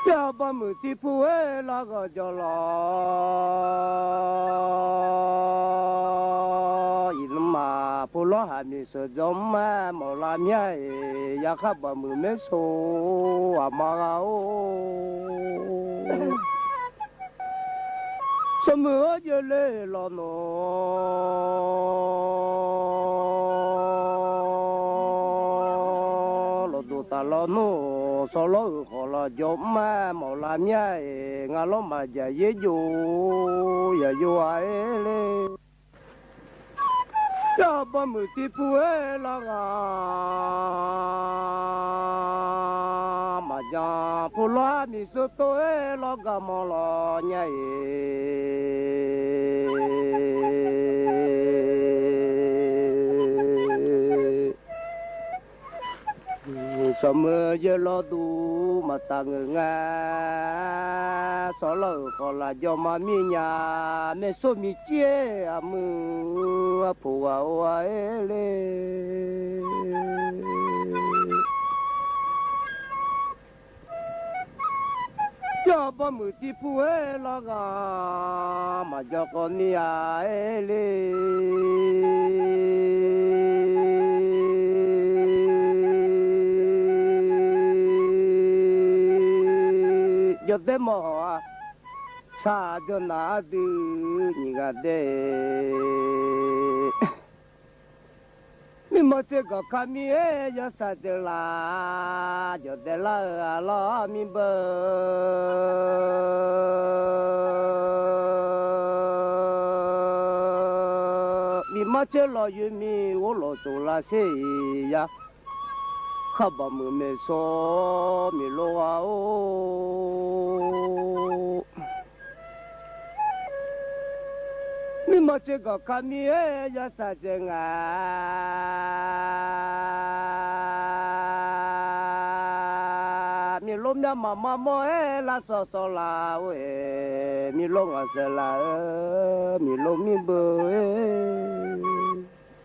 อย่าบ่ามือตี้ผู้เอ้ย ละก็จอลอ อีนมาผู้ลอหามีเสือจอมแม่หมอลาเมียเอ้ย อย่าขับบ่ามือเมโซ อามาราโอ สมือเยอะเลยลอหนอ ลอดูตาลอหนอ สอลออือขอลอจบมาหมอลาเมียเอ้ย งาลอมาอย่าเยอะอยู่ อย่าอยู่ไอ้เลย อย่าบ่ามือตี้ผู้เอ้ยละงา มาอย่าผู้ลามีสุดโตเอ้ย ลอกะมอลอใหญ่ สมือเยอะลอดูมาตาเงืองา สอลอขอลาจอมมามีญา แม่โสมีเจ้ยอามือผัวเอาไว้เลย อย่าบ่ามือตี้ผู้เอ้ยละงา มาจอกอนี่ไอ้เลย ยอดเดหมอ สาจนหนาดื้อนี่กะเด มีหมอเจอก็ข้ามีเอ้ย ยอดสาเจอลา ยอดเดลาเออลอมีเบอร์ มีหมอเจอลอยืนมีโอโลโจลาเซยา ข้าบ่ามือเมโซ มีโลอาโอ มีหมอเจอก็ข้ามีเอ้ย ยอดสาเจองา มีลมยามมามาหมอเอ้ย ละสอสอลาเอ้ย มีลมอาเสลาเอ้ย มีลมมีเบอร์เอ้ย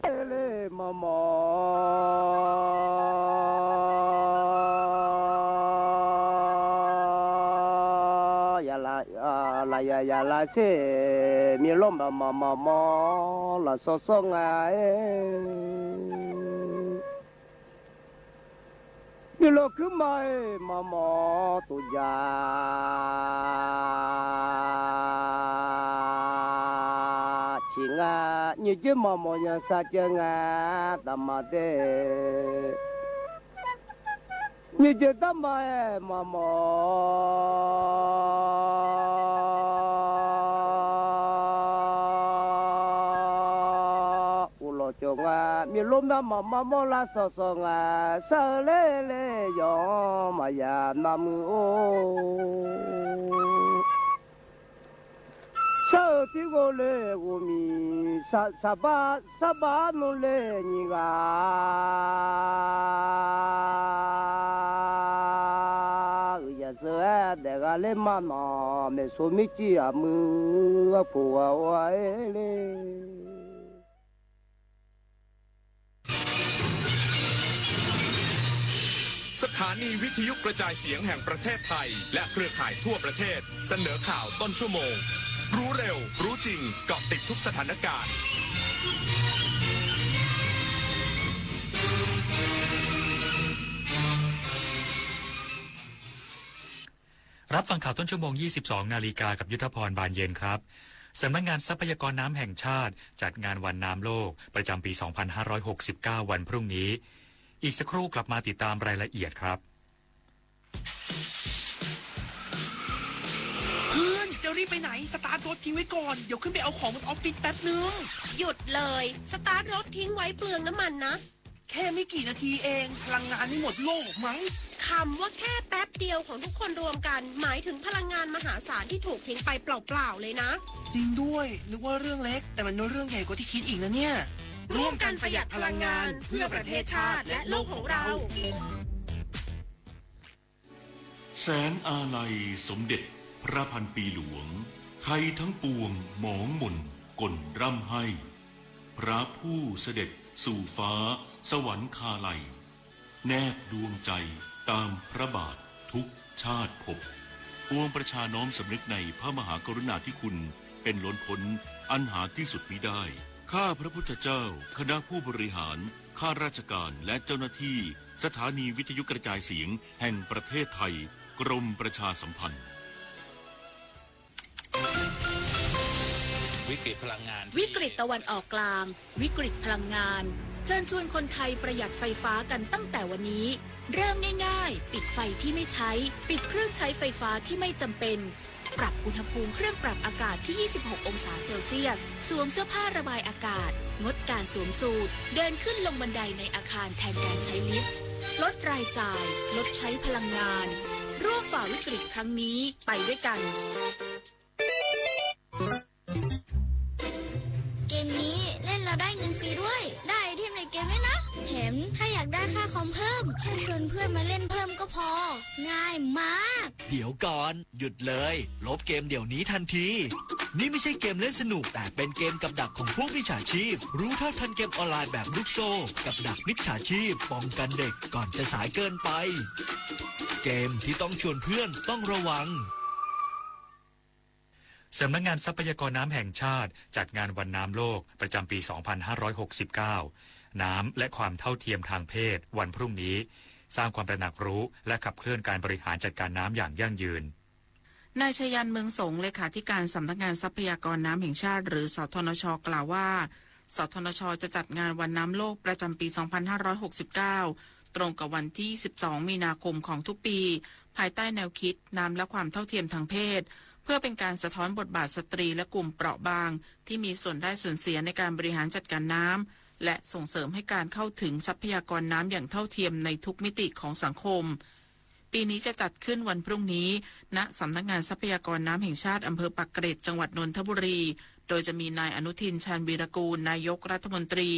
เอเลมอมอ อย่าละ อ่า ละอย่า อย่าละเซ มีลมบ่มอมอมอ ละซอซองไง มีโลกขึ้นมาเอ้ย มาหมอตุยา ชิงา นี่จื้อมาหมอยังสาเจองา ตามาเต นี่จื้อตามาเอ้ย มาหมอ อุโลจงอา มีลมน้ำมา มาหมอละซอซองอา เสอเลเลยอง มายามน้ำมือโอ เสอตี้โกเลโกมี สะ สะบา สะบานุเลญิงา อือ อย่าเสอแดกาเลมาหนอ เมโสมิจิอามือ ผัวเอาไว้เลย สถานีวิทยุกระจายเสียงแห่งประเทศไทย และเครือข่ายทั่วประเทศ เสนอข่าวต้นชั่วโมง รู้เร็ว รู้จริง เกาะติดทุกสถานการณ์ รับฟังข่าวต้นชั่วโมง ยี่สิบสองนาฬิกา กับยุทธพร บานเย็นครับ สำนักงานทรัพยากรน้ำแห่งชาติจัดงานวันน้ำโลกประจำปี สองพันห้าร้อยหกสิบเก้า วันพรุ่งนี้ อีกสักครู่กลับมาติดตามรายละเอียดครับ เพื่อน จะรีบไปไหน สตาร์ทรถทิ้งไว้ก่อน เดี๋ยวขึ้นไปเอาของบนออฟฟิศแป๊บนึง หยุดเลย สตาร์ทรถทิ้งไว้เปลืองน้ำมันนะ แค่ไม่กี่นาทีเอง พลังงานไม่หมดโลกหรอกมั้ง คำว่าแค่แป๊บเดียวของทุกคนรวมกัน หมายถึงพลังงานมหาศาลที่ถูกทิ้งไปเปล่าๆเลยนะ จริงด้วย นึกว่าเรื่องเล็ก แต่มันเรื่องใหญ่กว่าที่คิดอีกนะเนี่ย ร่วมกันประหยัดพลังงาน เพื่อประเทศชาติและโลกของเรา แสงอาลัยสมเด็จพระพันปีหลวง ไทยทั้งปวงหมองหม่นก่นร่ำไห้ พระผู้เสด็จสู่ฟ้าสวรรคาลัย แนบดวงใจตามพระบาททุกชาติภพ ปวงประชาน้อมสำนึกในพระมหากรุณาธิคุณเป็นล้นพ้นอันหาที่สุดมิได้ ข้าพระพุทธเจ้า คณะผู้บริหาร ข้าราชการ และเจ้าหน้าที่ สถานีวิทยุกระจายเสียงแห่งประเทศไทย กรมประชาสัมพันธ์ วิกฤตพลังงาน วิกฤตตะวันออกกลาง วิกฤตพลังงาน เชิญชวนคนไทยประหยัดไฟฟ้ากันตั้งแต่วันนี้ เริ่มง่ายๆ ปิดไฟที่ไม่ใช้ ปิดเครื่องใช้ไฟฟ้าที่ไม่จำเป็น ปรับอุณหภูมิเครื่องปรับอากาศที่ ยี่สิบหกองศาเซลเซียส สวมเสื้อผ้าระบายอากาศ งดการสวมสูท เดินขึ้นลงบันไดในอาคารแทนการใช้ลิฟต์ ลดรายจ่าย ลดใช้พลังงาน ร่วมฝ่าวิกฤตครั้งนี้ไปด้วยกัน เกมนี้เล่นแล้วได้เงินฟรีด้วย ได้ไอเทมในเกมด้วยนะ แถมถ้าอยากได้ค่าคอมเพิ่ม แค่ชวนเพื่อนมาเล่นเพิ่มก็พอ ง่ายมาก เดี๋ยวก่อน หยุดเลย ลบเกมเดี๋ยวนี้ทันที นี่ไม่ใช่เกมเล่นสนุก แต่เป็นเกมกับดักของพวกมิจฉาชีพ รู้เท่าทันเกมออนไลน์แบบลูกโซ่ กับดักมิจฉาชีพ ป้องกันเด็กก่อนจะสายเกินไป เกมที่ต้องชวนเพื่อนต้องระวัง สำนักงานทรัพยากรน้ำแห่งชาติจัดงานวันน้ำโลกประจำปี สองพันห้าร้อยหกสิบเก้า น้ำและความเท่าเทียมทางเพศ วันพรุ่งนี้ สร้างความตระหนักรู้และขับเคลื่อนการบริหารจัดการน้ำอย่างยั่งยืน นายชยันต์ เมืองสง เลขาธิการสำนักงานทรัพยากรน้ำแห่งชาติ หรือ สทนช กล่าวว่า สทนช จะจัดงานวันน้ำโลกประจำปี สองพันห้าร้อยหกสิบเก้า ตรงกับวันที่ สิบสอง มีนาคมของทุกปี ภายใต้แนวคิดน้ำและความเท่าเทียมทางเพศ เพื่อเป็นการสะท้อนบทบาทสตรีและกลุ่มเปราะบาง ที่มีส่วนได้ส่วนเสียในการบริหารจัดการน้ำ และส่งเสริมให้การเข้าถึงทรัพยากรน้ำอย่างเท่าเทียมในทุกมิติของสังคม ปีนี้จะจัดขึ้นวันพรุ่งนี้ ณ สำนักงานทรัพยากรน้ำแห่งชาติ อำเภอปากเกร็ด จังหวัดนนทบุรี โดยจะมีนายอนุทิน ชาญวีรกูล นายกรัฐมนตรี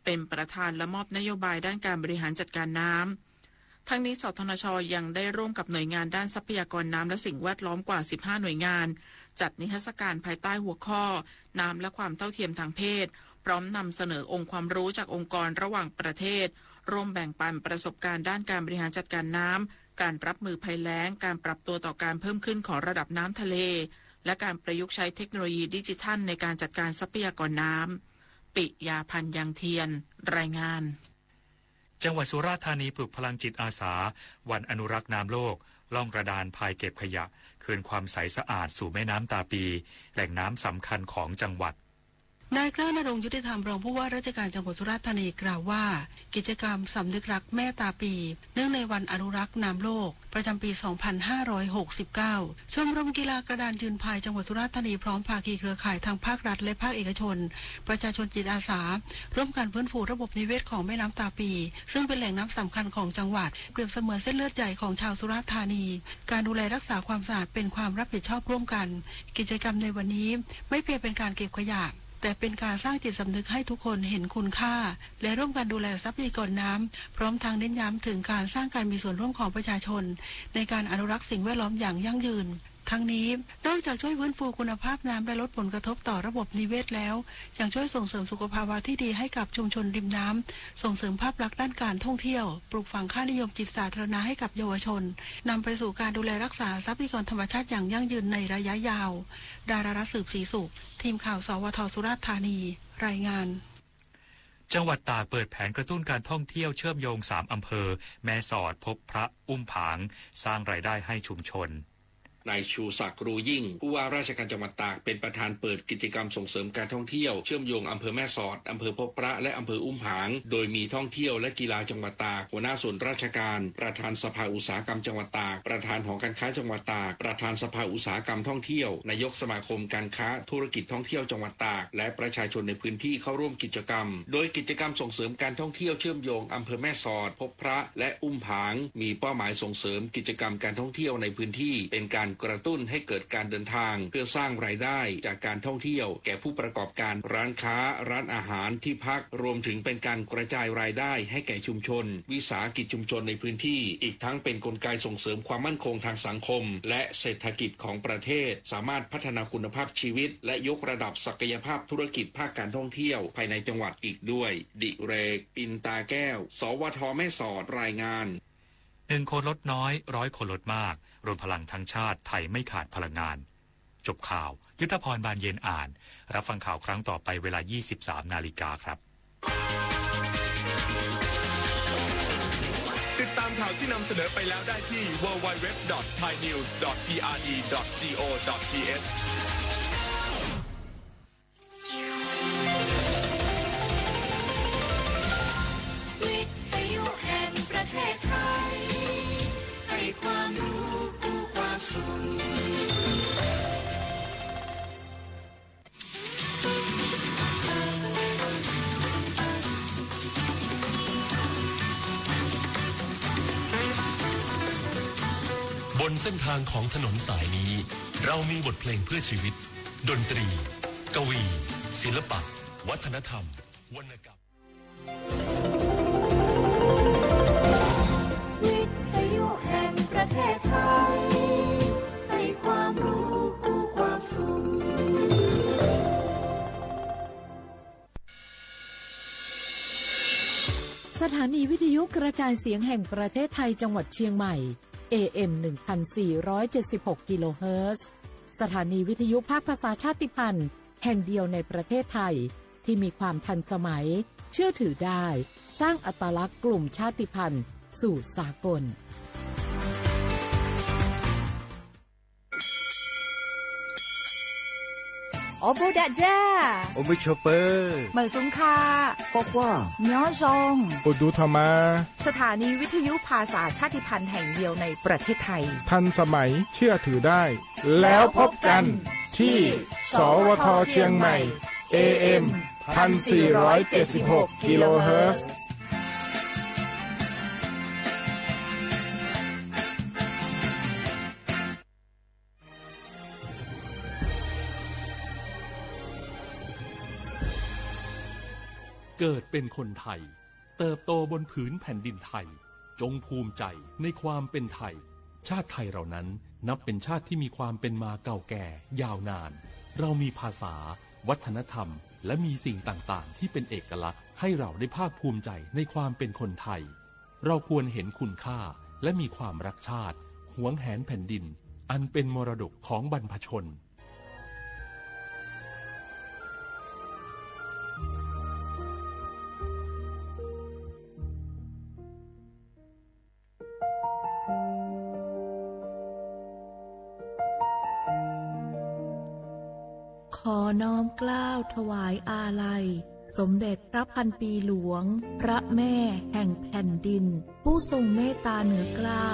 เป็นประธานและมอบนโยบายด้านการบริหารจัดการน้ำ ทั้งนี้ สทนช ยังได้ร่วมกับหน่วยงานด้านทรัพยากรน้ำและสิ่งแวดล้อมกว่า สิบห้า หน่วยงาน จัดนิทรรศการภายใต้หัวข้อ น้ำและความเท่าเทียมทางเพศ พร้อมนำเสนอองค์ความรู้จากองค์กรระหว่างประเทศ ร่วมแบ่งปันประสบการณ์ด้านการบริหารจัดการน้ำ การรับมือภัยแล้ง การปรับตัวต่อการเพิ่มขึ้นของระดับน้ำทะเล และการประยุกต์ใช้เทคโนโลยีดิจิทัลในการจัดการทรัพยากรน้ำ ปิยาพันธ์ ยังเทียน รายงาน จังหวัดสุราษฎร์ธานีปลุกพลังจิตอาสา วันอนุรักษ์น้ำโลก ล่องกระดานพายเก็บขยะ คืนความใสสะอาดสู่แม่น้ำตาปี แหล่งน้ำสำคัญของจังหวัด นายกล้านรงค์ ยุติธรรม รองผู้ว่าราชการจังหวัดสุราษฎร์ธานีกล่าวว่า กิจกรรมสำนึกรักแม่ตาปี เนื่องในวันอนุรักษ์น้ำโลก ประจำปี สองพันห้าร้อยหกสิบเก้า ชมรมกีฬากระดานยืนพายจังหวัดสุราษฎร์ธานี พร้อมภาคีเครือข่ายทางภาครัฐและภาคเอกชน ประชาชนจิตอาสา ร่วมกันฟื้นฟูระบบนิเวศของแม่น้ำตาปี ซึ่งเป็นแหล่งน้ำสำคัญของจังหวัด เปรียบเสมือนเส้นเลือดใหญ่ของชาวสุราษฎร์ธานี การดูแลรักษาความสะอาดเป็นความรับผิดชอบร่วมกัน กิจกรรมในวันนี้ไม่เพียงเป็นการเก็บขยะ แต่เป็นการสร้างจิตสำนึกให้ทุกคนเห็นคุณค่า และร่วมกันดูแลทรัพยากรน้ำ พร้อมทั้งเน้นย้ำถึงการสร้างการมีส่วนร่วมของประชาชน ในการอนุรักษ์สิ่งแวดล้อมอย่างยั่งยืน ทั้งนี้ นอกจากช่วยฟื้นฟูคุณภาพน้ำและลดผลกระทบต่อระบบนิเวศแล้ว ยังช่วยส่งเสริมสุขภาวะที่ดีให้กับชุมชนริมน้ำ ส่งเสริมภาพลักษณ์ด้านการท่องเที่ยว ปลูกฝังค่านิยมจิตสาธารณะให้กับเยาวชน นำไปสู่การดูแลรักษาทรัพยากรธรรมชาติอย่างยั่งยืนในระยะยาว ดารารัตน์ สืบศรีสุข ทีมข่าว สวท สุราษฎร์ธานี รายงาน จังหวัดตากเปิดแผนกระตุ้นการท่องเที่ยวเชื่อมโยงสามอำเภอ แม่สอด พบพระ อุ้มผาง สร้างรายได้ให้ชุมชน นายชูศักดิ์ รูยิ่ง ผู้ว่าราชการจังหวัดตาก เป็นประธานเปิดกิจกรรมส่งเสริมการท่องเที่ยวเชื่อมโยงอำเภอแม่สอด อำเภอพบพระ และอำเภออุ้มผาง โดยมีท่องเที่ยวและกีฬาจังหวัดตาก หัวหน้าส่วนราชการ ประธานสภาอุตสาหกรรมจังหวัดตาก ประธานหอการค้าจังหวัดตาก ประธานสภาอุตสาหกรรมท่องเที่ยว นายกสมาคมการค้าธุรกิจท่องเที่ยวจังหวัดตาก และประชาชนในพื้นที่เข้าร่วมกิจกรรม โดยกิจกรรมส่งเสริมการท่องเที่ยวเชื่อมโยงอำเภอแม่สอด พบพระ และอุ้มผาง มีเป้าหมายส่งเสริมกิจกรรมการท่องเที่ยวในพื้นที่ เป็นการกระตุ้นให้เกิดการเดินทาง เพื่อสร้างรายได้จากการท่องเที่ยว แก่ผู้ประกอบการร้านค้า ร้านอาหาร ที่พัก รวมถึงเป็นการกระจายรายได้ให้แก่ชุมชน วิสาหกิจชุมชนในพื้นที่ อีกทั้งเป็นกลไกส่งเสริมความมั่นคงทางสังคม และเศรษฐกิจของประเทศ สามารถพัฒนาคุณภาพชีวิต และยกระดับศักยภาพธุรกิจภาคการท่องเที่ยวภายในจังหวัดอีกด้วย ดิเรก ปินตาแก้ว สวท แม่สอด รายงาน หนึ่งคนลดน้อย ร้อยคนลดมาก รวมพลังทั้งชาติ ไทยไม่ขาดพลังงาน จบข่าว ยุทธพร บานเย็นอ่าน รับฟังข่าวครั้งต่อไปเวลา ยี่สิบสามนาฬิกาครับ ติดตามข่าวที่นำเสนอไปแล้วได้ที่ ดับเบิลยู ดับเบิลยู ดับเบิลยู ดอท ไทยนิวส์ ดอท พี อาร์ ดี ดอท จี โอ ดอท ที เอช วิทยุแห่งประเทศไทย ให้ความรู้คู่ความสุข บนเส้นทางของถนนสายนี้ เรามีบทเพลงเพื่อชีวิต ดนตรี กวี ศิลปะ วัฒนธรรม วรรณกรรม วิทยุแห่งประเทศไทย ให้ความรู้คู่ความสุข สถานีวิทยุกระจายเสียงแห่งประเทศไทยจังหวัดเชียงใหม่ เอ เอ็ม หนึ่งพันสี่ร้อยเจ็ดสิบหก กิโลเฮิรตซ์ สถานีวิทยุภาคภาษาชาติพันธุ์แห่งเดียวในประเทศไทย ที่มีความทันสมัย เชื่อถือได้ สร้างอัตลักษณ์กลุ่มชาติพันธุ์สู่สากล โอโบดะจ้า โอมิโชเปอร์ เหมยสุงค่ะ ปอกว่า ย้อซอง โอดูธรรมา สถานีวิทยุภาษาชาติพันธุ์แห่งเดียวในประเทศไทย ทันสมัย เชื่อถือได้ แล้วพบกันที่ สวท เชียงใหม่ เอ เอ็ม พันสี่ร้อยเจ็ดสิบหก กิโลเฮิรตซ์ เกิดเป็นคนไทย เติบโตบนผืนแผ่นดินไทย จงภูมิใจในความเป็นไทย ชาติไทยเรานั้นนับเป็นชาติที่มีความเป็นมาเก่าแก่ยาวนาน เรามีภาษา วัฒนธรรม และมีสิ่งต่างๆ ที่เป็นเอกลักษณ์ ให้เราได้ภาคภูมิใจในความเป็นคนไทย เราควรเห็นคุณค่า และมีความรักชาติ หวงแหนแผ่นดิน อันเป็นมรดกของบรรพชน ขอน้อมเกล้าถวายอาลัย สมเด็จพระพันปีหลวง พระแม่แห่งแผ่นดิน ผู้ทรงเมตตาเหนือเกล้า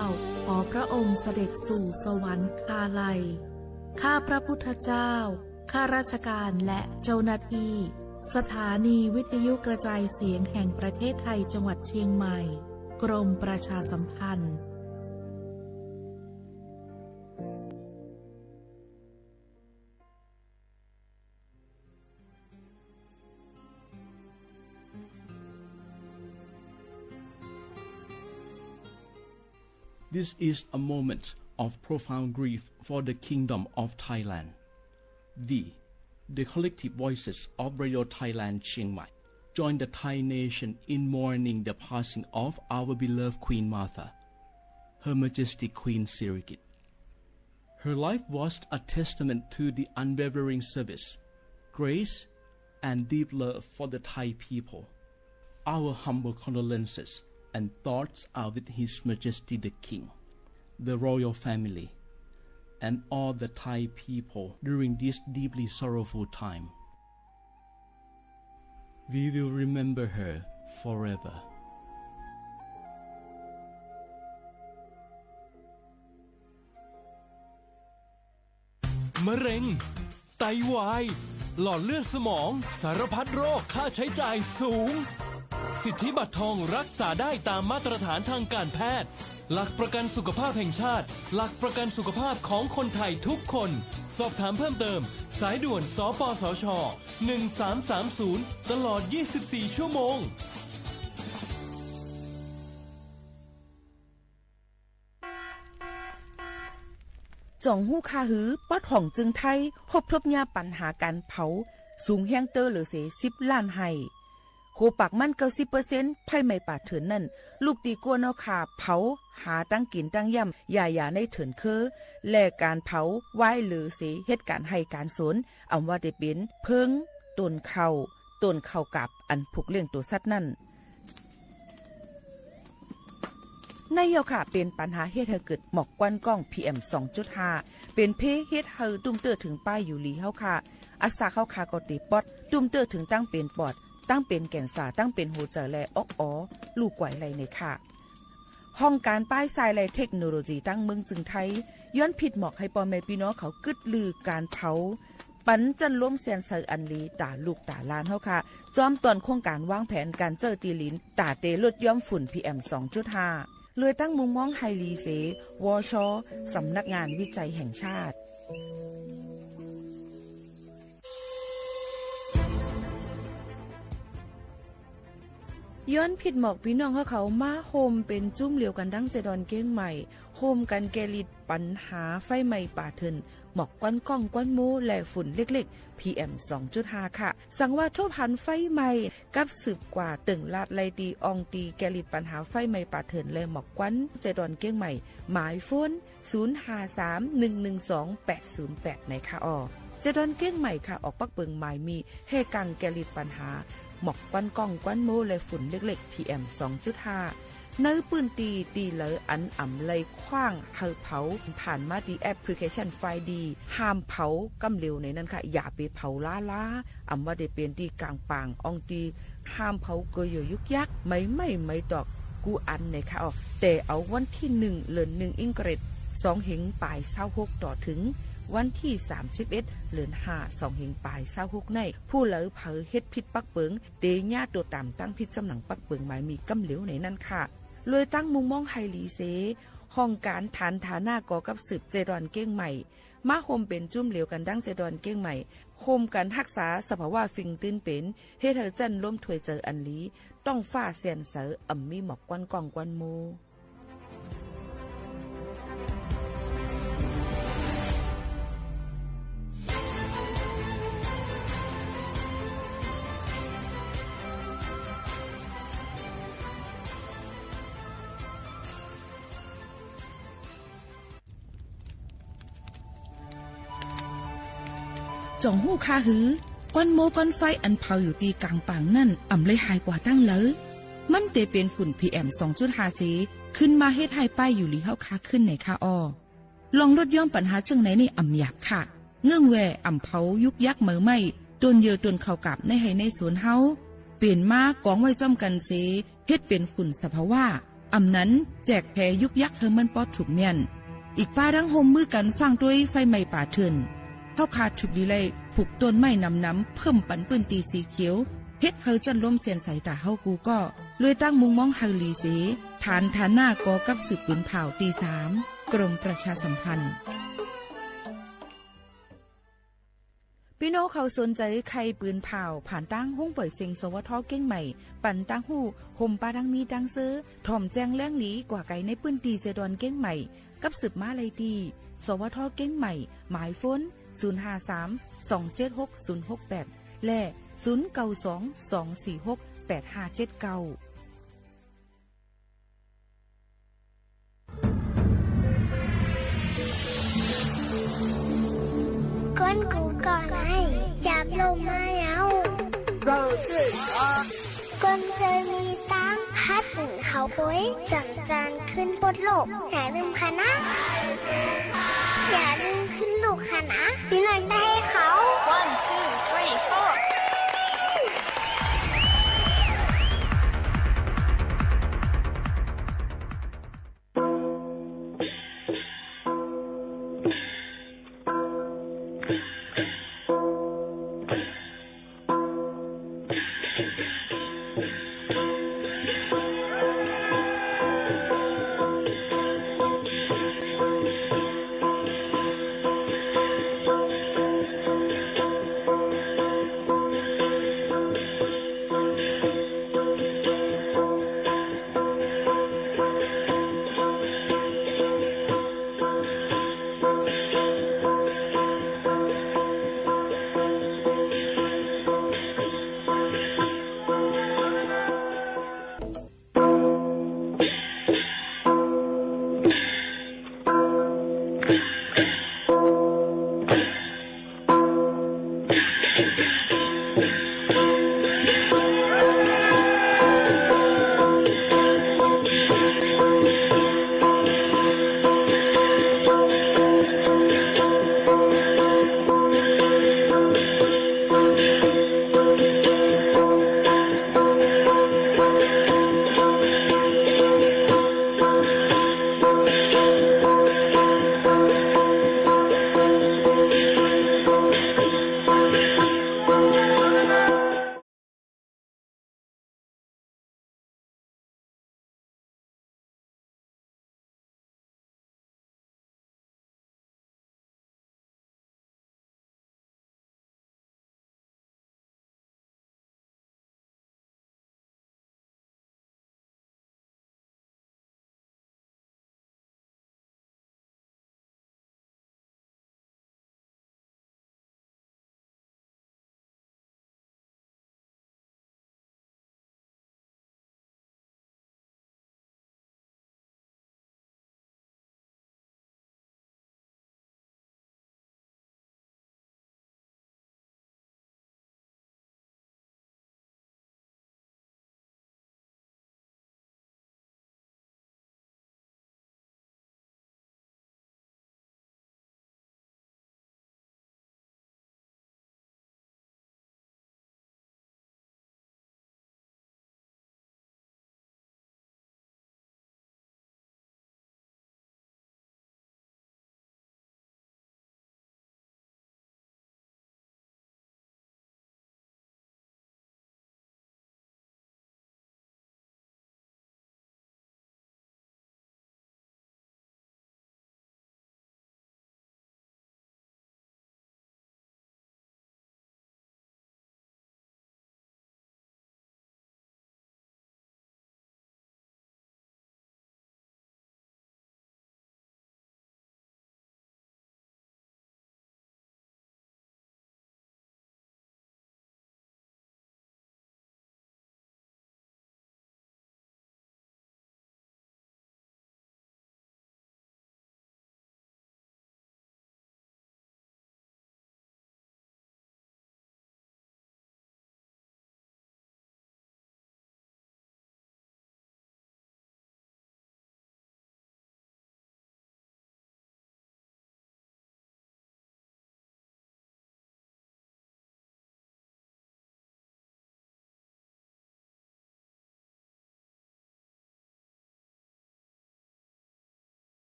ขอพระองค์เสด็จสู่สวรรคาลัย ข้าพระพุทธเจ้า ข้าราชการและเจ้าหน้าที่ สถานีวิทยุกระจายเสียงแห่งประเทศไทยจังหวัดเชียงใหม่ กรมประชาสัมพันธ์ This is a moment of profound grief for the Kingdom of Thailand. We, the collective voices of Radio Thailand Chiang Mai, join the Thai nation in mourning the passing of our beloved Queen Mother, Her Majesty Queen Sirikit. Her life was a testament to the unwavering service, grace, and deep love for the Thai people. Our humble condolences and thoughts are with His Majesty the King, the royal family, and all the Thai people during this deeply sorrowful time. We will remember her forever. มะเร็ง ไตวาย หลอดเลือดสมอง สารพัดโรค ค่าใช้จ่ายสูง สิทธิบัตรทองรักษาได้ตามมาตรฐานทางการแพทย์ หลักประกันสุขภาพแห่งชาติ หลักประกันสุขภาพของคนไทยทุกคน สอบถามเพิ่มเติม สายด่วน สปสช หนึ่งสามสามศูนย์ ตลอด ยี่สิบสี่ ชั่วโมง จ๋องฮู้ค่าหือ ปอดห้องจึงไทย ฮบทบเยียะปัญหาก๋านเผา สูงแฮงเต๊อะเหลือเสีย สิบล้านไฮ่ โหปากมัน เก้าสิบเปอร์เซ็นต์ ไฟไหม้ป่าเถื่อนนั้น ลุกตี้กั๊วเนาะค่าเผา หาตังกิ๋นตังย่ำ หย่าๆ ในเถินเคอ และก๋านเผา วายเหลือเสีย เฮ็ดก๋านไฮ่ก๋านสวน อ่ำว่าได้เป๋น เผิง ต้นข้าว ต้นข้าวกาบ อันผูกเลี้ยงตั๋วสัตว์นั้น ในเย้าค่ะ เป๋นปัญหาเฮ็ดหื้อเกิดหมอกควันก้อง PM สองจุดห้า เป๋นเภเฮ็ดหื้อตุ้มเตื้อเถิงป้ายอยู่หลีเฮาค่ะ อัสสาเฮาค่ะก็เตะป๊อด ตุ้มเตื้อเถิงตังเป๋นปอด ตังเป๋นแก๋นซาร์ ตังเป๋นหัวใจ๋ และอ๊อกออ ลู่ก๋วยไล่ในค่ะ ห้องก๋านป้ายทรายและเทคโนโลยีตังเมืองจึงไทย ย้อนผิดหมอกหื้อป้อแม่ปี้น้องเขากึ๊ดลือก๋านเผา ปันจั้นลมแสนใสอันหลี ต๋าลูกต๋าหลานเฮาค่ะ จอมต้อนโครงก๋านวางแผนก๋านเจ้าตี้หลิน ต๋าเตลดย้อมฝุ่น PM สองจุดห้า โดยตั้งมุมมองหื้อหลีเส วช สำนักงานวิจัยแห่งชาติ ย้อนผิดหมอกปี้น้องเฮาเขามาโฮมเป๋นจุ้มเหลียวกั๋นดั้งเจดอนเก้งใหม่ โฮมกั๋นแก้ฤทธิ์ปัญหาไฟไหม้ป่าเถื่อน หมอกควันก้องควันโม และฝุ่นเล็กๆ PM สองจุดห้า ค่ะ สังว่าทบหันไฟไหม้ กับสืบกว่าเติ่งลาดไล่ตี้อ่องตี้แก้ฤทธิ์ปัญหาไฟไหม้ป่าเถื่อนและหมอกควัน เจดอนเก้งใหม่ หมายโฟน ศูนย์ห้าสาม หนึ่งหนึ่งสอง แปดศูนย์แปด ในค่ะอ้อ เจดอนเก้งใหม่ค่ะ ออกปักเปิงหมายมี แห่กังแก้ฤทธิ์ปัญหา หมอกควันก้องควันโม และฝุ่นเล็กๆ PM สองจุดห้า ในปื้นตี้ตี้เหลออันอ่ำไล่ขว้างหื้อเผา ผ่านมาตี้แอปพลิเคชันไฟดี ห้ามเผาก้ำเหลวในนั้นค่ะ อย่าไปเผาล้าๆ อ่ำว่าได้เป๋นตี้ก๋างป่าง อ่องตี้ห้ามเผาเกยอยุกยัก ไม้ไหม้ไม้ตอก กู้อันในค่ะอ้อ แต่เอาวันตี้หนึ่ง เดือนหนึ่ง อิงเกรด สองเฮงป๋ายซาวหก ต่อเถิงวันตี้สามสิบเอ็ด เดือนห้า สองเฮงป๋ายซาวหก ใน ผู้เหลอเผลอเฮ็ดผิดปักเปิง เตเยียะตั๋วต๋ามตั้งผิดจ๋ำหนังปักเปิงหมายมีก้ำเหลวในนั้นค่ะ โดยตั้งมุมมองหื้อหลีเส ห้องก๋านฐานฐานะก่อกับสืบเจดอนเก้งใหม่ มาโฮมเป๋นจุ้มเหลียวกั๋นดั้งเจดอนเก้งใหม่ โฮมกั๋นฮักษาสภาวะฟิงตื้นเป๋น เฮ็ดหื้อจั้นลมถ้วยใจ๋อันหลี ต๊องฟ้าแสนใส อ่ำมีหมอกควันก้องควันโม จ๋องฮู้ค่าหือ ควันโมควันไฟอันเผาอยู่ตี้ก๋างป่างนั้น อ่ำไล่หายกว่าตังเหลอ มันเตเป๋นฝุ่น PM สองจุดห้า เส ขึ้นมาเฮ็ดหื้อป้ายอยู่หลีเฮาค่ะขึ้นในค่ะอ้อ ลองลดย้อมปัญหาเจิ่งในนี่อ่ำหยาบค่ะ เงื่องแว่อ่ำเผายุกยักไม้ไหม้ ต้นเยอต้นข้าวก๋าบในไฮ่ในสวนเฮา เป๋นมากองไว้จ้อมกั๋นเส เฮ็ดเป๋นฝุ่นสภาวะ อ่ำนั้นแจกแผยุกยักหื้อมันปอถูกเมี้ยน อีกป้าดั้งโฮมมือกั๋นฟ้างตวยไฟไหม้ป่าเถื่อน เฮาค่ะถูกดีไล่ผูกต้นไม้หนำๆ เพิ่มปันปื้นตี้สีเขียว เฮ็ดหื้อจั้นลมแสนใสต๋าเฮากู้ก็ โดยตั้งมุมมองหื้อหลีเส ฐานฐานะก่อกับสืบปืนผ่าวตี้สาม กรมประชาสัมพันธ์ ปี้น้องเขาสนใจ๋ใค่ปืนผ่าว ผ่านตางห้องป่อยเซ็ง สวท เก้งใหม่ ปันตางฮู้ โฮมปาดังมีดังเซอ ถ่อมแจ้งแหลงหลีกว่าไก๋ในปื้นตี้เจดอนเก้งใหม่ กับสืบมาไล่ตี้ สวท เก้งใหม่ หมายโฟน ศูนย์ห้าสาม สองเจ็ดหก ศูนย์หกแปด และ ศูนย์เก้าสอง สองสี่หก แปดห้าเจ็ดเก้า คนกู้ก่อนไห้ จับลมมาแล้ว คนเจอมีตังค์ ฮัดหื้อเขาโดย สัญจรขึ้นบนโลก อย่าลืมค่ะนะ อย่าลืม สนุกค่ะนะ พี่น้องได้เขา One, two, three, four.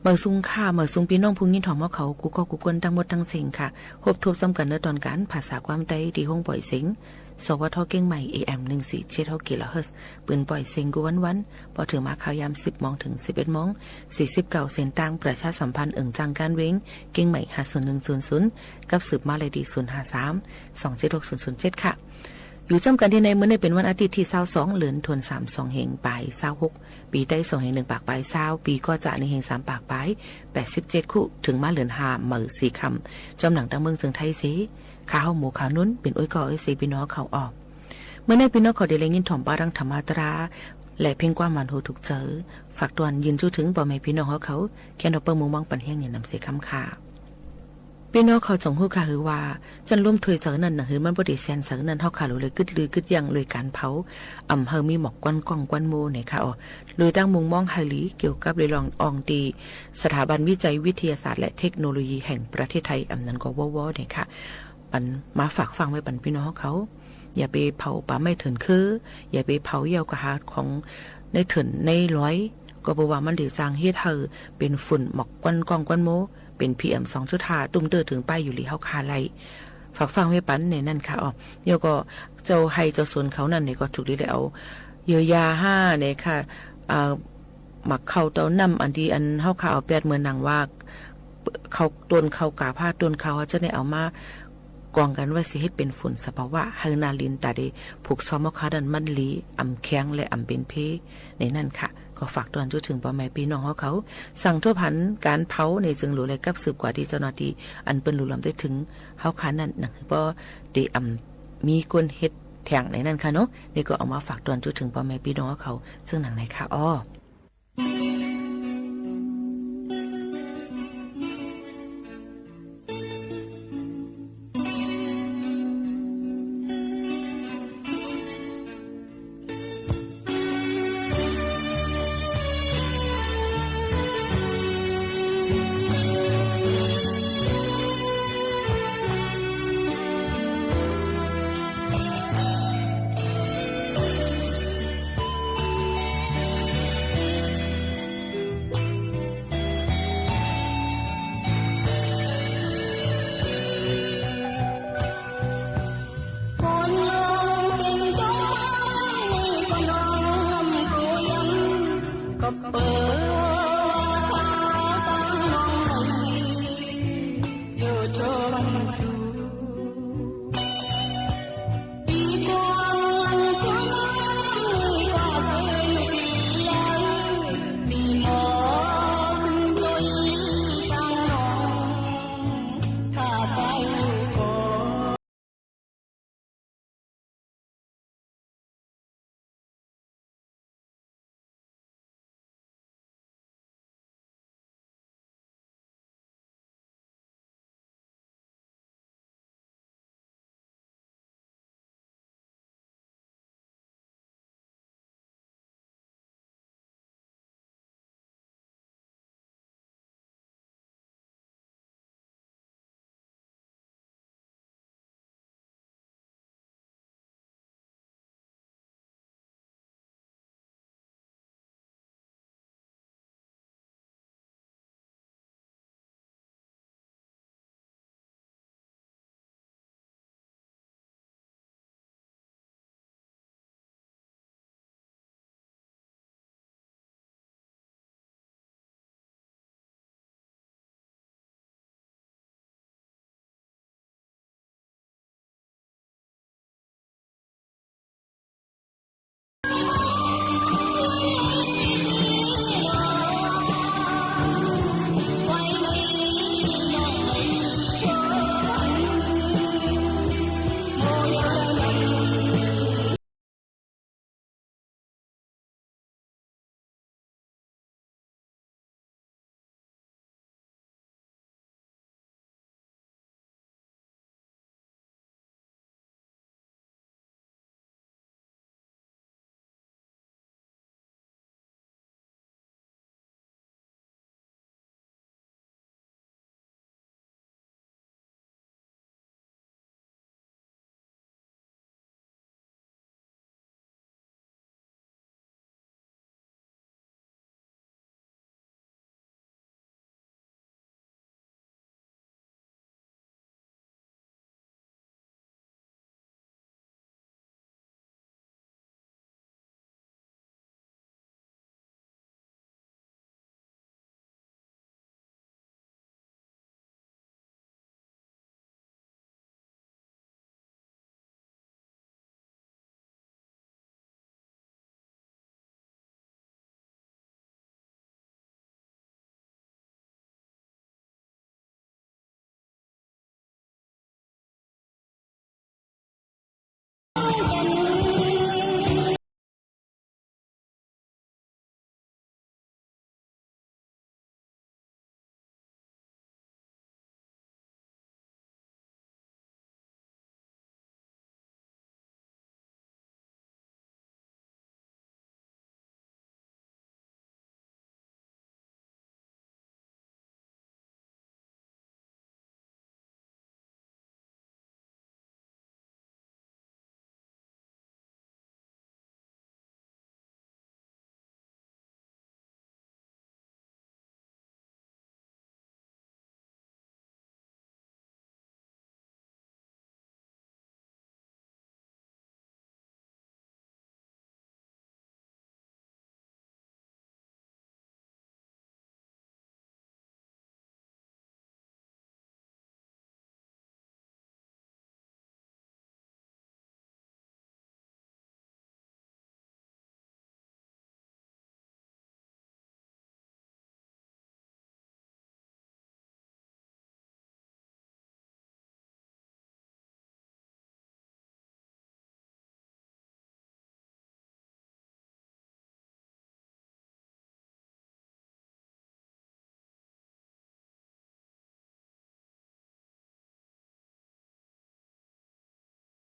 หมายสูงค่ะ หมายสูงปี้น้องผู้ยินถ่อมเฮาเขา กู้ก้อกู้ก้นตังหมดตังเซ็งค่ะ ฮบทบจ้ำกั๋นเนื้อตอนก๋านภาษาความใต้ ตี้ห้องป่อยเสียง สวท เกียงใหม่ เอเอ็ม หนึ่งสี่เจ็ดหก กิโลเฮิรตซ์ ปืนป่อยเสียงกู้วันๆ ปอเถิงมาข่าวยามสิบโมงเถิงสิบเอ็ดโมงสี่สิบเก้า เส้นตางประชาสัมพันธ์ เอิงจ้างก้านเวง เกียงใหม่ ห้าศูนย์หนึ่งศูนย์ศูนย์ กับสืบมาเลยตี้ ศูนย์ห้าสาม สองเจ็ดหก ศูนย์ศูนย์เจ็ด ค่ะ อยู่จ้ำกั๋นตี้ในมื้อนี้เป๋นวันอาทิตย์ตี้ ซาวสอง เดือนธันวาคม สองเฮงปายซาวหก ปี๋ไต้สองเฮงหนึ่งปากปายซาว ปี๋ก๋อจ๊ะหนึ่งเฮงสามปากปายแปดสิบเจ็ด คู่ เถิงมาเดือนห้า เหมาสี่ค่ำ จ้อมหนังตังเมืองเจิงไทยเส ข้าเฮาหมู่ข่าวนุ้น เป๋นอุ้ยก้อเอ้ยเส ปี้น้องเขาออก มื้อนี้ปี้น้องเขาได้เล็งยินถ่อมปาดังธรรมาตรา และเพลงความหวานหูถูกใจ๋ ฝากตวนยืนจู้เถิงป้อแม่ปี้น้องเฮาเขา แค่นอเปิ้งมุมมองปันแฮงแนะนำเสียกำค่ะ ปี้น้องเขาจ๋งฮู้ค่ะหือว่า จั้นลุ่มถ้วยใจ๋นั้น หนังหือมันบ่ได้แสนใจ๋นั้น เฮาข้าหลูเลยกึ๊ดลือกึ๊ดยั้งโดยก๋านเผา อำหื้อมีหมอกควันก้องควันโมเนี่ยค่ะ อ้อ โดยตั้งมุมมองหื้อดี เกี่ยวกับเรื่องอ่องตี้ สถาบันวิจัยวิทยาศาสตร์และเทคโนโลยีแห่งประเทศไทย อำนั้นก็ วว เนี่ยค่ะ ปันมาฝากฟังไว้ปันปี้น้องเขา อย่าไปเผาป่าไม้เถื่อนคือ อย่าไปเผาเยี่ยวกะหาของในเถื่อนในลอย ก็เปื้อว่ามันได้สร้างเหตุหื้อเป๋นฝุ่นหมอกควันก้องควันโม เป๋น พีเอ็ม สองจุดห้า ตุ้มเตื้อเถิงป้ายหยูหลีเฮาข้าไล่ ฝากฟังไว้ปันในนั้นค่ะ อ้อ แล้วก็เจ้าไฮ่เจ้าสวนเขานั้นเนี่ยก็ถูกได้เอาเยื่อยาห้าเนี่ยค่ะ อ่า หมากเข้าเต้าน้ำอันตี้อันเฮาข้าเอาแปดเหมือนหนังว่า เข้าต้นเข้ากาผ้าต้นเข้า เฮาจะได้เอามากองกั๋นไว้สิเฮ็ดเป๋นฝุ่นสภาวะ หื้อหน้าลิ้นต๋าได้ผูกซ้อมเฮาข้านั้นมันหลี อำแข็งและอำเป๋นเพ ในนั้นค่ะ ก็ฝากตวนจู้เถิงป้อแม่ปี้น้องเฮาเขา สั่งทั่วผันก๋านเผาในเจิงหลูและกับสืบกว่าตี้เจ้าหน้าตี้ อันเปิ้นหลูลำได้เถิงเฮาข้านั้น หนังหือป้อได้อำมีก้นเฮ็ดแถงในนั้นค่ะเนาะ นี่ก็เอามาฝากตวนจู้เถิงป้อแม่ปี้น้องเฮาเขา เซิ่งหนังในค่ะ อ้อ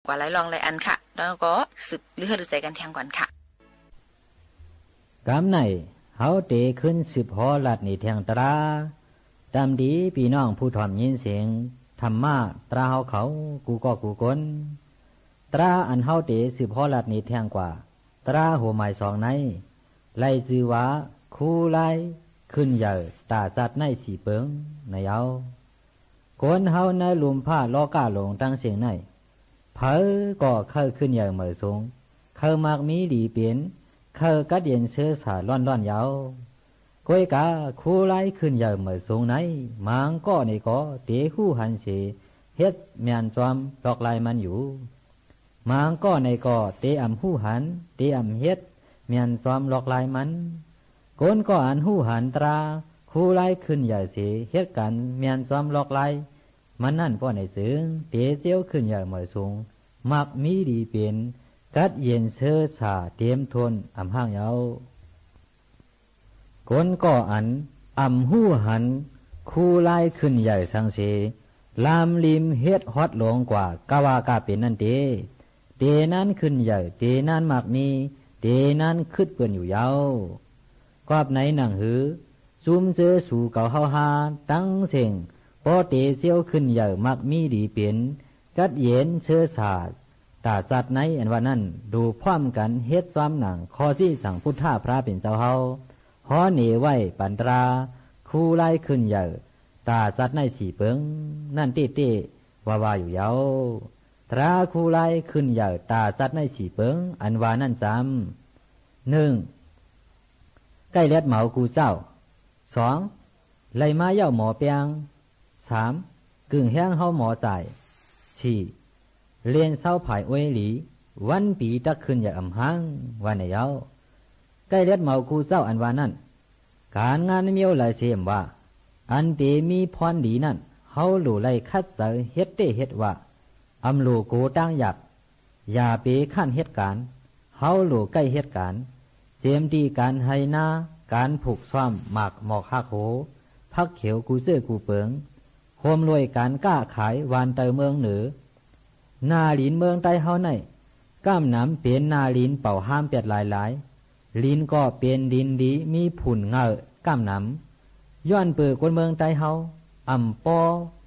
กว่าหลายร่องหลายอันค่ะ แล้วก็สืบลือเฮือดลือใจ๋กั๋นแทงก่อนค่ะ กำไหน เฮาเต๋ขึ้นสืบฮอลัดหนีแทงตรา ต๋ามดีปี้น้องผู้ถ่อมยินเสียงธรรมะตราเฮาเขา กู้ก้อกู้คน ตราอันเฮาเต๋สืบฮอลัดหนีแทงกว่า ตราหัวหมายสองใน ไล่จื้อว่า คูร้ายขึ้นใหญ่ต่าสัตว์ในสี่เปิง ในเย้า คนเฮาในลุ่มฟ้าลอกาหลงตังเสี้ยงใน ใผก็ใค่ขึ้นใหญ่เหมยสูง ใค่มักมีดีเป๋น ใค่กั๊ดเย็นเซอสาร้อนๆ เย้า ก้อยกา คูร้ายขึ้นใหญ่เหมยสูงใน มางก้อในก็เต๋ฮู้หันเสีย เฮ็ดแม่นจอมลอกลายมันอยู่ มางก้อในก็เต๋อ่ำฮู้หัน เต๋อ่ำเฮ็ดแม่นจอมลอกลายมัน คนก้ออันฮู้หันตรา คูร้ายขึ้นใหญ่เสีย เฮ็ดก๋านแม่นจอมลอกลายมันนั้นป้อในจึง เต๋เจียวขึ้นใหญ่เหมยสูง มักมีดีเป๋น กั๊ดเย็นเซอสาเต๋มถ้วนอ่ำฮ้างเย้า คนก้ออันอ่ำฮู้หัน คูร้ายขึ้นใหญ่สังเสีย ลามลิมเฮ็ดฮอดหลงกว่า กาว่าก้าเป๋นนั้นเต๋ เต๋นั้นขึ้นใหญ่ เต๋นั้นมักมี เต๋นั้นคึดเปื้อนอยู่เย้า กอบในหนังหือ จุมเจอสูเก๋าเฮาฮาตังเสี้ยง ป้อเต๋เจียวขึ้นใหญ่มักมีดีเป๋น กั๊ดเย็นเซอสาต่าสัตว์ในอันว่านั้น ดูพร้อมกั๋นเฮ็ดจอมหนังข้อซี้สั่งปุทธะพระเป๋นเจ้าเฮา ฮ้อเหนไว้ปันตรา คูร้ายขึ้นใหญ่ต่าสัตว์ในสี่เปิง นั้นเต๊ๆ ว่าว่าอยู่เย้า ตราคูร้ายขึ้นใหญ่ต่าสัตว์ในสี่เปิง อันว่านั้นจำ นึ่ง ใก้เลียดเหมากูเจ้า สอง ไล่มาเย้าหมอแป๊ง สาม กึ่งแฮงเฮาหมอจ่าย สี่ เลียนเซาผายอ้วยหลี วันปีตักขึ้นใหญ่อ่ำฮ้าง ว่าในเย้า ใก้เลียดเหมากูเจ้าอันว่านั้น ก๋านงานเมี้ยวหลายเสียมว่า อันเต๋มีพรดีนั้น เฮาหลู่ไล่คัดใจ๋เฮ็ดเต๊เฮ็ดว่า อ่ำหลู่โกตางหยาบ อย่าเป๋ค้านเฮ็ดก๋าน เฮาหลู่ใก้เฮ็ดก๋าน เจียมตี้ก๋านไฮ่นา ก๋านผูกซ้อมหมากหมอกฮักโห ผักเขียวกู้เจื้อกู้เปิง โฮมรวยก๋านก๊าขายหวานเตยเมืองเหนือ นาลินเมืองใต้เฮาใน ก้ามหนำเป๋นนาลินเป่าฮ้ามแปดหลายๆ ลินก็เป๋นลินดีมีผุ่นเงาก้ามหนำ ย้อนเปื้อคนเมืองใต้เฮา อ่ำป้อ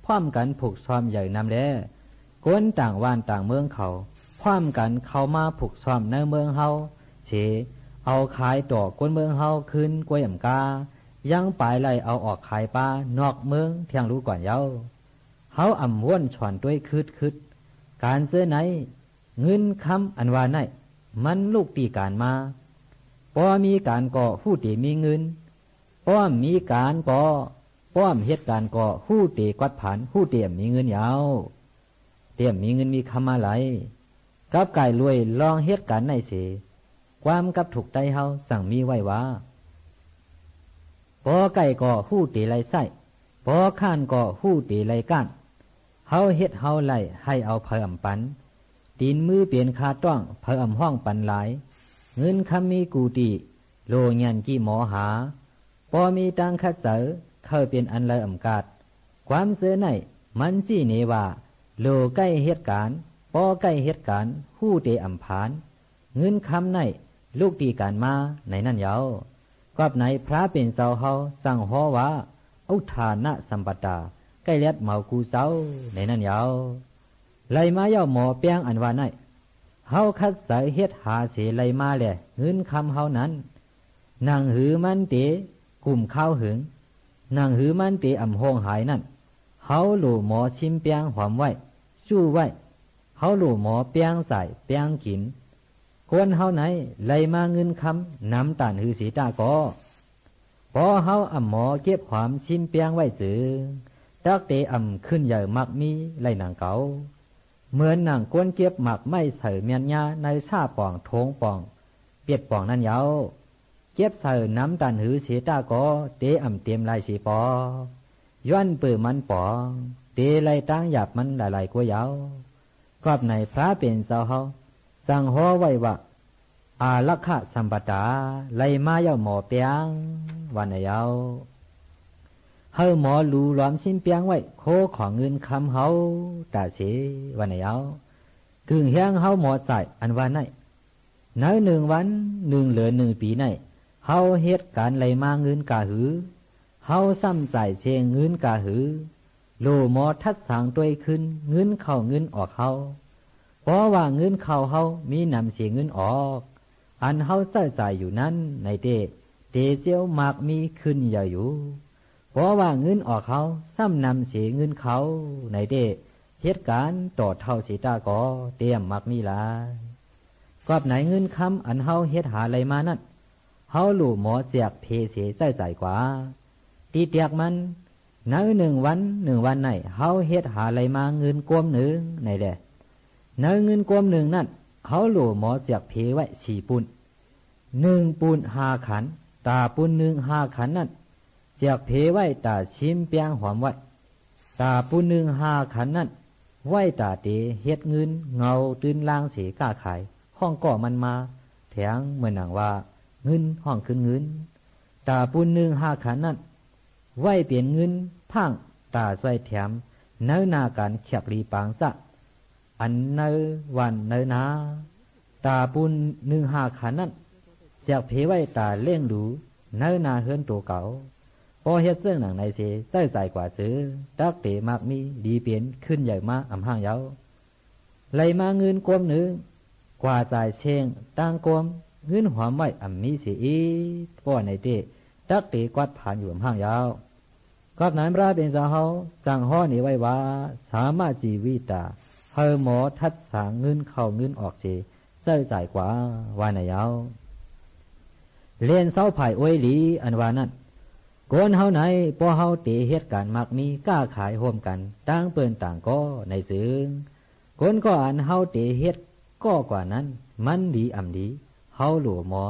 พร้อมกั๋นผูกซ้อมใหญ่นำแล คนต่างบ้านต่างเมืองเขา พร้อมกั๋นเข้ามาผูกซ้อมในเมืองเฮาเส เอาขายต่อคนเมืองเฮาคืนกวยอ่ำกา ยังป๋ายไล่เอาออกขายปานอกเมืองแทงลู้ก่อนเย้า เฮาอ่ำว้นฉอนตวยคึดๆ ก๋านเจ้อใน เงินคำอันว่าใน มันลุกตี้ก๋านมา ป้อมีก๋านก็ฮู้เต๋มีเงิน ป้อบ่มีก๋านก็ ป้อบ่เฮ็ดก๋านก็ฮู้เต๋กวัดผลาญ ฮู้เต๋บ่มีเงินเย้า เต๋บ่มีเงินมีคำมาไหล กับก๋ายรวยลองเฮ็ดก๋านในเส ความกับถุกใต้เฮาสั่งมีไว้ว่า ป้อใก้ก็ฮู้เต๋ไล่ใส้ ป้อค้านก็ฮู้เต๋ไล่ก้าน เฮาเฮ็ดเฮาไล่ ไฮ่เอาเผยอ่ำปัน ตี๋นมือเป๋นคาต้อง เผยอ่ำฮ้องปันหลาย เงินคำมีกู้ตี้ โหล่เงี่ยนกี้หมอหา ป้อมีตังค์คัดใจ๋ ใค่เป๋นอันใดอ่ำกาด ความเจ้อใน มันจี้เหนว่า โหล่ใก้เฮ็ดก๋าน ป้อใก้เฮ็ดก๋าน ฮู้เต๋อ่ำผลาญ เงินคำใน ลุกตี้ก๋านมา ในนั้นเย้า กอบในพระเป๋นเจ้าเฮาสั่งฮ้อว่า อุทธานะสัมปทา ใก้เลียดเหมากูเจ้า ในนั้นเย้า ไล่มาเย้าหมอแป๊งอันว่าใน เฮาคัดใจ๋เฮ็ดหาเสไล่มาแล เงินคำเฮานั้น หนังหือมันเต๋กุ่มคาวหึง หนังหือมันเต๋อ่ำโฮงหายนั้น เฮาหลู่หมอซิมแป๊งหอมไว้ จู้ไว้ เฮาหลู่หมอแป๊งจ่ายแป๊งกิ๋น คนเฮาใน ไล่มาเงินคำ หนำต้านหือเสตาก็ ป้อเฮาอ่ำหมอเก็บหอมซิมแป๊งไว้จึง ตั๊กเต๋อ่ำขึ้นใหญ่มักมีไล่หนังเก่า เหมือนหนังคนเก็บหมากไม้ใส่แม่นหญ้าในซ่าป่องโถงป่อง เปียดป่องนั้นเย้า เก็บใส่หนำต้านหือเสตาก็ เต๋อ่ำเต๋มลายเสปอ ย้อนเปื้อมันป๋อง เต๋ไล่ตางหยาบมันหลายๆ กั๋วเย้า กอบในพระเป๋นเจ้าเฮาสั่งฮ้อไว้ว่า อารักขสัมปทา ไล่มาเย้าหมอแป๊ง ว่าในเย้า หื้อหมอหลู่หลอมซิมแป๊งไว้ โคของเงินคำเฮาต๋าเส ว่าในเย้า กึ่งแฮงเฮาหมอจ่ายอันว่าไน่ ในหนึ่งวัน หนึ่งเหลือน หนึ่งปี๋ไน่ เฮาเฮ็ดก๋านไล่มาเงินก้าหือ เฮาซ้ำจ่ายเซงเงินก้าหือ หลู่หมอทัดสางตวยคืนเงินเข้าเงินออกเฮา เพราะว่าเงินเข้าเฮามีนำเสียเงินออก อันเฮาใจ๊จ่ายอยู่นั้นในเต๊ เต๋เจียวมากมีขึ้นใหญ่อยู่ เพราะว่าเงินออกเฮาซ้ำนำเสียเงินเข้าในเต๊ เฮ็ดก๋านต่อเต้าเสียต้าก็เต๋อ่ำมากมีหลาย กอบไหนเงินคำอันเฮาเฮ็ดหาไล่มานั้น เฮาหลู่หมอแจกเพเสียใจ๊จ่ายกว่า ตี้แต๊กมัน ในหนึ่งวัน หนึ่งวันไน่ เฮาเฮ็ดหาไล่มาเงินกวมนึ่งไน่แล ในเงินกวมนึ่งนั้น เฮาหลู่หมอแจกเพไว้สี่ปูน นึ่งปูนห้าขัน ต๋าปูนนึ่งห้าขันนั้น แจกเพไว้ต๋าชิมแป้งหอมไว้ ต๋าปูนนึ่งห้าขันนั้น ไว้ต๋าเต๋เฮ็ดเงินเงาตื้นล่างเสก้าขาย ฮ้องก่อมันมาแถง เหมือนหนังว่าเงินฮ้องคืนเงิน ต๋าปูนนึ่งห้าขันนั้น ไว้เป๋นเงินพ่างต๋าซ่วยแถม ในหน้าก๋านแขกหลีปางจ๊ะ อันในวันในนา ต๋าปูนนึ่งห้าขันนั้น แจกเพไว้ต๋าเลี้ยงดูในนาเฮือนตั๋วเก่า ปอเฮ็ดเซิ่งหนังในเส ใจ๊จ่ายกว่าเส ตั๊กเต๋มากมีดีเป๋นขึ้นใหญ่มาอ่ำห้างเยาว์ ไล่มาเงินกวมนึ่ง กว่าจ่ายเซงตั้งกวม เงินหอมไว้อ่ำมีเสียอีก ป้อในเต๊ ตั๊กเต๋กวาดผลาญอยู่อ่ำห้างเยาว์ กอบนั้นพระเป๋นเจ้าเฮาสั่งฮ้อเนไว้ว่า สามะจีวิตา เฮาหมอทัดสางเงินเข้าเงินออกเส ใจ๊จ่ายกว่า ว่าไน่เยาว์ เล่นเซาผ่ายอวยหลีอันว่านั้น คนเฮาใน ปอเฮาเต๋เฮ็ดก๋านมากมีก้าขายฮ่วมกั๋น ตางเปิ้นตางก่อในเซิง คนก่ออันเฮาเต๋เฮ็ดก่อกว่านั้น มันดีอ่ำดี เฮาหลู่หมอ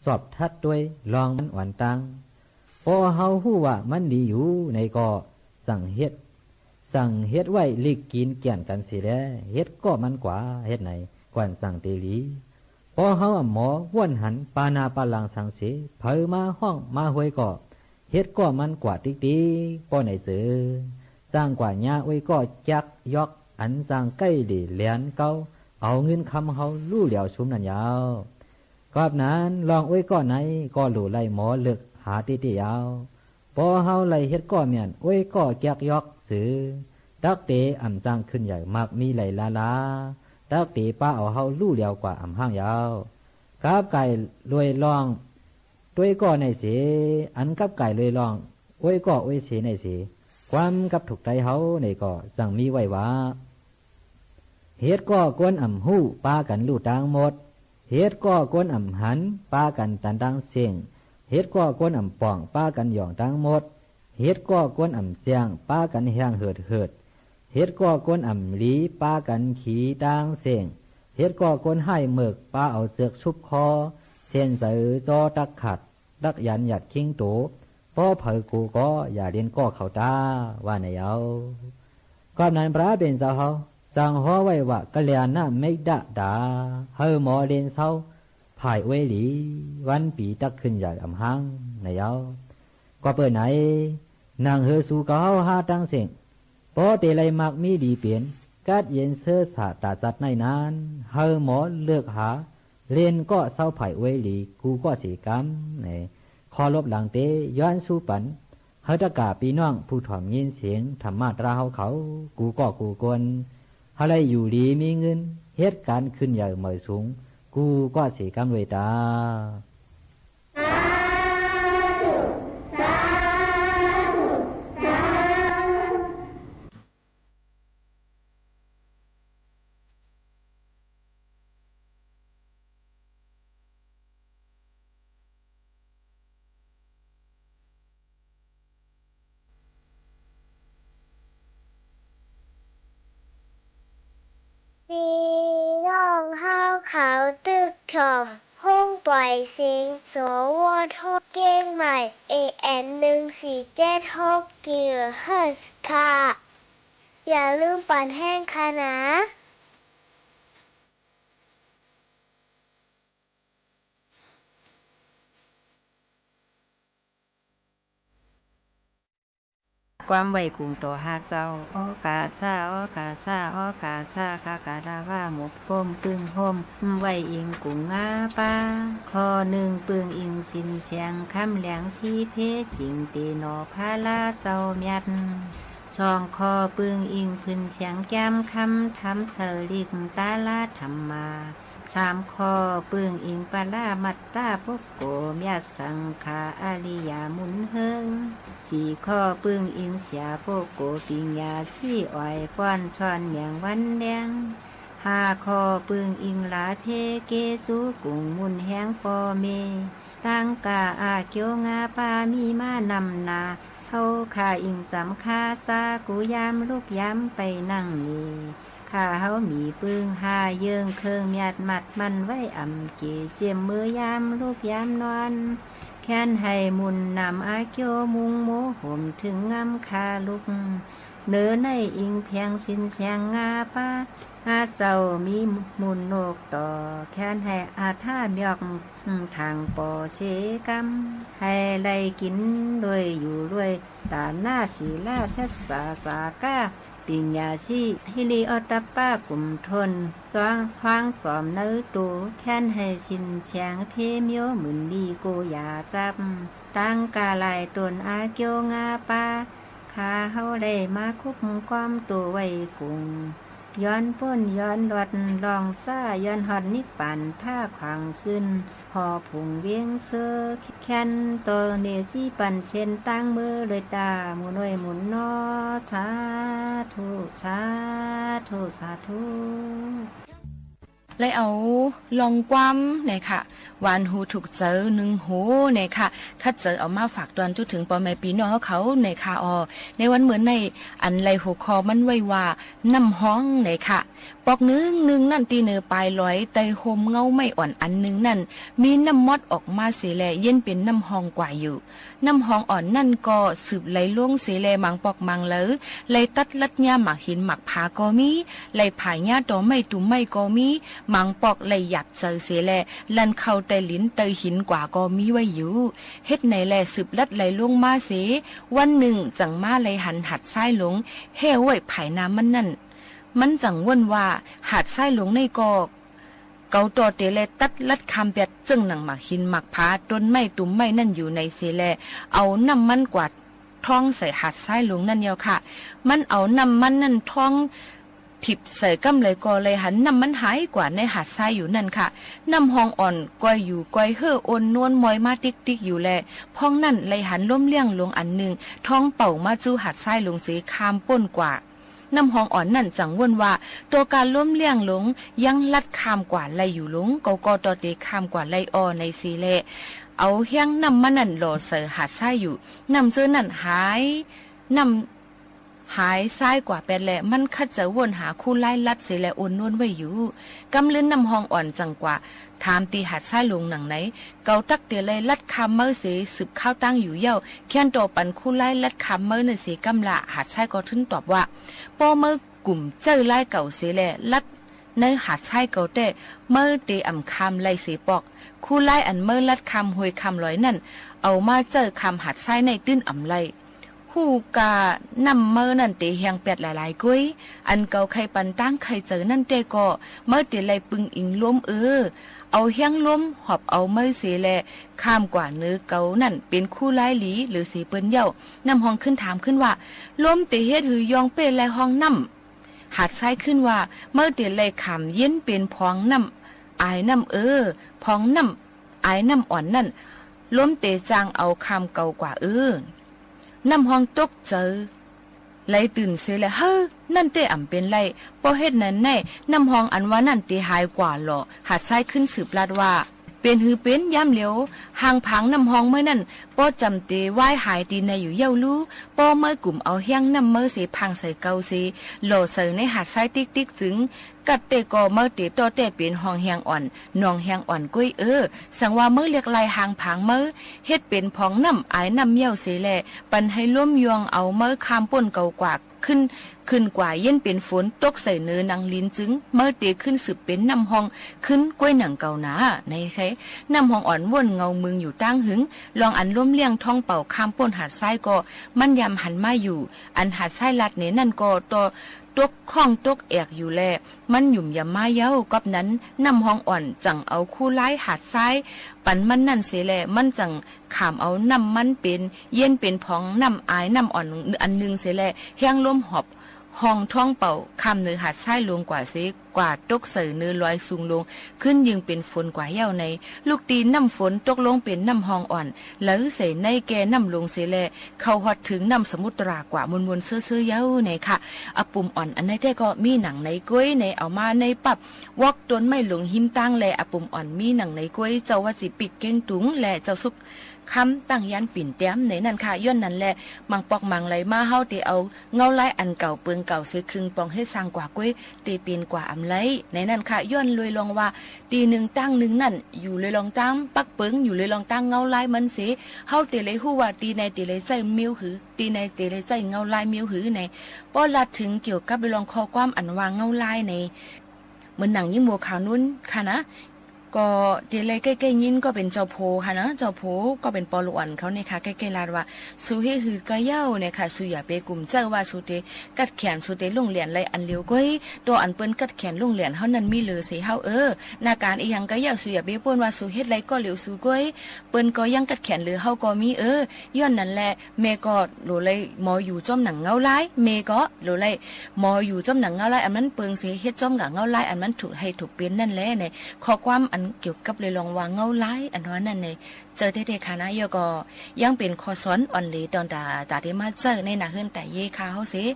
สอบทัดตวยลองมันอ่อนตัง ปอเฮาฮู้ว่ามันดีอยู่ในก่อ สั่งเฮ็ด สั่งเฮ็ดไว้หลีกกิ๋นเกี่ยนกั๋นเสียแล เฮ็ดก่อมันกว่า เฮ็ดไหน ก่อนสั่งเต๋หลี ปอเฮาอ่ำหมอว่นหันปานาปาลังสังเส เผยมาฮ้องมาฮวยก่อ เฮ็ดก่อมันกว่าติ๊กๆ ป้อในเจิง สั่งกว่าญาอวยก่อแก๊กยอก อันสั่งใก้เหล่แหลนเก๊า เอาเงินคำเฮาลู่แหลวสุมนั้นเยาว์ กอบนั้นลองอวยก่อใน ก็หลู่ไล่หมอเลือกหาเต๊ๆ เยาว์ ปอเฮาไล่เฮ็ดก่อแม่น อวยก่อแก๊กยอกเส ตั๊กเต๋อ่ำจั้งขึ้นใหญ่มากมีไหลล้าๆ ตั๊กเต๋ปาเอาเฮาลู่แหลวกว่าอ่ำห้างเยาว์ กับก๋ายรวยลองตวยก่อในเส อันกับก๋ายรวยลองอวยก่ออวยเสในเส ความกับถูกไตเฮาในก่อจั่งมีไว้ว่า เฮ็ดก่อคนอ่ำฮู้ปากั๋นลู่ตังหมด เฮ็ดก่อคนอ่ำหันปากั๋นตันตังเส้ง เฮ็ดก่อคนอ่ำป่องปากั๋นหย่องตังหมด เฮ็ดก่อคนอ่ำแจ้งปากั๋นแห้งเหิดเหิด เฮ็ดก่อคนอ่ำหลีปากั๋นขีตังเส้ง เฮ็ดก่อคนฮ้ายเมิกปาเอาเจือกสุบคอ เส้นใสจ้อตักขาด ดักยันหยัดคิงโต ป้อเผยกูก็อย่าเลียนก่อเขาต้า ว่าในเยาว์ กอบนั้นพระเป๋นเจ้าเฮาสั่งฮ้อไว้ว่า กัลยาณะเมตตา เฮาหมอเล่นเซาผ่ายอวยหลี วันปี๋ตักขึ้นใหญ่อ่ำห้างในเยาว์ ก็เปิ้นไหน หนังหื้อสูเก่าเฮาหาตังเส้ง ปอเต๋ไล่มากมีดีเป๋น กัดเย็นเซอสาต๋าจัดในนั้น เฮาหมอเลือกหา เล่นก่อเซาผ่ายอวยหลี กูก่อเสกำ ใน ขอรบหลังเต๋ ย้อนสู้ปัน เฮาตะก่าปี้น้องผู้ถ่อมยินเสียงธรรมาตราเฮาเขา กูก่อกูคน เฮาไล่อยู่หลีมีเงิน เฮ็ดก๋านขึ้นใหญ่เหมยสูง กูก่อเสกำเวยตา สาธุ สาธุ สาธุ ปี้น้องเฮาเขาตึกถ่อม ห้องปล่อยเสียง สวท เจียงใหม่ เอ เอ็ม หนึ่งสี่เจ็ดหก กิโลเฮิรตซ์ค่ะ อย่าลืมปั่นแฮงค่ะนะ ความไหว้กุ่งต่อห้าเจ้า ออก๋าซ่า ออก๋าซ่า ออก๋าซ่า ข้ากราบไหว้หมกก้ม ปึ้งโฮมไหว้อิงกุ่งงาป๋า ข้อหนึ่ง ปึ้งอิงสินแสง คำแหลงตี้เป๊สิ่ง เต๋หน่อพระราเจ้าเมียด สอง ข้อปึ้งอิงผืนแสงแก้มคำ ทำเสริฐิกตาลาธรรมา สาม ข้อปึ้งอิงปรามัตตาปุกโก เมียดสังฆาอริยะหมุนเฮิง สี่ ข้อปึ้งอิงเสียปุกโก ปิงญาสีอ้อย ป้อนซ่อนแหมงวันแดง ห้า ข้อปึ้งอิงหลาเพเกสูกุ่ง หมุนแฮงป้อเม ตังก๋าอาเกียวงาป๋า มีมานำหน้า เฮาข้าอิงสำคา สากุยามลุกยามไปนั่งนี่ ข้าเฮามีปึ้งห้าเยื่อง เคิงเมียดมัดมั่นไว้ อ่ำเก๋เจียมมือยามลุกยามนอน แค้นหื้อหมุนนำอาเกียว มุงโมห่มเถิงงามคาลุก เนอในอิงแผงสินแสงงาป๋า อาเจ้ามีหมุนนกต่อ แค้นหื้ออาถ้าเมียก ทางป้อเสก๋ำ หื้อได้กิ๋นรวยอยู่รวย ต๋ามหน้าศีลา สัจจะ สาก้า ปิงญาสี ฮิริโอตตัปปะกุ่มถ้น จ้องซ้องสอมเนอตั๋ว แค้นหื้อสินแสงเป๊เมียว หมื่นลี้โกอย่าจับ ตังก๋าหลายต๋นอาเกียวงาป๋า ข้าเฮาได้มาคุบก้อมตั๋วไหว้กุ่ง ย้อนป๊นย้อนรอดล่องสา ย้อนฮอดนิพพานผ้าขวางซื่น ห่อผงเวียงเสื้อ แค้นต่อเนจีปันเส้นตางเมอเลยต๋า หมู่น้อยหมู่น้อ สาธุ สาธุ สาธุ เลยเอาลองความเน่อค่ะ หวานหูถูกใจ๋นึ่งหูเน่อค่ะ คัดเจ๋อเอามาฝากตวนจุดเถิงป้อแม่ปี้น้องเฮาเขาเน่อค่ะ ออ ในวันเมื่อในอันไล่หัวข้อมันไว้ว่า น้ำฮองเน่อค่ะ ปอกนึ่งนึ่งนั่นตี้เนอป๋ายลอย ใต้ฮ่มเงาไม้อ่อนอันนึ่งนั่น มีน้ำมอดออกมาเสียแล เย็นเป๋นน้ำฮองกว่าอยู่ น้ำฮองอ่อนนั่นก็สืบไหลลงเสียแล หมางปอกหมางเหลอ ไหลตัดลัดหญ้าหมากหินหมากผาก็มี ไหลผ่าหญ้าตอไม้ตุ่มไม้ก็มี หมางปอกไหลหยาบเจ๋อเสียแล ลันเข้าใต้หลินใต้หินกว่าก็มีไว้อยู่ เฮ็ดไหนแลสืบลัดไหลลงมาเสีย วันนึ่งจั่งมาไหลหันหาดทรายหลง แฮ่ไว้ภายหน้ามันนั่น มันจั่งว่นว่า หาดทรายหลงในก็ เก๋าต่อเต๋แลตัดลัดข้ามเปียด เจิ่งหนังหมากหินหมากผา ต้นไม้ตุ่มไม้นั่นอยู่ในเสียแล เอาน้ำมันกวาดท่องใส่หาดทรายหลงนั่นเยี่ยวค่ะ มันเอาน้ำมันนั่นท่องถิบใส่ก้ำใดก็ไหลหันน้ำมันหายกวาดในหาดทรายอยู่นั่นค่ะ น้ำฮองอ่อนก้อยอยู่ก้อยเฮ่อ อ่อนนวลมอยมาติ๊กติ๊กอยู่แล พ่องนั่นไหลหันลมเลี้ยงหลงอันนึ่ง ท่องเป่ามาจู้หาดทรายหลงเสีย ข้ามป๊นกว่า น้ำฮองอ่อนนั่นจั่งว่นว่า ตั๋วก๋าลมเลี้ยงหลงยังลัดข้ามกว่าไหลอยู่หลง เก๋าก็ต่อเต๋ข้ามกว่าไหลอ่อในเสียแล เอาแฮงน้ำมันนั่นหล่อใส่หาดทรายอยู่ น้ำเจื้อนั่นหาย น้ำหายทรายกว่าแป๊ดแล มันคัดเจ๋อว่นหาคู่ไล้ลัดเสียแล อ่อนนวลไว้อยู่ ก้ำลื่นน้ำฮองอ่อนจั่งกว่า ถามตี้หาดทรายหลงหนังไหน เก๋าตักเต๋ไหลลัดข้ามเมอเสีย สืบข้าวตั้งอยู่เยี่ยว แค้นต่อปันคู่ไล้ลัดข้ามเมอนั่นเสียก้ำละ หาดทรายก็ตึงตอบว่า ป้อเมอกุ่มเจ้าไล้เก๋าเสียแล ลัดในหาดทรายเก๋าแต๊ เมอเต๋อ่ำข้ามไหลเสียปอก คู่ไล้อันเมอลัดข้ามห้วยข้ามลอยนั่น เอามาเจ้าข้ามหาดทรายในตื้นอ่ำไหล ฮู้กาน้ำเมอนั่นเต๋แฮงแป๊ดหลายๆ ก้วย อันเก๋าใค่ปันตางใค่เจ๋อนั่นแต๊ก็ เมอเต๋ไหลปึงอิงลมเออ เอาแฮงลมหอบเอาเมอเสียแล ข้ามกว่าเนอเก๋านั่นเป๋นคู่ไล้หลี เหลือเสียเปิ้นเยี่ยว น้ำฮองขึ้นถามขึ้นว่า ลมเต๋เฮ็ดหื้อยองเป้ไหลฮองน้ำ หาดทรายขึ้นว่า เมอเต๋ไหลข้ามเย็นเป๋นผองน้ำอายน้ำเออ ผองน้ำอายน้ำอ่อนนั่น ลมเต๋จางเอาข้ามเก๋ากว่าเออ น้ำฮองตกเจ๋อ ไหลตื่นเสียแล เฮ้อ นั่นเต๊อ่ำเป๋นไร ป้อเฮ็ดนั้นแน่ น้ำฮองอันว่านั่นเต๋หายกว่าหล่อ หาดทรายขึ้นสืบลัดว่า เป๋นหื้อเป๋นยามเหลียว หางผางน้ำฮองเมอนั่น ป้อจำเต๋วายหายตี้ไหนอยู่เยี่ยวลู่ ป้อเมอกุ่มเอาแฮงน้ำเมอเสียพังใส่เก๋าเสีย หล่อใส่ในหาดทรายติ๊กติ๊กจึง กัดแต๊ก็เมอเต๋ต่อแต๊เป๋นฮองแฮงอ่อน หนองแฮงอ่อนก้วยเออ สังว่าเมอเลียกไล่หางผางเมอ เฮ็ดเป๋นผองน้ำอายน้ำเยี่ยวเสียแล ปันหื้อลมยองเอาเมอข้ามป๊นเก๋ากว่า ขึ้น ขึ้นกว่าเยียนเป๋นฝนตกใส่เนินหนังหลินจึง เมิดเตขึ้นสืบเป๋นน้ำฮองขึ้นก้วยหนังเก่าหนา ในแค่น้ำฮองอ่อนว่นเงามึงอยู่ตั้งหึง ลองอันล้มเลี้ยงท้องเป่าข้ามป้นหาดทรายก็ มันยามหันมาอยู่ อันหาดทรายลัดเนนั้นก็ต่อตกข้องตกแอกอยู่แล มันหยุ่มยามมาเย้า ก๊อบนั้นน้ำฮองอ่อนจั่งเอาคู่ลายหาดทรายปันมันนั่นเสียแล มันจั่งขามเอาน้ำมันเป๋นเยียนเป๋นผองน้ำอายน้ำอ่อนอันนึ่งเสียแล แฮงลมหอบฮองท้องเป่าข้ามเนินหาดทรายลงกว่าเสีย กว่าตกใส่เนินลอยสูงลง ขึ้นยึงเป๋นฝนกว่าเย้าใน ลูกตี้น้ำฝนตกลงเป๋นน้ำฮองอ่อน ไหลใส่ในแก่น้ำลงเสียแล เข้าฮอดเถิงน้ำสมุทรากว่ามวลๆ เซ้อๆ เย้าในค่ะ อาปุ่มอ่อนอันในแต๊ก็มีหนังในก้วยใน เอามาในปั๊บ วอกต้นไม้หลงหิมตางแล อาปุ่มอ่อนมีหนังในก้วย เจ้าว่าจิปิ๊กเก้งตุง และเจ้าสุก คำตั้งยานปิ่นแต้มในนั้นค่ะ ย้อนนั้นแล หมางปอกหมางไหลมาเฮาเตเอาเงาลายอันเก่าเปิงเก่าเสียครึ่งปองเฮ็ดสร้างกว่าก้วย เตเป๋นกว่าอำไล ในนั้นค่ะ ย้อนลวยลองว่า ตี้นึ่งตั้งนึ่งนั้น อยู่ลวยลองตั้งปักเปิง อยู่ลวยลองตั้งเงาลายมันเสีย เฮาเตเลยฮู้ว่าตี้ในเตเลยใจ๊เมี้ยวหือ ตี้ในเตเลยใจ๊เงาลายเมี้ยวหือใน ป้อลาดเถิงเกี่ยวกับลวยลองข้อความอันว่าเงาลายใน เหมือนหนังยิ่งมัวข่าวนู้นค่ะนะ ก็เตเลยใก้ๆ ยินก็เป๋นเจ้าโผค่ะนะ เจ้าโผก็เป๋นปอลูกอ่อนเขาเนี่ยค่ะ ใก้ๆ ลาดว่า สูเฮ็ดหือกะเย้าเนี่ยค่ะ สูอย่าไปกุ่มใจ๊ว่าสูเตกัดแขน สูเตลุ่งเหรียญไรอันเหลียวก้วย ตัวอันเปิ้นกัดแขนลุ่งเหรียญเฮานั้นมีเหลือเสียเฮาเออ หน้าก๋านอีหยังกะเย้า สูอย่าไปป้นว่าสูเฮ็ดไรก็เหลียวสูก้วย เปิ้นก็ยังกัดแขนเหลือเฮาก็มีเออ ย้อนนั้นแล แม่ก็โหลเลยหมออยู่จ้อมหนังเงาลาย แม่ก็โหลเลยหมออยู่จ้อมหนังเงาลายอันมันเปิงเสีย เฮ็ดจ้อมกับเงาลายอันมันถูกให้ถูกเป๋นนั่นแลใน ข้อความอันเกี่ยวกับลวยลองว่าเงาลายอันว่านั้นใน เจ้าแต๊ๆ ค่ะนะ เยียะก็ยังเป๋นข้อสอนอ่อนเหลวต๋อนต๋า ต๋าเตมาเจ้าในหน้าเฮือนต๋าเย้ค่ะเฮาเสีย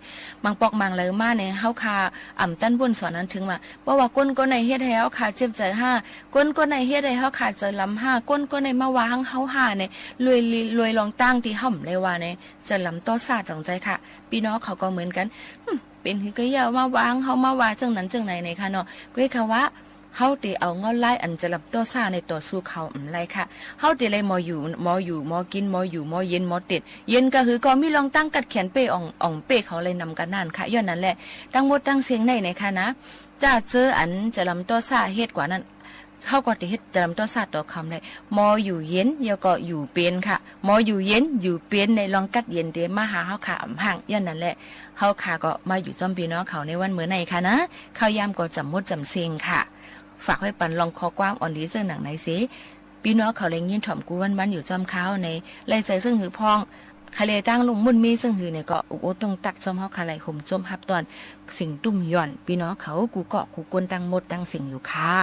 หมางปอกหมางไหลมาใน เฮาค่ะอ่ำตันบ่นสอนอันเถิงว่า เพราะว่าก้นก้นในเฮ็ดให้เฮาค่ะเจ็บใจ๋ห้า ก้นก้นในเฮ็ดให้เฮาค่ะใจ๋ลำห้า ก้นก้นในมาว่าหังเฮาห้าใน ลวยลวยลองตั้งตี้เฮาบ่ได้ว่าใน ใจ๋ลำต่อซ่าจ๋องใจ๋ค่ะ ปี้น้องเขาก็เหมือนกั๋น หึ เป๋นหือกะเย้ามาว่าหังเฮา มาว่าเจิ่งนั้นเจิ่งไหนในค่ะเนาะ ก้วยค่ะว่า เฮาเตเอาเงาลายอันใจ๋ลำต่อซ่าในต่อสู้เขาบ่ได้ค่ะ เฮาเตเลยหมออยู่ หมออยู่ หมอกิ๋น หมออยู่ หมอเย็น หมอเต็ด เย็นกะหือก็มีลองตั้งกัดแขนเป้อ่อง อ่องเป้เขาเลยนำกั๋นนั่นค่ะ ย้อนนั้นแล ตังหมดตังเสี้ยงในในค่ะนะ จ้าเจออันใจ๋ลำต่อซ่าเฮ็ดกว่านั้น เฮาก็เตเฮ็ดใจ๋ลำต่อซ่าต่อเขาบ่ได้ หมออยู่เย็น เยียะก็อยู่เป๋นค่ะ หมออยู่เย็น อยู่เป๋นในลองกัดเย็นเตมาหาเฮาค่ะอ่ำห้าง ย้อนนั้นแล เฮาค่ะก็มาอยู่จ้อมปี้น้องเขาในวันเมื่อในค่ะนะ ข้าวยามก็จ๋ำหมดจ๋ำเสี้ยงค่ะ ฝากไว้ปันลองข้อความอ่อนดีเจิ่งหนังในเสีย ปี้น้องเขาแลยินถ่อมกู้วันๆ อยู่จ้อมข้าวใน ไล่ใจ๋เซิ่งหื้อพ่อง ใค่แลตั้งลุ่มมุ่นมีเซิ่งหื้อเนี่ยก็อุกอกต้องตักจ้อมเฮาค่ะ ไล่ห่มจ้อมฮับต้อน เสียงตุ้มย่อน ปี้น้องเขากู้เกาะกู้ก้นตังหมดตังเสี้ยงอยู่ค่ะ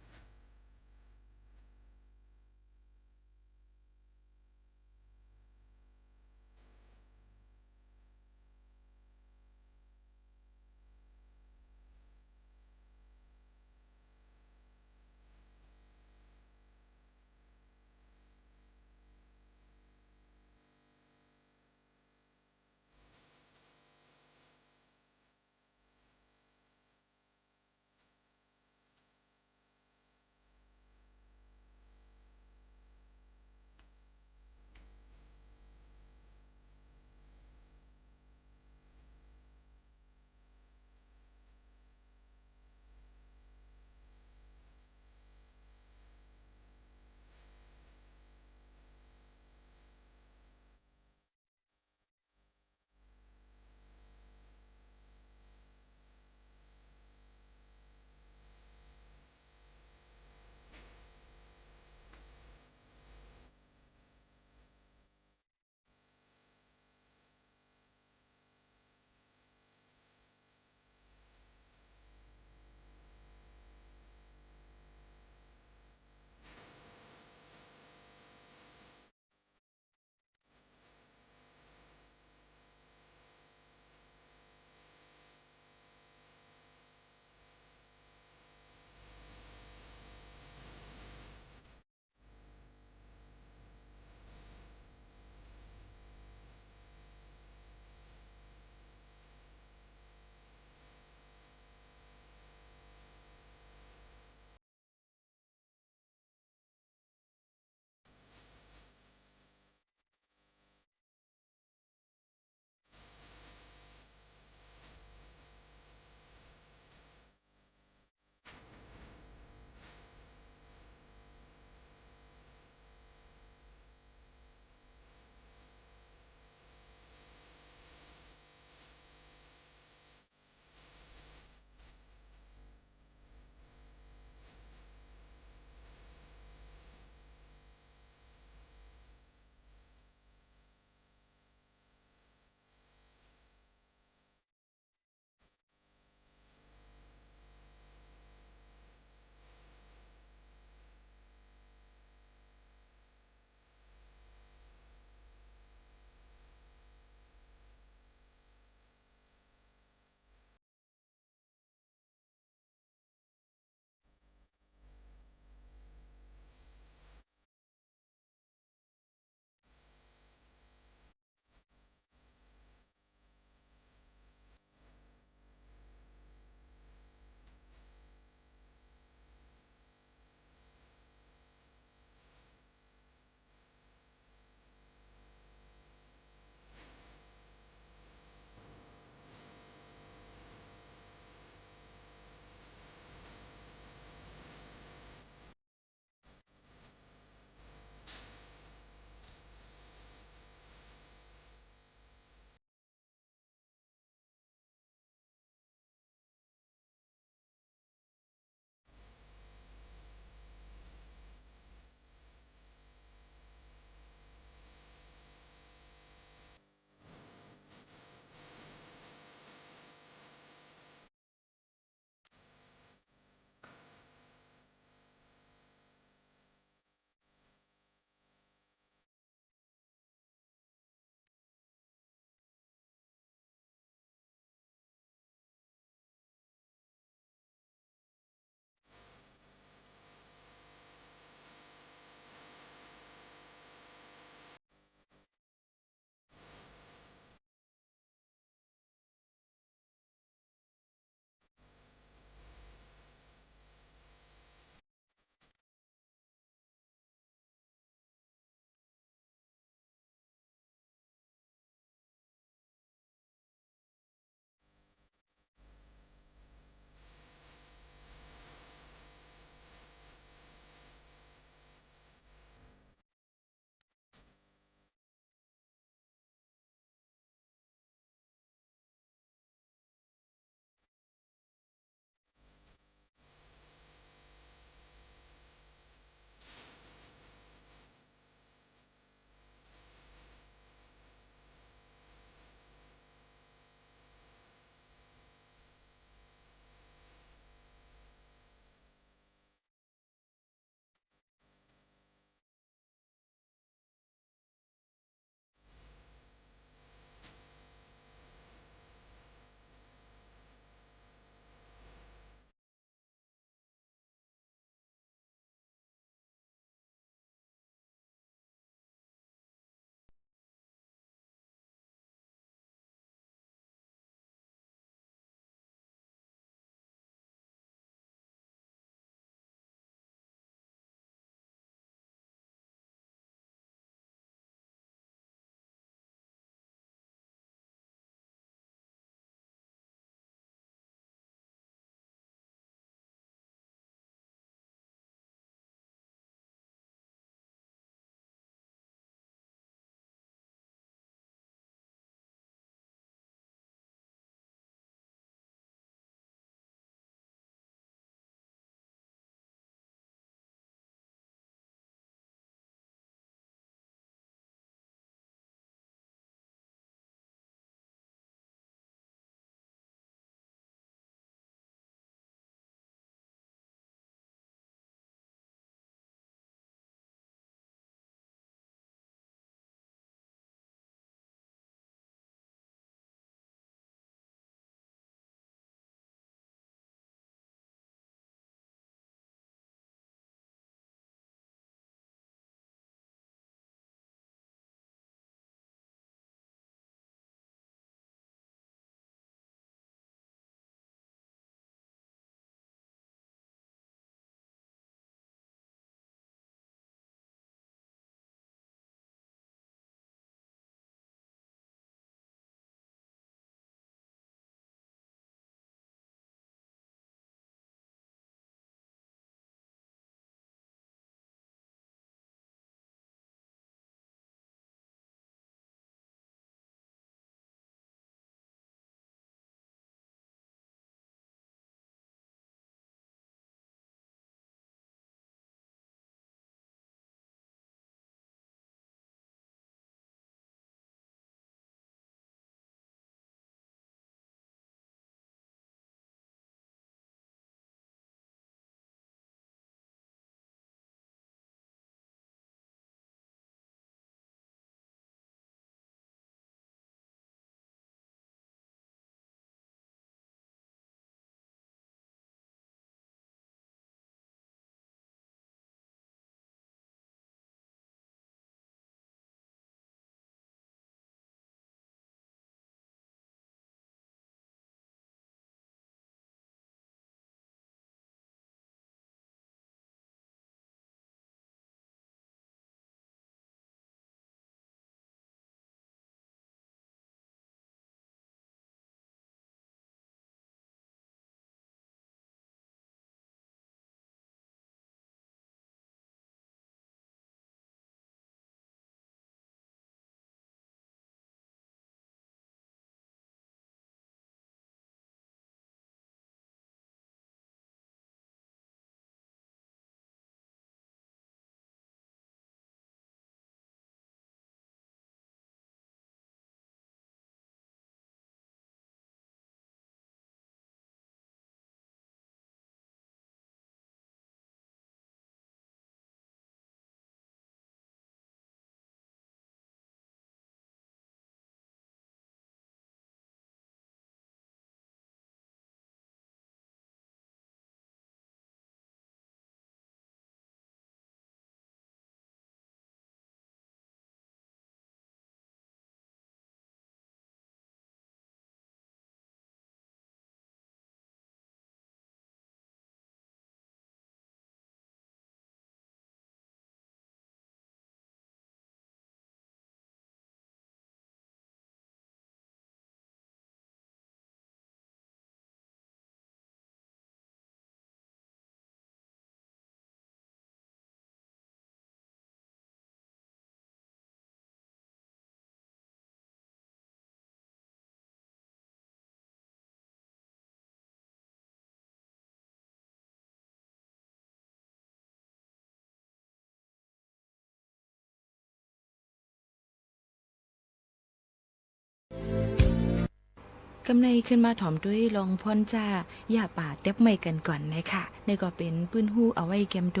กำในขึ้นมาถ่อมตวยลองพ่อนจ้า ย่าป่าแต๊บไม้กั๋นก่อนนะคะ นี่ก็เป๋นปื้นฮู้เอาไว้แกมโต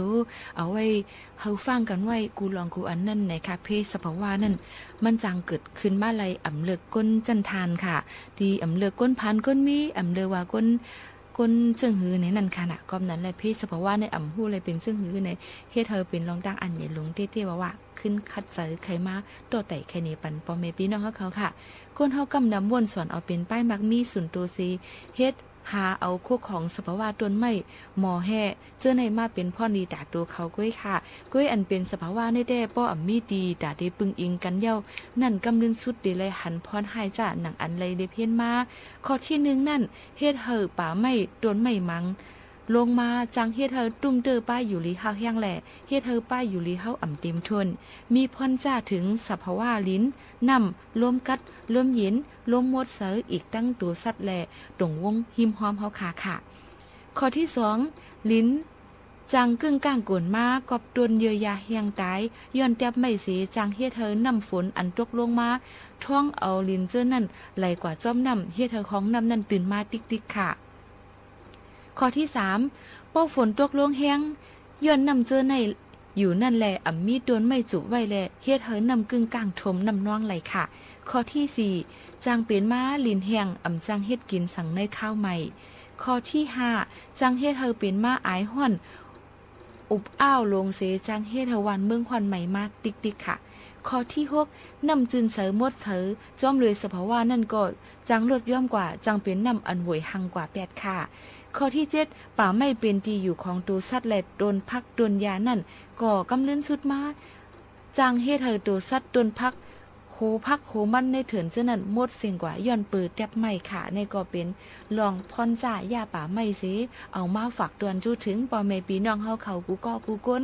เอาไว้หื้อฟังกั๋นไว้กู้ลองกู้อันนั้นนะคะ เพศสภาวะนั้น มันจางเกิดขึ้นมาไล่ อ่ำเลิกก้นจั้นฐานค่ะ ตี้อ่ำเลิกก้นพานก้นมี อ่ำเลิกว่าก้น ก้นเจิ่งหื้อในนั้นค่ะนะ กำนั้นแหละ เพศสภาวะในอ่ำฮู้เลยเป๋นเจิ่งหื้อใน เฮ็ดหื้อเป๋นลองตั้งอันใหญ่หลวงเต๊ๆ ว่าๆ ขึ้นขัดใจ๋ใค่มา ต่อไต่ใค่เนปันป้อแม่ปี้น้องเฮาเขาค่ะ คนเฮากำนำว่นสอนเอาเป๋นป้ายมากมีสุนโตเส เฮ็ดหาเอาคัวของสภาวะต้นไม้ หมอแฮ่ เจ้าในมาเป๋นพ่อนดีต๋าโตเขาก้วยค่ะ ก้วยอันเป๋นสภาวะในแต๊ ป้ออ่ำมีตี้ต๋าเตปึงอิงกั๋นเย้า นั้นกำลื่นสุดเตไล่หันพ่อนฮ้ายจ้า หนังอันไล่ได้เพี้ยนมา ข้อตี้นึ่งนั้น เฮ็ดหื้อป่าไม้ต้นไม้หมัง ลงมาจางเฮ็ดหื้อตุ้มเตื้อป้ายอยู่หลีเฮาแห้งแล้ เฮ็ดหื้อป้ายอยู่หลีเฮาอ่ำเต๋มถ้วน มีพ่อนจ้าเถิงสภาวะลิ้น น้ำ ลมกัด ลมเย็น ลมมดใส อีกตั้งตั๋วสัตว์แล ตรงวงฮิมฮอมเฮาค่ะค่ะ ข้อตี้สอง ลิ้น จางกึ้งก้างก๋นมา กอบต้นเยื่อหญ้าแห้งต๋าย ย้อนแต๊บไม้เส จางเฮ็ดหื้อน้ำฝนอันตกลงมา ท้องเอาลิ้นเจ้านั้น ไหลกว่าจ้อมน้ำ เฮ็ดหื้อฮองน้ำนั้นตื่นมาติ๊กๆ ค่ะ ข้อตี้สาม ป้อฝนตกลงแฮง ย้อนน้ำเจ้าในอยู่นั้นแล อ่ำมีต้นไม้จูบไว้แล เฮ็ดหื้อน้ำกึ้งก้างถ่วมน้ำนองไหลค่ะ ข้อตี้สี่ จางเป๋นมาลิ้นแห้ง อ่ำจางเฮ็ดกิ๋นสังในคาวใหม่ ข้อตี้ห้า จางเฮ็ดหื้อเป๋นมาอายฮ้อน อบอ้าวลงเส จางเฮ็ดหื้อหวานเมืองฮ้อนใหม่มาติ๊กๆ ค่ะ ข้อตี้หก น้ำจื้นใสมดใส จ้อมโดยสภาวะนั้นก็ จางลดย้อมกว่า จางเป๋นน้ำอันโหวยหังกว่าแป๊ดค่ะ ข้อตี้เจ็ด ป่าไม้เป๋นตี้อยู่ของตั๋วสัตว์แลต้นผักต้นหญ้านั้น ก็กำลื่นสุดมา จางเฮ็ดหื้อตั๋วสัตว์ต้นผัก โหผักโหมันในเถินเจ้านั้น มดเส้งกว่า ย้อนเปิดแต๊บไม้ค่ะ นี่ก็เป๋นลองพ่อนจ้าย่าป่าไม้เส เอามาฝากตวนจู้เถิงป้อแม่ปี้น้องเฮาเขากู้ก้อกู้ก้น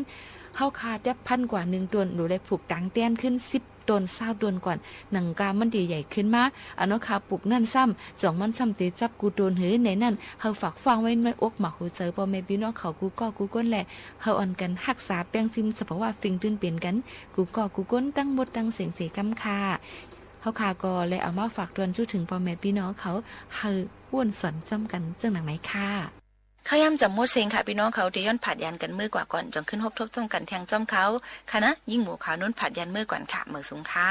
เฮาฆ่าแต๊บพันกว่านึ่งต้น ดูแลผูกตางแต๊นขึ้นสิบ ต้นซาวต้นก่อน หนังกามันเต๋ใหญ่ขึ้นมา อันเฮาฆ่าปลูกนั้นซ้ำ จ่องมันซ้ำเต๋จับกู้ต้นหื้อในนั้น หื้อฝากฟังไว้ในอกหมากหัวใจ๋ป้อแม่ปี้น้องเขากู้ก้อกู้ก้นแล หื้ออ่อนกั๋นฮักษาแป้งซิมสภาวะเฟิงตื่นเป๋นกั๋น กู้ก้อกู้ก้นตังหมดตังเสียงเสก๋ำค่ะ เฮาข้าก็แลเอามาฝากตวนจู้เถิงป้อแม่ปี้น้องเขา หื้อว่นสอนจ้ำกั๋นเจิ่งหนังในค่ะ ค่ำยามจ๋ำหมดเส้งค่ะ ปี้น้องเขาเตย้อนผาดยานกั๋นเมื่อก่าก่อน จ่องขึ้นฮบทบจ้ำกั๋นแทงจ้อมเขา ค่ะนะ ยิ่งหมู่ขาวนุ่นผาดยานเมื่อก่อนค่ะ เหมยสูงค่ะ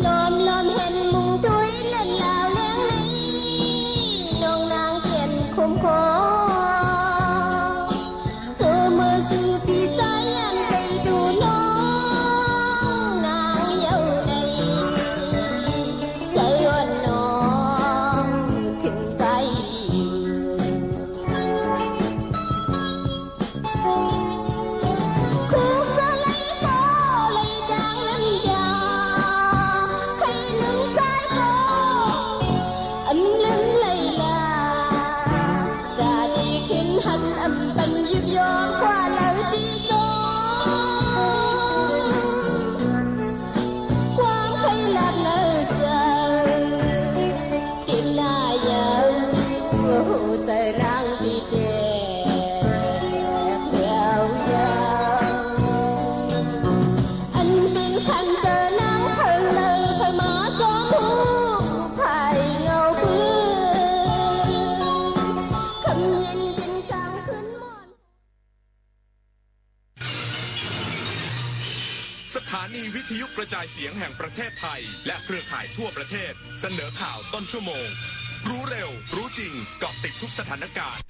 ลอมลอมหันมุงตุ้ยเลินลาวแลงใน น้องนางเขียนคุมคอ เจอเมื่อสู่ปีใต้อันไปดูน้องนางเยาว์ใน ใจอ่อนน้องถึงใจ คู่สะไหลก็ไหลจางน้ำยา ใค่นึ่งสายก็ อันนึ่งไหลลา จะดีขึ้นหันอำปันยิบยอมกว่าเหล่าตี้สอง ความใค่หลับในใจ๋ กินหน้าเยาว์ หัวใจร่างตี้แตกเหี่ยวยาว อันเป๋นคันเจอนางเผาเลย เผามาจอมฮู้ ภายเงาปืน คำยินเป็นกลางคืนหมอน สถานีวิทยุกระจายเสียงแห่งประเทศไทย และเครือข่ายทั่วประเทศ เสนอข่าวต้นชั่วโมง รู้เร็ว รู้จริง เกาะติดทุกสถานการณ์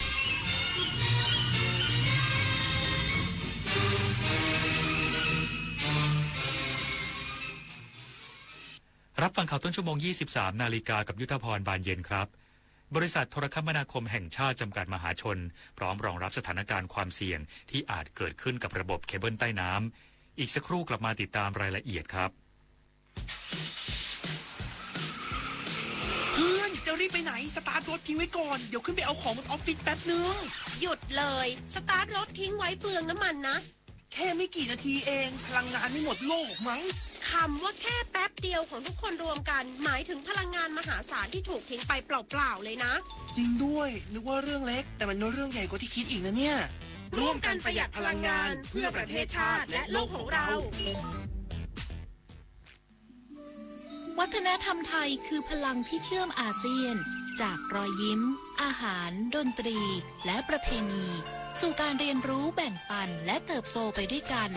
รับฟังข่าวต้นชั่วโมง ยี่สิบสามนาฬิกา กับยุทธพร บานเย็นครับ บริษัทโทรคมนาคมแห่งชาติจำกัดมหาชน พร้อมรองรับสถานการณ์ความเสี่ยงที่อาจเกิดขึ้นกับระบบเคเบิลใต้น้ำ อีกสักครู่กลับมาติดตามรายละเอียดครับ เพื่อน จะรีบไปไหน สตาร์ทรถทิ้งไว้ก่อน เดี๋ยวขึ้นไปเอาของบนออฟฟิศแป๊บนึง หยุดเลย สตาร์ทรถทิ้งไว้เปลืองน้ำมันนะ แค่ไม่กี่นาทีเอง พลังงานไม่หมดโลกหรอกมั้ง คำว่าแค่แป๊บเดียวของทุกคนรวมกัน หมายถึงพลังงานมหาศาลที่ถูกทิ้งไปเปล่าๆเลยนะ จริงด้วย นึกว่าเรื่องเล็ก แต่มันเรื่องใหญ่กว่าที่คิดอีกนะเนี่ย ร่วมกันประหยัดพลังงาน เพื่อประเทศชาติและโลกของเรา วัฒนธรรมไทยคือพลังที่เชื่อมอาเซียน จากรอยยิ้ม อาหาร ดนตรี และประเพณี สู่การเรียนรู้ แบ่งปัน และเติบโตไปด้วยกัน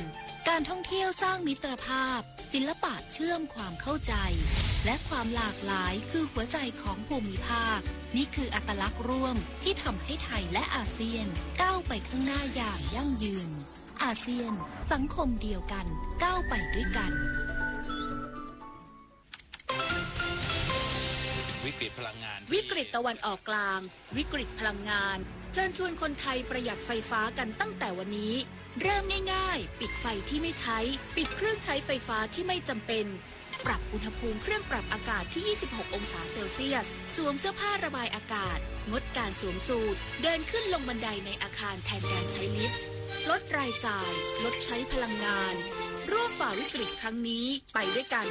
การท่องเที่ยวสร้างมิตรภาพ ศิลปะเชื่อมความเข้าใจ และความหลากหลายคือหัวใจของภูมิภาค นี่คืออัตลักษณ์ร่วมที่ทำให้ไทยและอาเซียนก้าวไปข้างหน้าอย่างยั่งยืน อาเซียน สังคมเดียวกัน ก้าวไปด้วยกัน วิกฤตพลังงานที่ วิกฤตตะวันออกกลาง วิกฤตพลังงาน เชิญชวนคนไทยประหยัดไฟฟ้ากันตั้งแต่วันนี้ เริ่มง่ายๆ ปิดไฟที่ไม่ใช้ ปิดเครื่องใช้ไฟฟ้าที่ไม่จำเป็น ปรับอุณหภูมิเครื่องปรับอากาศที่ ยี่สิบหก องศาเซลเซียส สวมเสื้อผ้าระบายอากาศ งดการสวมสูท เดินขึ้นลงบันไดในอาคารแทนการใช้ลิฟต์ ลดรายจ่าย ลดใช้พลังงาน ร่วมฝ่าวิกฤตครั้งนี้ไปด้วยกัน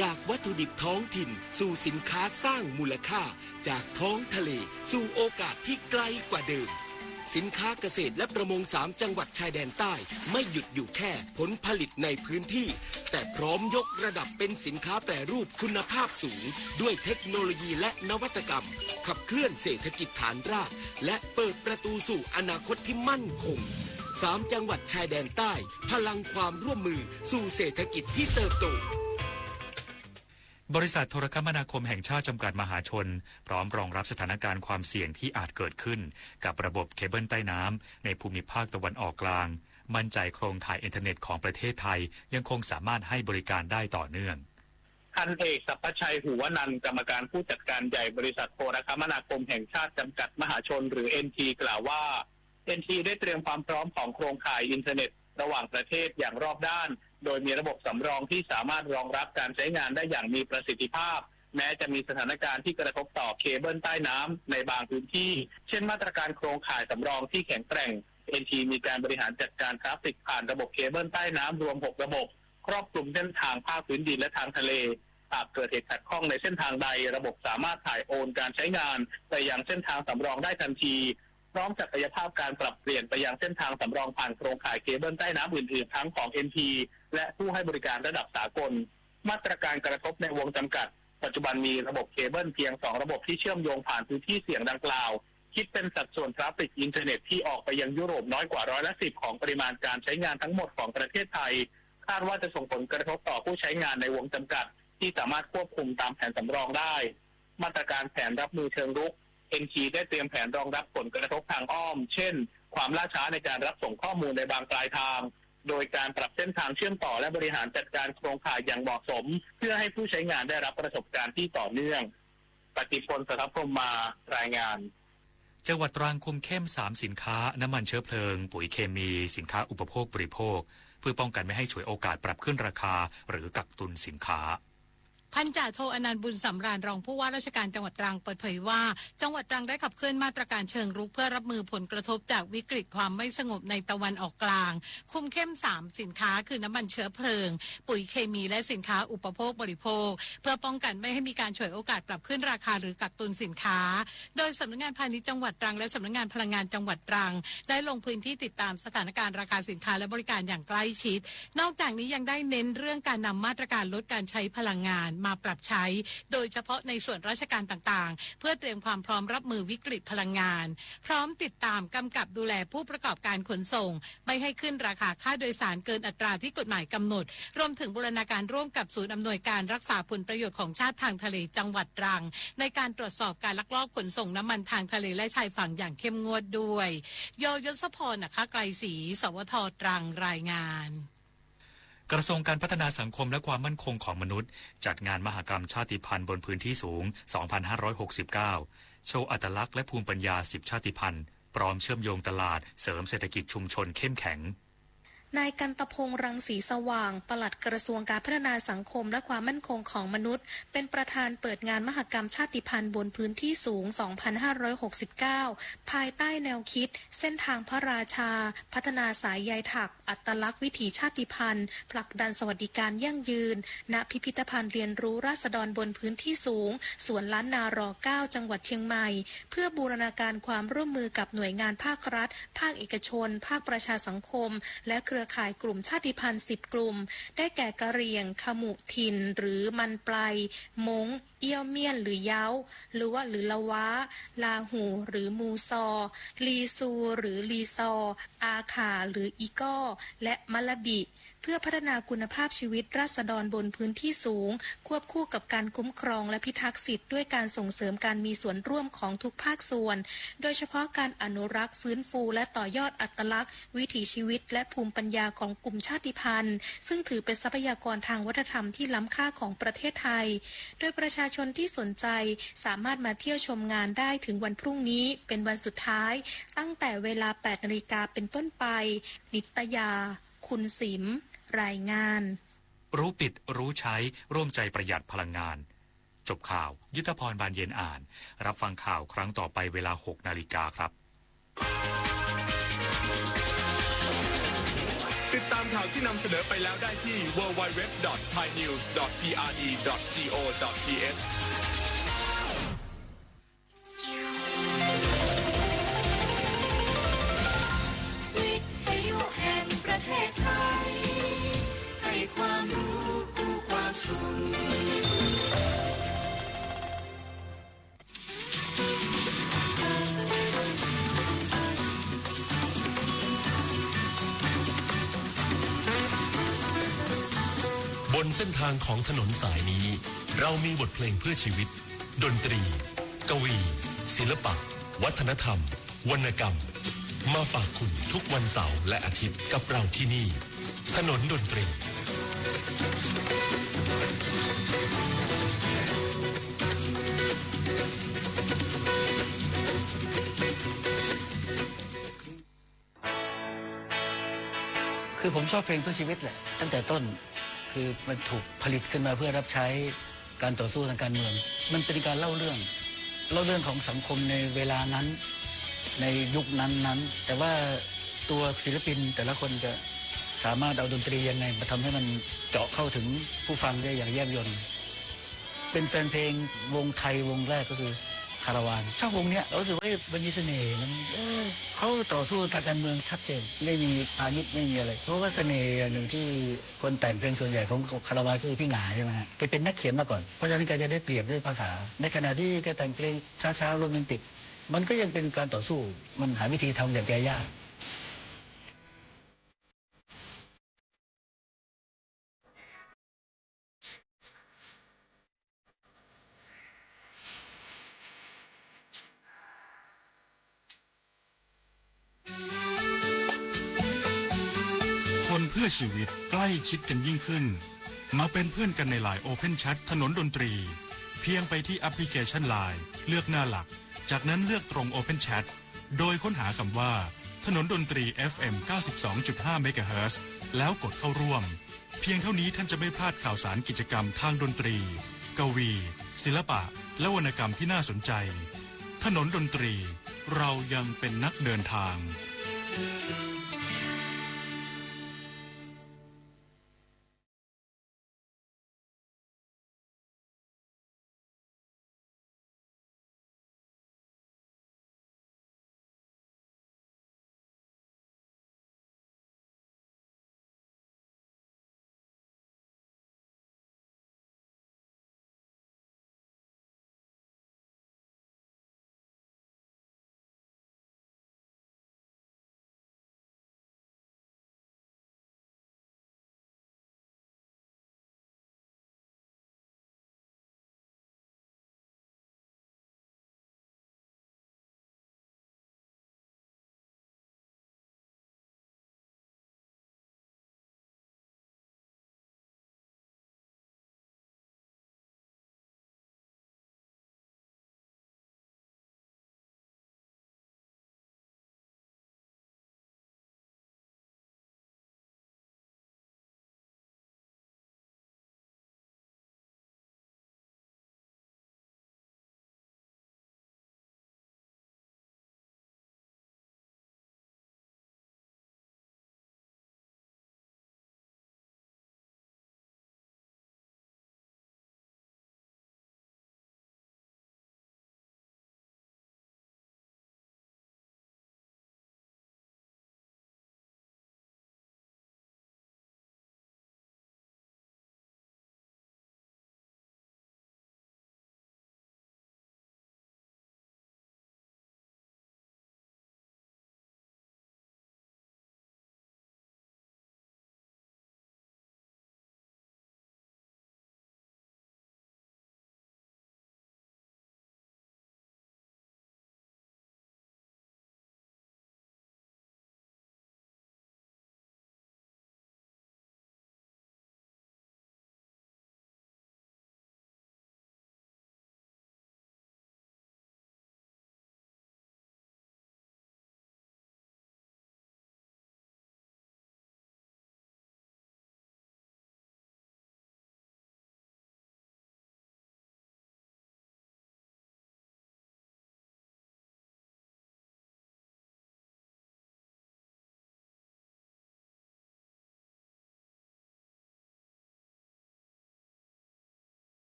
จากวัตถุดิบท้องถิ่นสู่สินค้าสร้างมูลค่า จากท้องทะเลสู่โอกาสที่ไกลกว่าเดิม สินค้าเกษตรและประมงสามจังหวัดชายแดนใต้ ไม่หยุดอยู่แค่ผลผลิตในพื้นที่ แต่พร้อมยกระดับเป็นสินค้าแปรรูปคุณภาพสูง ด้วยเทคโนโลยีและนวัตกรรม ขับเคลื่อนเศรษฐกิจฐานราก และเปิดประตูสู่อนาคตที่มั่นคง สามจังหวัดชายแดนใต้ พลังความร่วมมือสู่เศรษฐกิจที่เติบโต บริษัทโทรคมนาคมแห่งชาติจำกัดมหาชน พร้อมรองรับสถานการณ์ความเสี่ยงที่อาจเกิดขึ้นกับระบบเคเบิลใต้น้ำในภูมิภาคตะวันออกกลาง มั่นใจโครงข่ายอินเทอร์เน็ตของประเทศไทยยังคงสามารถให้บริการได้ต่อเนื่อง พันเอก สัพพชัย หูวนันท์ กรรมการผู้จัดการใหญ่บริษัทโทรคมนาคมแห่งชาติจำกัดมหาชน หรือ เอ็นที กล่าวว่า เอ็นที ได้เตรียมความพร้อมของโครงข่ายอินเทอร์เน็ตระหว่างประเทศอย่างรอบด้าน โดยมีระบบสำรองที่สามารถรองรับการใช้งานได้อย่างมีประสิทธิภาพ แม้จะมีสถานการณ์ที่กระทบต่อเคเบิลใต้น้ำในบางพื้นที่ เช่นมาตรการโครงข่ายสำรองที่แข็งแกร่ง เอ็นที มีการบริหารจัดการทราฟฟิกผ่านระบบเคเบิลใต้น้ำรวม หก ระบบ ครอบคลุมเส้นทางภาคพื้นดินและทางทะเล หากเกิดเหตุขัดข้องในเส้นทางใด ระบบสามารถถ่ายโอนการใช้งานไปยังเส้นทางสำรองได้ทันที พร้อมศักยภาพการปรับเปลี่ยนไปยังเส้นทางสำรองผ่านโครงข่ายเคเบิลใต้น้ำอื่นๆ ทั้งของ เอ็นที และผู้ให้บริการระดับสากล มาตรการกระทบในวงจำกัด ปัจจุบันมีระบบเคเบิลเพียง สอง ระบบที่เชื่อมโยงผ่านพื้นที่เสี่ยงดังกล่าว คิดเป็นสัดส่วนทราฟฟิกอินเทอร์เน็ตที่ออกไปยังยุโรปน้อยกว่าร้อยละสิบของปริมาณการใช้งานทั้งหมดของประเทศไทย คาดว่าจะส่งผลกระทบต่อผู้ใช้งานในวงจำกัดที่สามารถควบคุมตามแผนสำรองได้ มาตรการแผนรับมือเชิงรุก เอ็นที ได้เตรียมแผนรองรับผลกระทบทางอ้อม เช่น ความล่าช้าในการรับส่งข้อมูลในบางปลายทาง โดยการปรับเส้นทางเชื่อมต่อและบริหารจัดการโครงข่ายอย่างเหมาะสม เพื่อให้ผู้ใช้งานได้รับประสบการณ์ที่ต่อเนื่อง ปฏิพล สทัพพรหมมา รายงาน จังหวัดตรังคุมเข้มสามสินค้า น้ำมันเชื้อเพลิง ปุ๋ยเคมี สินค้าอุปโภคบริโภค เพื่อป้องกันไม่ให้ฉวยโอกาสปรับขึ้นราคา หรือกักตุนสินค้า พันจ่าโท อนันต์ บุญสำราญ รองผู้ว่าราชการจังหวัดตรังเปิดเผยว่า จังหวัดตรังได้ขับเคลื่อนมาตรการเชิงรุกเพื่อรับมือผลกระทบจากวิกฤตความไม่สงบในตะวันออกกลาง คุมเข้มสามสินค้า คือน้ำมันเชื้อเพลิง ปุ๋ยเคมี และสินค้าอุปโภคบริโภค เพื่อป้องกันไม่ให้มีการฉวยโอกาสปรับขึ้นราคาหรือกักตุนสินค้า โดยสำนักงานพาณิชย์จังหวัดตรัง และสำนักงานพลังงานจังหวัดตรัง ได้ลงพื้นที่ติดตามสถานการณ์ราคาสินค้าและบริการอย่างใกล้ชิด นอกจากนี้ยังได้เน้นเรื่องการนำมาตรการลดการใช้พลังงานมาปรับใช้ โดยเฉพาะในส่วนราชการต่างๆ เพื่อเตรียมความพร้อมรับมือวิกฤตพลังงาน พร้อมติดตามกำกับดูแลผู้ประกอบการขนส่ง ไม่ให้ขึ้นราคาค่าโดยสารเกินอัตราที่กฎหมายกำหนด รวมถึงบูรณาการร่วมกับศูนย์อำนวยการรักษาผลประโยชน์ของชาติทางทะเลจังหวัดตรัง ในการตรวจสอบการลักลอบขนส่งน้ำมันทางทะเลและชายฝั่งอย่างเข้มงวดด้วย ย ยศพร นะคะไกรศรี สวท ตรัง รายงาน กระทรวงการพัฒนาสังคมและความมั่นคงของมนุษย์ จัดงานมหกรรมชาติพันธุ์บนพื้นที่สูง สองพันห้าร้อยหกสิบเก้า โชว์อัตลักษณ์และภูมิปัญญา สิบ ชาติพันธุ์ พร้อมเชื่อมโยงตลาด เสริมเศรษฐกิจชุมชนเข้มแข็ง นายกันตะพงษ์ รังสีสว่าง ปลัดกระทรวงการพัฒนาสังคมและความมั่นคงของมนุษย์ เป็นประธานเปิดงานมหกรรมชาติพันธุ์บนพื้นที่สูง สองพันห้าร้อยหกสิบเก้า ภายใต้แนวคิด เส้นทางพระราชา พัฒนาสายใยถัก อัตลักษณ์วิถีชาติพันธุ์ ผลักดันสวัสดิการยั่งยืน ณ พิพิธภัณฑ์เรียนรู้ราษฎรบนพื้นที่สูง สวนล้านนา รอเก้า จังหวัดเชียงใหม่ เพื่อบูรณาการความร่วมมือกับหน่วยงานภาครัฐ ภาคเอกชน ภาคประชาสังคม และเครือข่ายกลุ่มชาติพันธุ์ สิบ กลุ่ม ได้แก่ กะเหรี่ยง ขมุกถิ่น หรือมันปลาย ม้ง เอี้ยวเมียน หรือเย้า ลัวะ หรือละว้า ลาหู หรือมูซอ ลีซู หรือลีซอ อาขา หรืออีก้อ และมะละบิ เพื่อพัฒนาคุณภาพชีวิตราษฎรบนพื้นที่สูง ควบคู่กับการคุ้มครองและพิทักษ์สิทธิ์ ด้วยการส่งเสริมการมีส่วนร่วมของทุกภาคส่วน โดยเฉพาะการอนุรักษ์ ฟื้นฟู และต่อยอดอัตลักษณ์ วิถีชีวิต และภูมิปัญญาของกลุ่มชาติพันธุ์ ซึ่งถือเป็นทรัพยากรทางวัฒนธรรมที่ล้ำค่าของประเทศไทย โดยประชาชนที่สนใจสามารถมาเที่ยวชมงานได้ถึงวันพรุ่งนี้เป็นวันสุดท้าย ตั้งแต่เวลา แปด นาฬิกาเป็นต้นไป นิตยา คุณสิม รายงาน รู้ปิด รู้ใช้ ร่วมใจประหยัดพลังงาน จบข่าว ยุทธพร บานเย็นอ่าน รับฟังข่าวครั้งต่อไปเวลา หก นาฬิกาครับ ติดตามข่าวที่นำเสนอไปแล้วได้ที่ ดับเบิลยู ดับเบิลยู ดับเบิลยู ดอท ไทยนิวส์ ดอท พีอาร์ดี ดอท จี โอ ดอท ที เอช วิทยุแห่งประเทศไทย ให้ความรู้คู่ความสุข บนเส้นทางของถนนสายนี้ เรามีบทเพลงเพื่อชีวิต ดนตรี กวี ศิลปะ วัฒนธรรม วรรณกรรม มาฝากคุณทุกวันเสาร์และอาทิตย์กับเราที่นี่ ถนนดนตรี คือผมชอบเพลงเพื่อชีวิตแหละ ตั้งแต่ต้น คือมันถูกผลิตขึ้นมาเพื่อรับใช้การต่อสู้ทางการเมือง มันเป็นการเล่าเรื่อง เล่าเรื่องของสังคมในเวลานั้น ในยุคนั้นๆ แต่ว่าตัวศิลปินแต่ละคนจะสามารถเอาดนตรียังไงมาทำให้มันเจาะเข้าถึงผู้ฟังได้อย่างแยบยล เป็นแฟนเพลงวงไทยวงแรกก็คือคาราวาน ชอบวงเนี้ย รู้สึกว่ามันมีเสน่ห์ มัน เออ เขาต่อสู้ทางการเมืองชัดเจน ไม่มีพาณิชย์ ไม่มีอะไร เพราะว่าเสน่ห์อย่างหนึ่งที่คนแต่งเพลงส่วนใหญ่ของคาราวานก็คือพี่หงาใช่ไหมฮะ แกเป็นนักเขียนมาก่อน เพราะฉะนั้นแกจะได้เปรียบด้วยภาษา ในขณะที่แกแต่งเพลงช้าๆ โรแมนติก มันก็ยังเป็นการต่อสู้ มันหาวิธีทำอย่างแกยาก คนเพื่อชีวิตใกล้ชิดกันยิ่งขึ้น มาเป็นเพื่อนกันในไลน์ Open Chat ถนนดนตรี เพียงไปที่แอปพลิเคชันไลน์ เลือกหน้าหลัก จากนั้นเลือกตรง Open Chat โดยค้นหาคำว่า ถนนดนตรี เอฟเอ็ม เก้าสิบสองจุดห้า เมกะเฮิรตซ์ แล้วกดเข้าร่วม เพียงเท่านี้ท่านจะไม่พลาดข่าวสารกิจกรรมทางดนตรี กวี ศิลปะ และวรรณกรรมที่น่าสนใจ ถนนดนตรี เรายังเป็นนักเดินทาง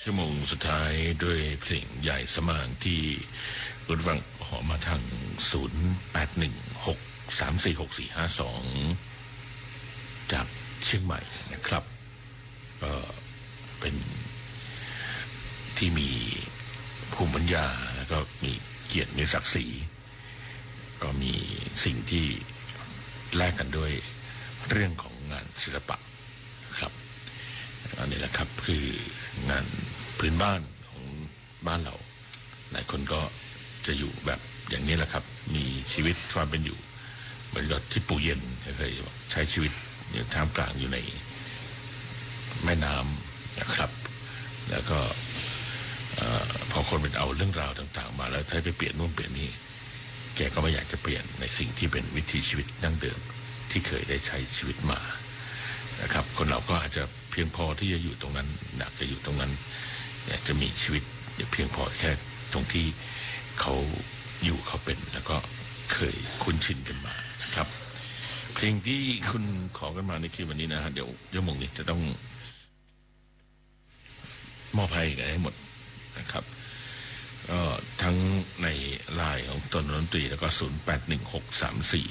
ชั่วโมงสุดท้ายด้วยเพลงยายสมางที่คุณฟังขอมาทาง ศูนย์แปดหนึ่งหกสามสี่หกสี่ห้าสอง จากเชียงใหม่นะครับ ก็เป็นที่มีภูมิปัญญา แล้วก็มีเกียรติมีศักดิ์ศรี ก็มีสิ่งที่แลกกันด้วยเรื่องของงานศิลปะครับ อันนี้แหละครับคืองานพื้นบ้านของบ้านเรา หลายคนก็จะอยู่แบบอย่างนี้แหละครับ มีชีวิตความเป็นอยู่เหมือนกับที่ปู่เย็นเคยบอก ใช้ชีวิตอยู่ท่ามกลางอยู่ในแม่น้ำนะครับ แล้วก็ เอ่อ พอคนไปเอาเรื่องราวต่างๆ มาแล้วให้ไปเปลี่ยนนู่นเปลี่ยนนี่ แกก็ไม่อยากจะเปลี่ยนในสิ่งที่เป็นวิถีชีวิตดั้งเดิมที่เคยได้ใช้ชีวิตมานะครับ คนเราก็อาจจะเพียงพอที่จะอยู่ตรงนั้น อยากจะอยู่ตรงนั้น อยากจะมีชีวิตเพียงพอแค่ตรงที่เขาอยู่เขาเป็น แล้วก็เคยคุ้นชินกันมานะครับ เพลงที่คุณขอกันมาในคืนวันนี้นะฮะ เดี๋ยวชั่วโมงนี้จะต้อง มอบให้กันให้หมดนะครับ ก็ทั้งในไลน์ของทนดนตรี แล้วก็ ศูนย์แปดหนึ่งหกสามสี่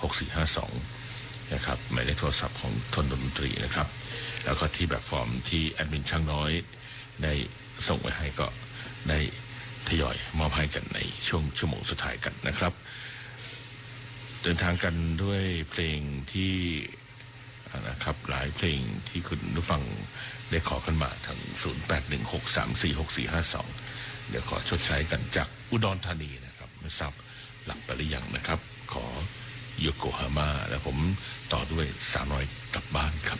หกสี่ห้าสอง นะครับ หมายเลขโทรศัพท์ของทนดนตรีนะครับ แล้วก็ที่แบบฟอร์มที่แอดมินช้างน้อยได้ส่งไว้ให้ ก็ได้ทยอยมอบให้กันในช่วงชั่วโมงสุดท้ายกันนะครับ เดินทางกันด้วยเพลงที่ นะครับ หลายเพลงที่คุณผู้ฟังได้ขอกันมาทาง ศูนย์แปดหนึ่งหกสามสี่หกสี่ห้าสอง เดี๋ยวขอชดใช้กันจากอุดรธานีนะครับ ไม่ทราบหลับไปหรือยังนะครับ ขอโยโกฮาม่า แล้วผมต่อด้วยสาวน้อยกลับบ้านครับ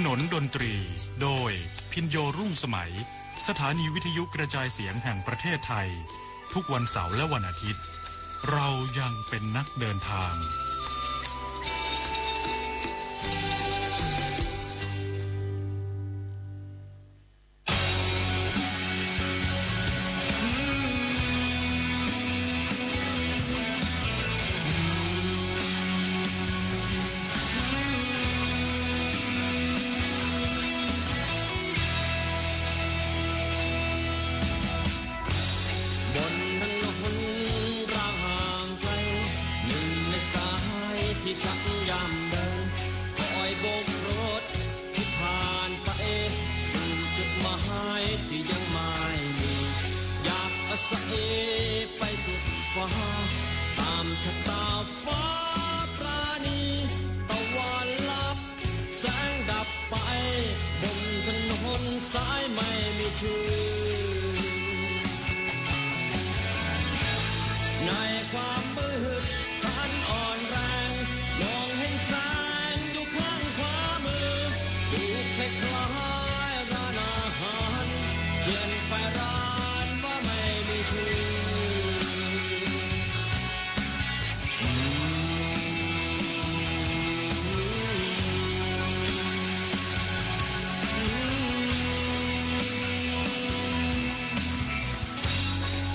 นนดนตรี โดย พิญโญ รุ่งสมัย สถานีวิทยุกระจายเสียงแห่งประเทศไทย ทุกวันเสาร์และวันอาทิตย์ เรายังเป็นนักเดินทาง บนถนนร้างห่างไกล หนึ่งในสายที่ฉันยามเดิน คอยโบกรถ ที่ผ่านไป สู่จุดหมายที่ยังไม่มี อยากอาศัยไปสุดฟ้า ตามชะตาฟ้าปราณี ตะวันลับ แสงดับไป บนถนนสายไม่มีชื่อ ในความมืด ฉันอ่อนแรง มองเห็นแสงอยู่ข้างขวามือ ดูคล้ายๆร้านอาหาร เขียนป้ายร้านว่าไม่มีชื่อ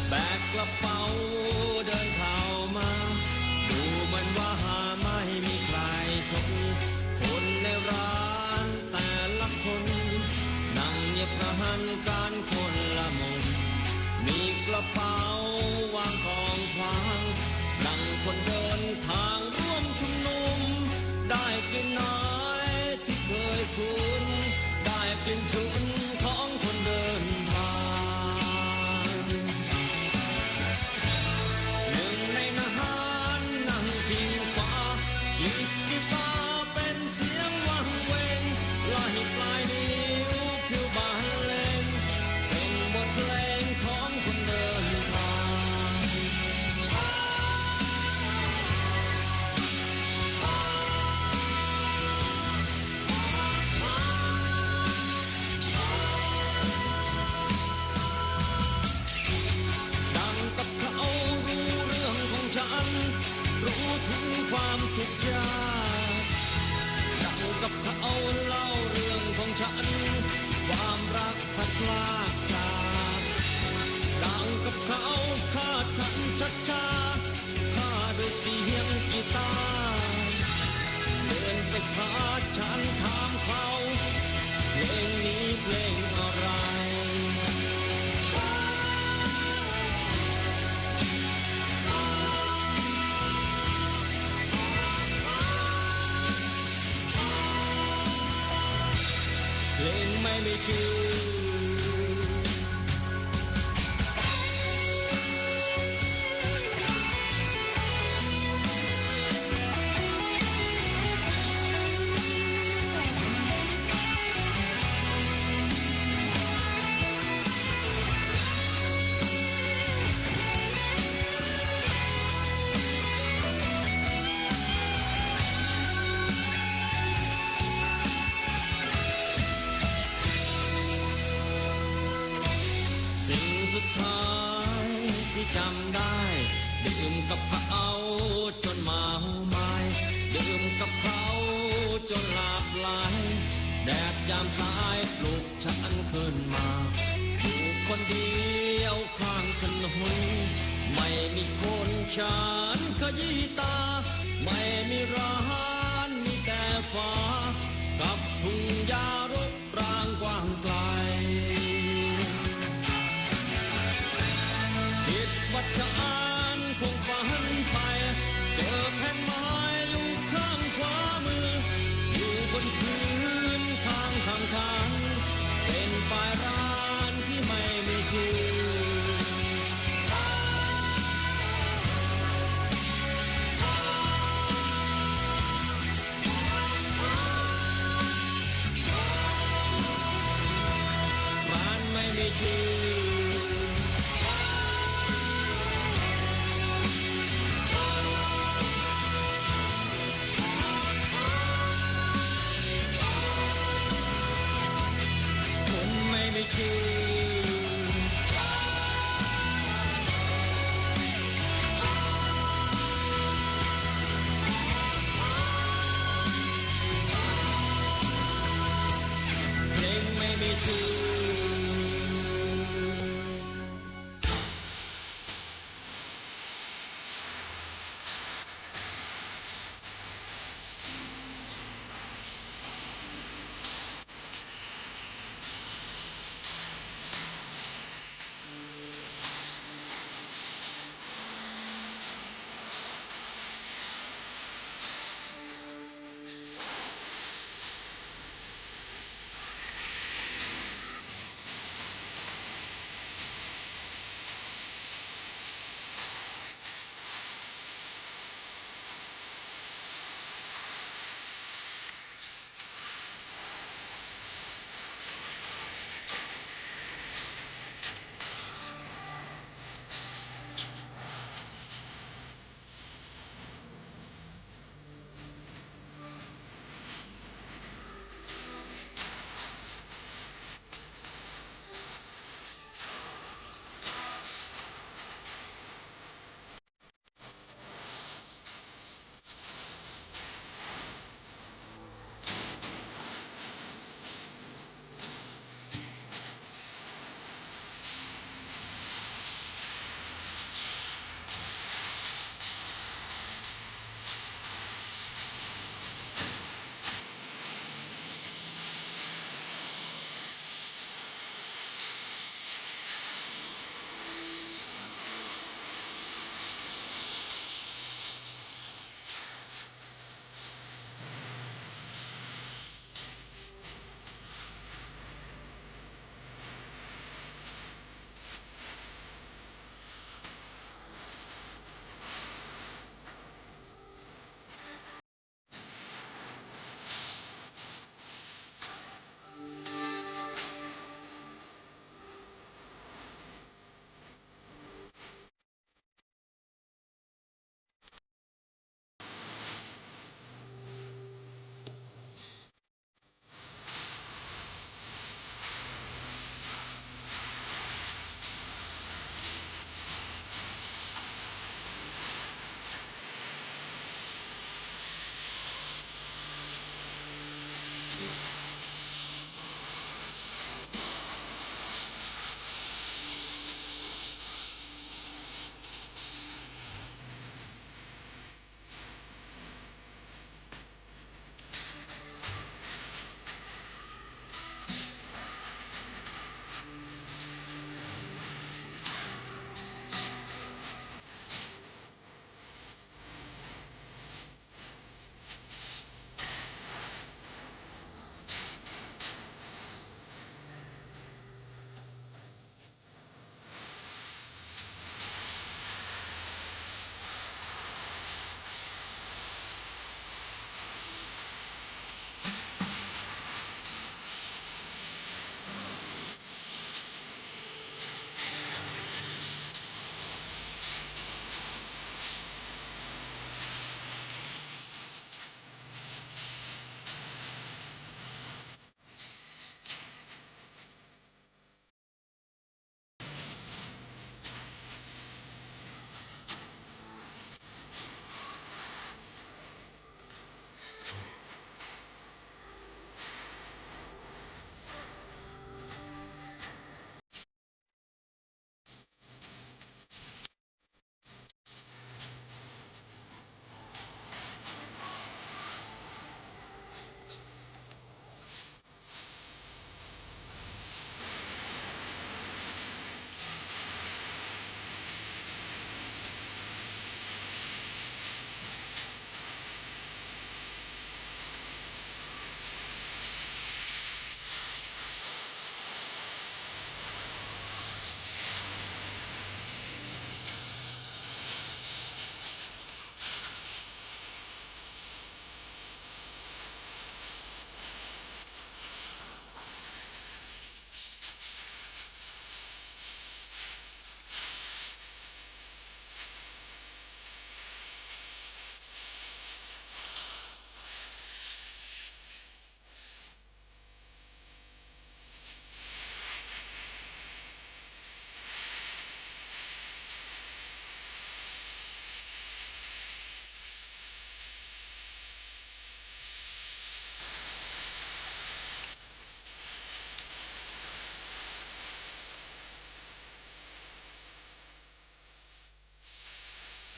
แบกกระเป๋าเดินเข้ามา ดูเหมือนว่าไม่มีใครสน คนในร้านแต่ละคน นั่งเงียบกระหันกันคนละมุม มีกระเป๋าวางกองขวาง ดังคนเดินทางร่วมชุมนุม ได้กลิ่นอาย ที่เคยคุ้น ได้กลิ่นชุนของคนเดินทาง หนึ่งในนั้นนั่งพิงฝา หยิบกีตาร์เป็นเสียงวังเวง ไล่ปลายนิ้วผิวบรรเลง เป็นบทเพลงของคนเดินทาง ดังกับเขารู้เรื่องของฉัน รู้ถึงความทุกข์ยาก ดังกับเขาเล่าเรื่องของฉัน ความรักพลัดพรากจาก ดังกับเขาฆ่าฉันชักช้า ข้าด้วยเสียงกีตาร์ เดินไปหาฉันถามเขา เพลงนี้เพลงอะไร เพลงไม่มีชื่อ สิ่งสุดท้ายที่จำได้ ดื่มกับเขาจนเมามาย ดื่มกับเขาจนหลับไหล แดดยามสายปลุกฉันขึ้นมา อยู่คนเดียวข้างถนน ไม่มีคนฉันขยี้ตา ไม่มีร้าน มีแต่ฟ้า กับทุ่งหญ้ารก ร้างกว้างไกล คิดว่าฉันคงฝันไป เจอแผ่นไม้อยู่ข้างขวามือ อยู่บนพื้นข้างทางฉัน เป็นป้ายร้านที่ไม่มีชื่อ ร้านไม่มีชื่อ ร้านไม่มีชื่อ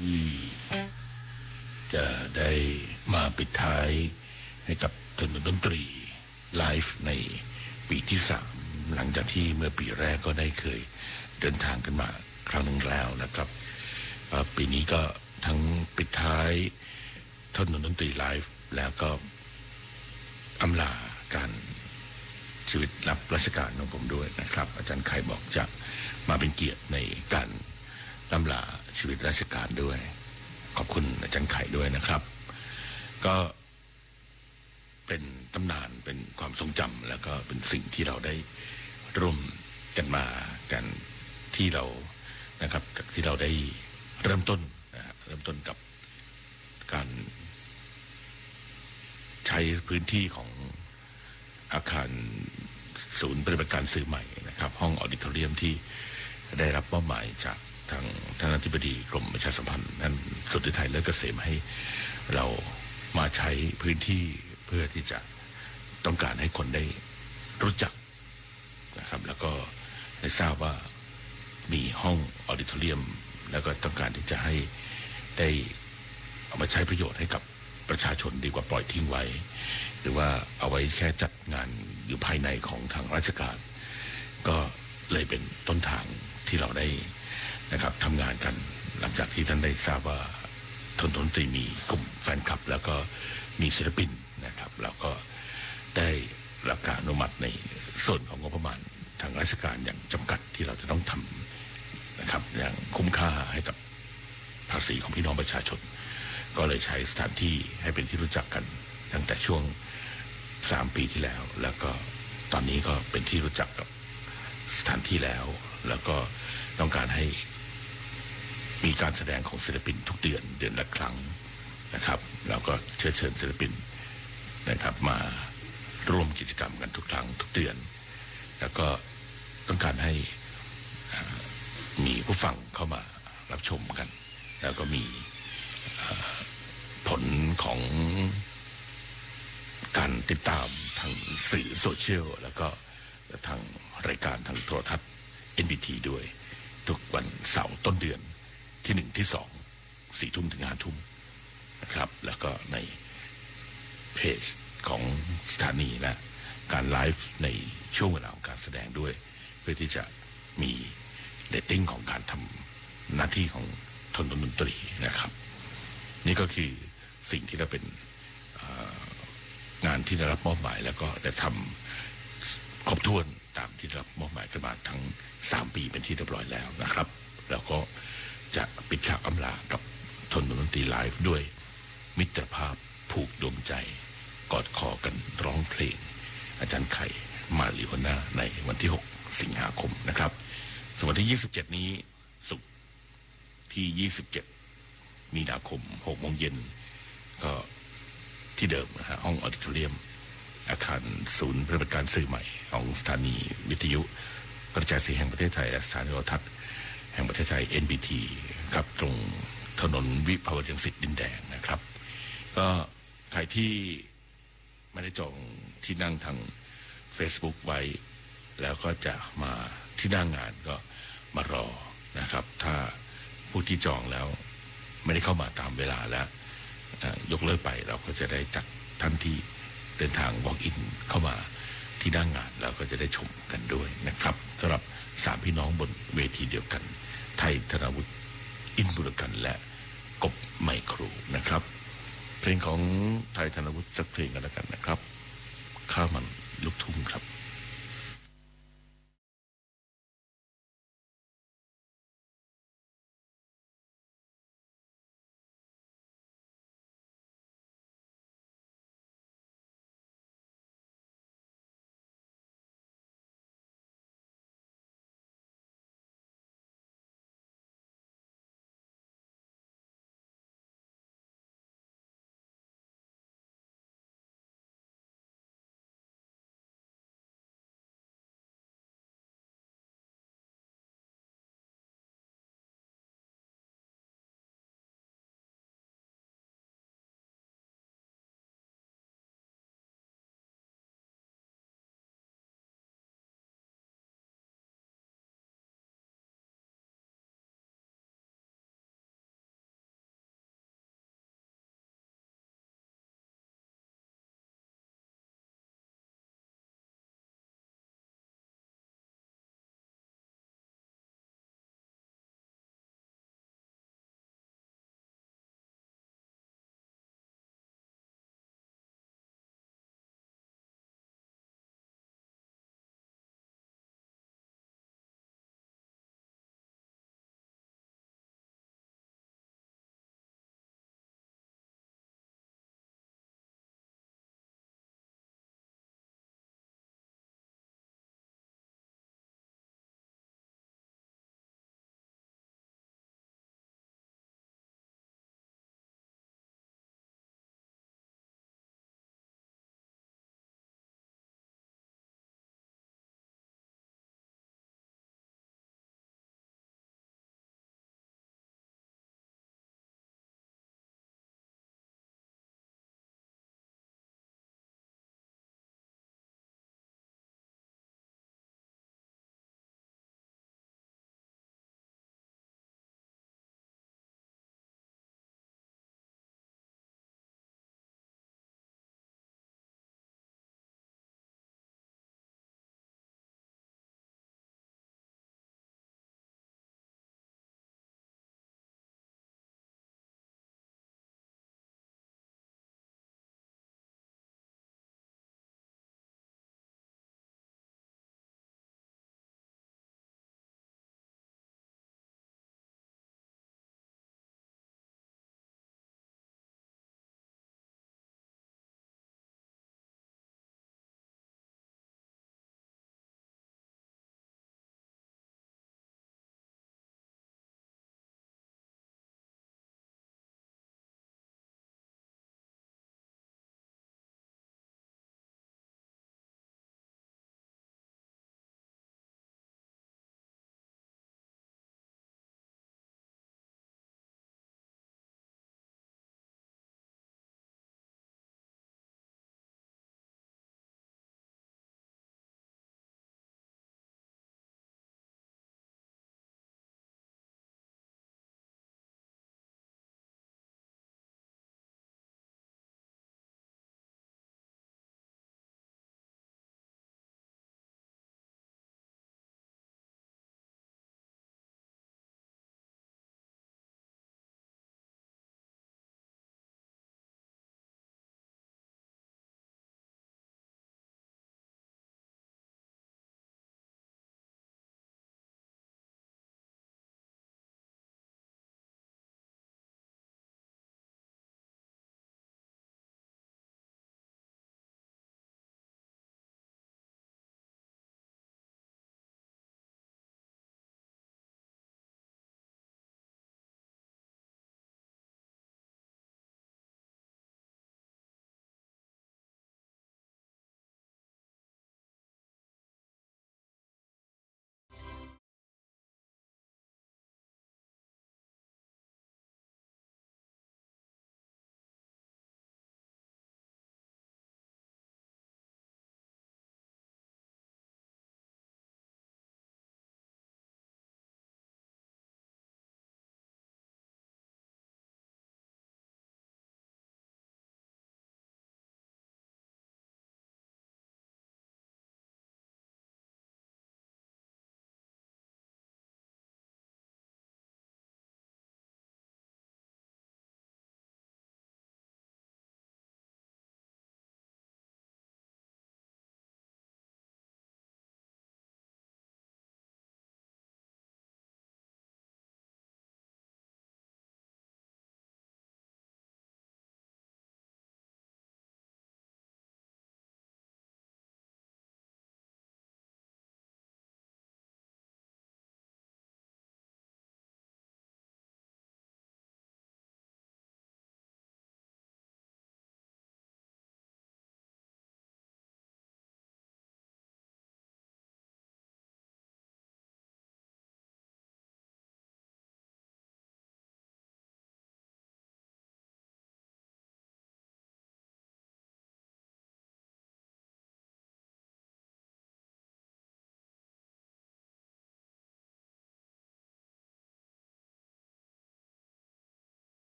ที่จะได้มาปิดท้ายให้กับถนนดนตรีไลฟ์ในปีที่สาม หลังจากที่เมื่อปีแรกก็ได้เคยเดินทางกันมาครั้งหนึ่งแล้วนะครับ เอ่อ ปีนี้ก็ทั้งปิดท้ายถนนดนตรีไลฟ์ แล้วก็อำลาการชีวิตรับราชการของผมด้วยนะครับ อาจารย์ไข่บอกจะมาเป็นเกียรติในการร่ำลาชีวิตราชการด้วย ขอบคุณอาจารย์ไข่ด้วยนะครับ ก็เป็นตำนาน เป็นความทรงจำ แล้วก็เป็นสิ่งที่เราได้ร่วมกันมา กันที่เรา นะครับ จากที่เราได้เริ่มต้นนะฮะ เริ่มต้นกับการใช้พื้นที่ของอาคารศูนย์ปฏิบัติการสื่อใหม่นะครับ ห้องออดิโทเรียมที่ได้รับมอบหมายจากทางท่านอธิบดีกรมประชาสัมพันธ์ ท่านสุทธิไทย เลิศเกษม ให้เรามาใช้พื้นที่เพื่อที่จะต้องการให้คนได้รู้จัก นะครับ แล้วก็ได้ทราบว่ามีห้องออดิโทเรียม แล้วก็ต้องการที่จะให้ได้เอามาใช้ประโยชน์ให้กับประชาชนดีกว่าปล่อยทิ้งไว้ หรือว่าเอาไว้แค่จัดงานอยู่ภายในของทางราชการ ก็เลยเป็นต้นทางที่เราได้นะครับ ทำงานกัน หลังจากที่ท่านได้ทราบว่าถนนดนตรีมีกลุ่มแฟนคลับ แล้วก็มีศิลปิน นะครับ เราก็ได้รับการอนุมัติในส่วนของงบประมาณทางราชการอย่างจำกัดที่เราจะต้องทำนะครับ อย่างคุ้มค่าให้กับภาษีของพี่น้องประชาชน ก็เลยใช้สถานที่ให้เป็นที่รู้จักกันตั้งแต่ช่วงสามปีที่แล้ว แล้วก็ตอนนี้ก็เป็นที่รู้จักกับสถานที่แล้ว แล้วก็ต้องการให้มีการแสดงของศิลปินทุกเดือน เดือนละครั้ง นะครับ เราก็เชื้อเชิญศิลปินนะครับ มาร่วมกิจกรรมกันทุกครั้งทุกเดือน แล้วก็ต้องการให้ อ่า มีผู้ฟังเข้ามารับชมกัน แล้วก็มี อ่า ผลของการติดตามทางสื่อโซเชียล แล้วก็ทางรายการทางโทรทัศน์ เอ็นบีที ด้วย ทุกวันเสาร์ต้นเดือนที่หนึ่ง ที่สอง สี่ทุ่มถึงห้าทุ่มนะครับ แล้วก็ในเพจของสถานีและการไลฟ์ในช่วงเวลาของการแสดงด้วย เพื่อที่จะมีเรตติ้งของการทำหน้าที่ของถนนดนตรีนะครับ นี่ก็คือสิ่งที่เราเป็น เอ่อ งานที่ได้รับมอบหมาย แล้วก็ได้ทำครบถ้วนตามที่ได้รับมอบหมายกันมาทั้งสามปีเป็นที่เรียบร้อยแล้วนะครับ แล้วก็จะปิดฉากอำลากับถนนดนตรีไลฟ์ด้วยมิตรภาพผูกดวงใจ กอดคอกันร้องเพลง อาจารย์ไข่ มาริโฮน่า ในวันที่หก สิงหาคมนะครับ ส่วนวันที่ยี่สิบเจ็ดนี้ ศุกร์ที่ยี่สิบเจ็ด มีนาคม หกโมงเย็น ก็ที่เดิมนะฮะ ห้องออดิโทเรียม อาคารศูนย์ปฏิบัติการสื่อใหม่ของสถานีวิทยุกระจายเสียงแห่งประเทศไทย และสถานีโทรทัศน์แห่งประเทศไทย เอ็นบีที ครับ ตรงถนนวิภาวดีรังสิตดินแดงนะครับ ก็ใครที่ ไม่ได้จองที่นั่งทางเฟซบุ๊กไว้ แล้วก็จะมาที่หน้างานก็มารอนะครับ ถ้าผู้ที่จองแล้วไม่ได้เข้ามาตามเวลาแล้ว เอ่อ ยกเลิกไป เราก็จะได้จัดท่านที่เดินทาง walk in เข้ามาที่หน้างาน แล้วก็จะได้ชมกันด้วยนะครับ สำหรับสามพี่น้องบนเวทีเดียวกัน ไทย ธนวุฒิ อินบุรกัน และ กบไมโครนะครับ เพลงของไทย ธนวุฒิ สักเพลงกันแล้วกันนะครับ ข้าวมันลูกทุ่งครับ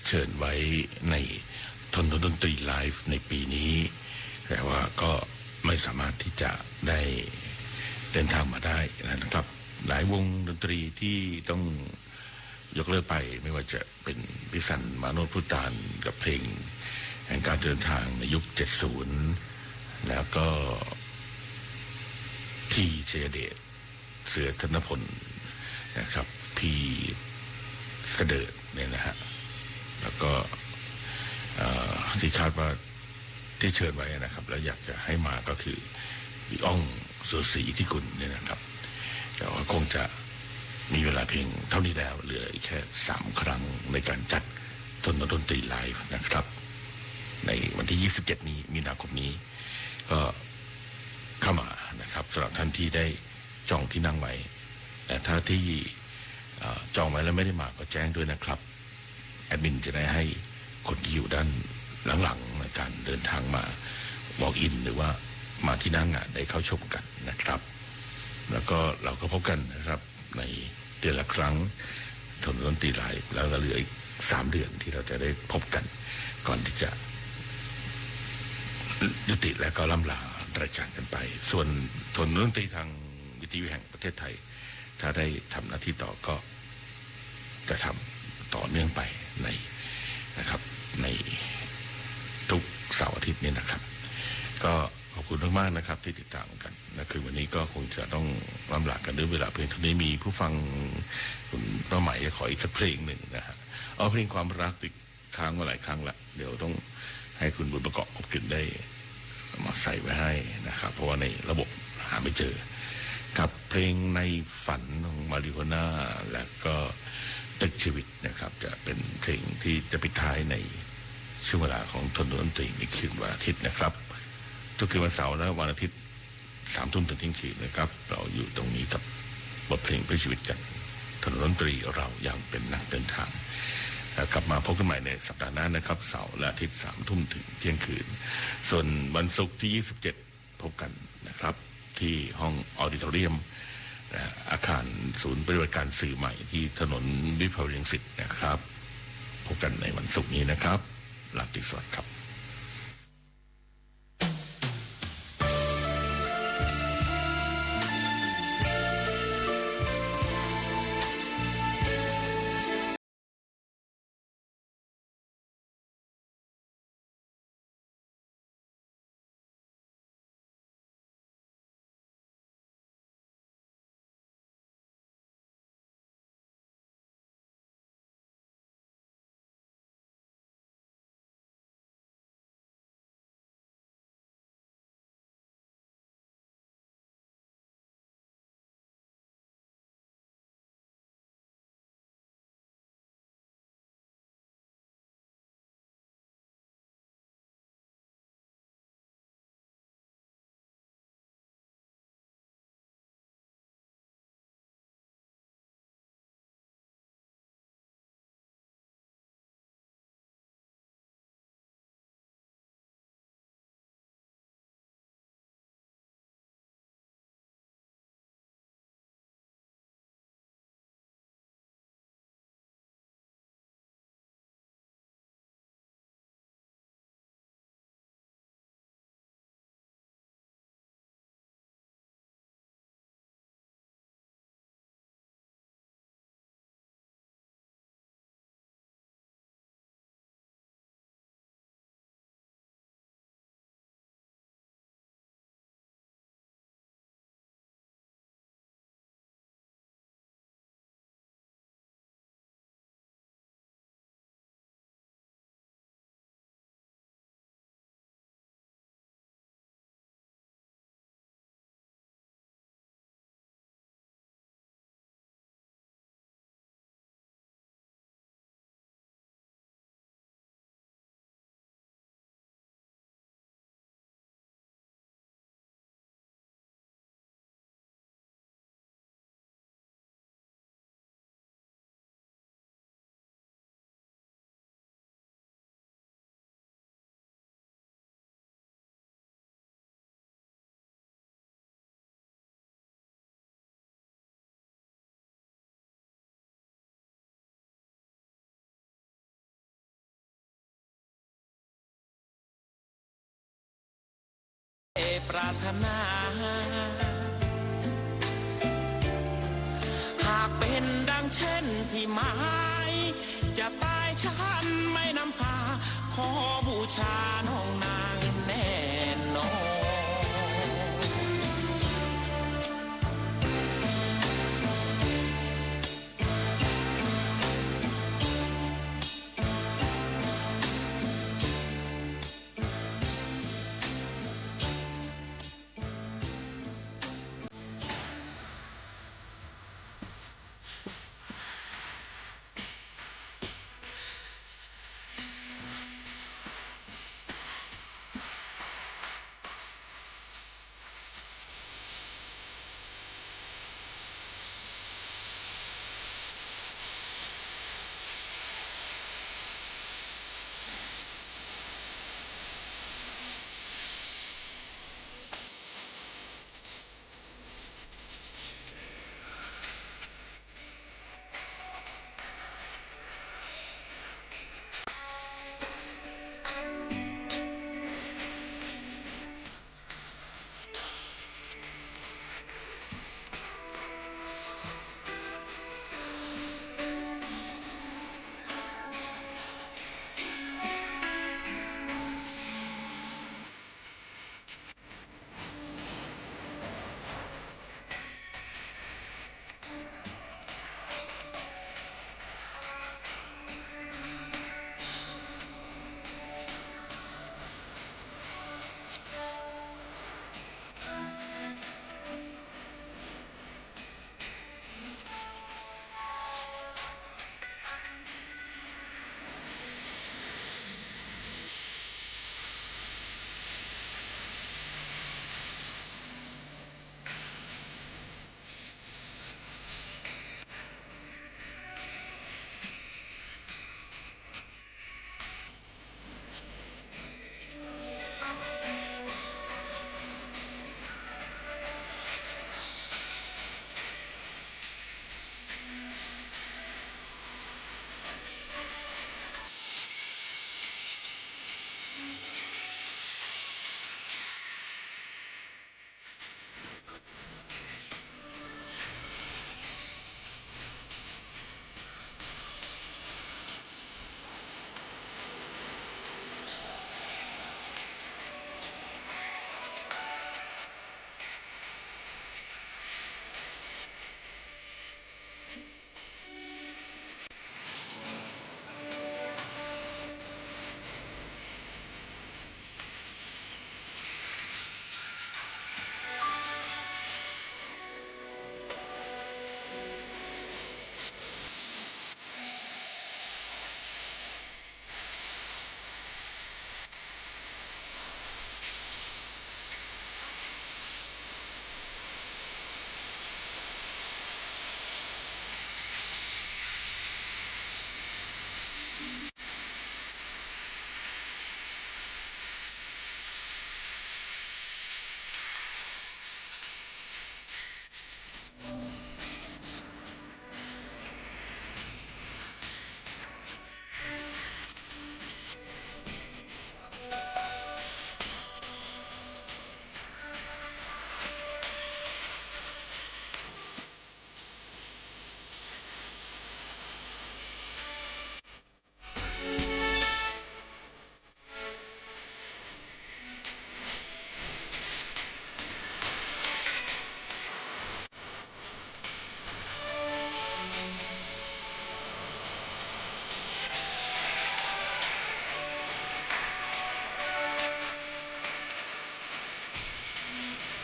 เชิญไว้ในทนทนดนตรีไลฟ์ในปีนี้ แต่ว่าก็ไม่สามารถที่จะได้เดินทางมาได้นะครับ หลายวงดนตรีที่ต้องยกเลิกไป ไม่ว่าจะเป็นพิสันต์ มาโนช พุทธาน กับเพลงแห่งการเดินทางในยุค เจ็ดศูนย์ แล้วก็ ที ชัยเดช เสือธนพลนะครับ พี เสดิร์ดเนี่ยนะฮะ แล้วก็ เอ่อ ที่คาดว่าที่เชิญไว้นะครับ แล้วอยากจะให้มาก็คือ พี่อ้อง สุรศรีอิทธิกุลเนี่ยนะครับ แต่ว่าคงจะมีเวลาเพียงเท่านี้แล้ว เหลืออีกแค่สามครั้งในการจัดทนดนตรีไลฟ์นะครับ ในวันที่ ยี่สิบเจ็ด นี้ มีนาคมนี้ ก็เข้ามานะครับ สำหรับท่านที่ได้จองที่นั่งไว้ แต่ถ้าที่ เอ่อ จองไว้แล้วไม่ได้มาก็แจ้งด้วยนะครับ แอดมินจะได้ให้คนที่อยู่ด้านหลังๆ ในการเดินทางมา walk in หรือว่ามาที่หน้างานได้เข้าชมกันนะครับ แล้วก็เราก็พบกันนะครับ ในเดือนละครั้ง ทนดนตรีไลฟ์ แล้วก็เหลืออีกสามเดือนที่เราจะได้พบกัน ก่อนที่จะยุติและก็ร่ำลารายการกันไป ส่วนทนดนตรีทางวิทยุแห่งประเทศไทย ถ้าได้ทำหน้าที่ต่อก็จะทำต่อเนื่องไปใน นะครับ ในทุกเสาร์อาทิตย์นี่นะครับ ก็ขอบคุณมากๆ นะครับ ที่ติดตามกัน และคืนวันนี้ก็คงจะต้องร่ำลากันด้วยเวลาเพียงเท่านี้ มีผู้ฟังคุณป้าไหมจะขออีกสักเพลงหนึ่งนะฮะ เอาเพลงความรักติดค้างมาหลายครั้งละ เดี๋ยวต้องให้คุณบุญประกอบ อบกลิ่น ได้มาใส่ไว้ให้นะครับ เพราะว่าในระบบหาไม่เจอ ครับ เพลงในฝันของมาริโฮน่า และก็ตึกชีวิตนะครับ จะเป็นเพลงที่จะปิดท้ายในช่วงเวลาของทนดนตรีในคืนวันอาทิตย์นะครับ ทุกคืนวันเสาร์และวันอาทิตย์ สามทุ่มถึงเที่ยงคืนนะครับ เราอยู่ตรงนี้กับบทเพลงเพื่อชีวิตกัน ทนดนตรีเรายังเป็นนักเดินทาง แล้วกลับมาพบกันใหม่ในสัปดาห์หน้านะครับ เสาร์และอาทิตย์ สามทุ่มถึงเที่ยงคืน ส่วนวันศุกร์ที่ ยี่สิบเจ็ด พบกันนะครับ ที่ห้องออดิโทเรียม นะ อาคารศูนย์ปฏิบัติการสื่อใหม่ที่ถนนวิภาวดีรังสิตนะครับ พบกันในวันศุกร์นี้นะครับ ราตรีสวัสดิ์ครับ ปรารถนา หากเป๋นดังเช่นตี้หมาย จะต๋ายฉันไม่นำพา ขอบูชาน้องนางแน่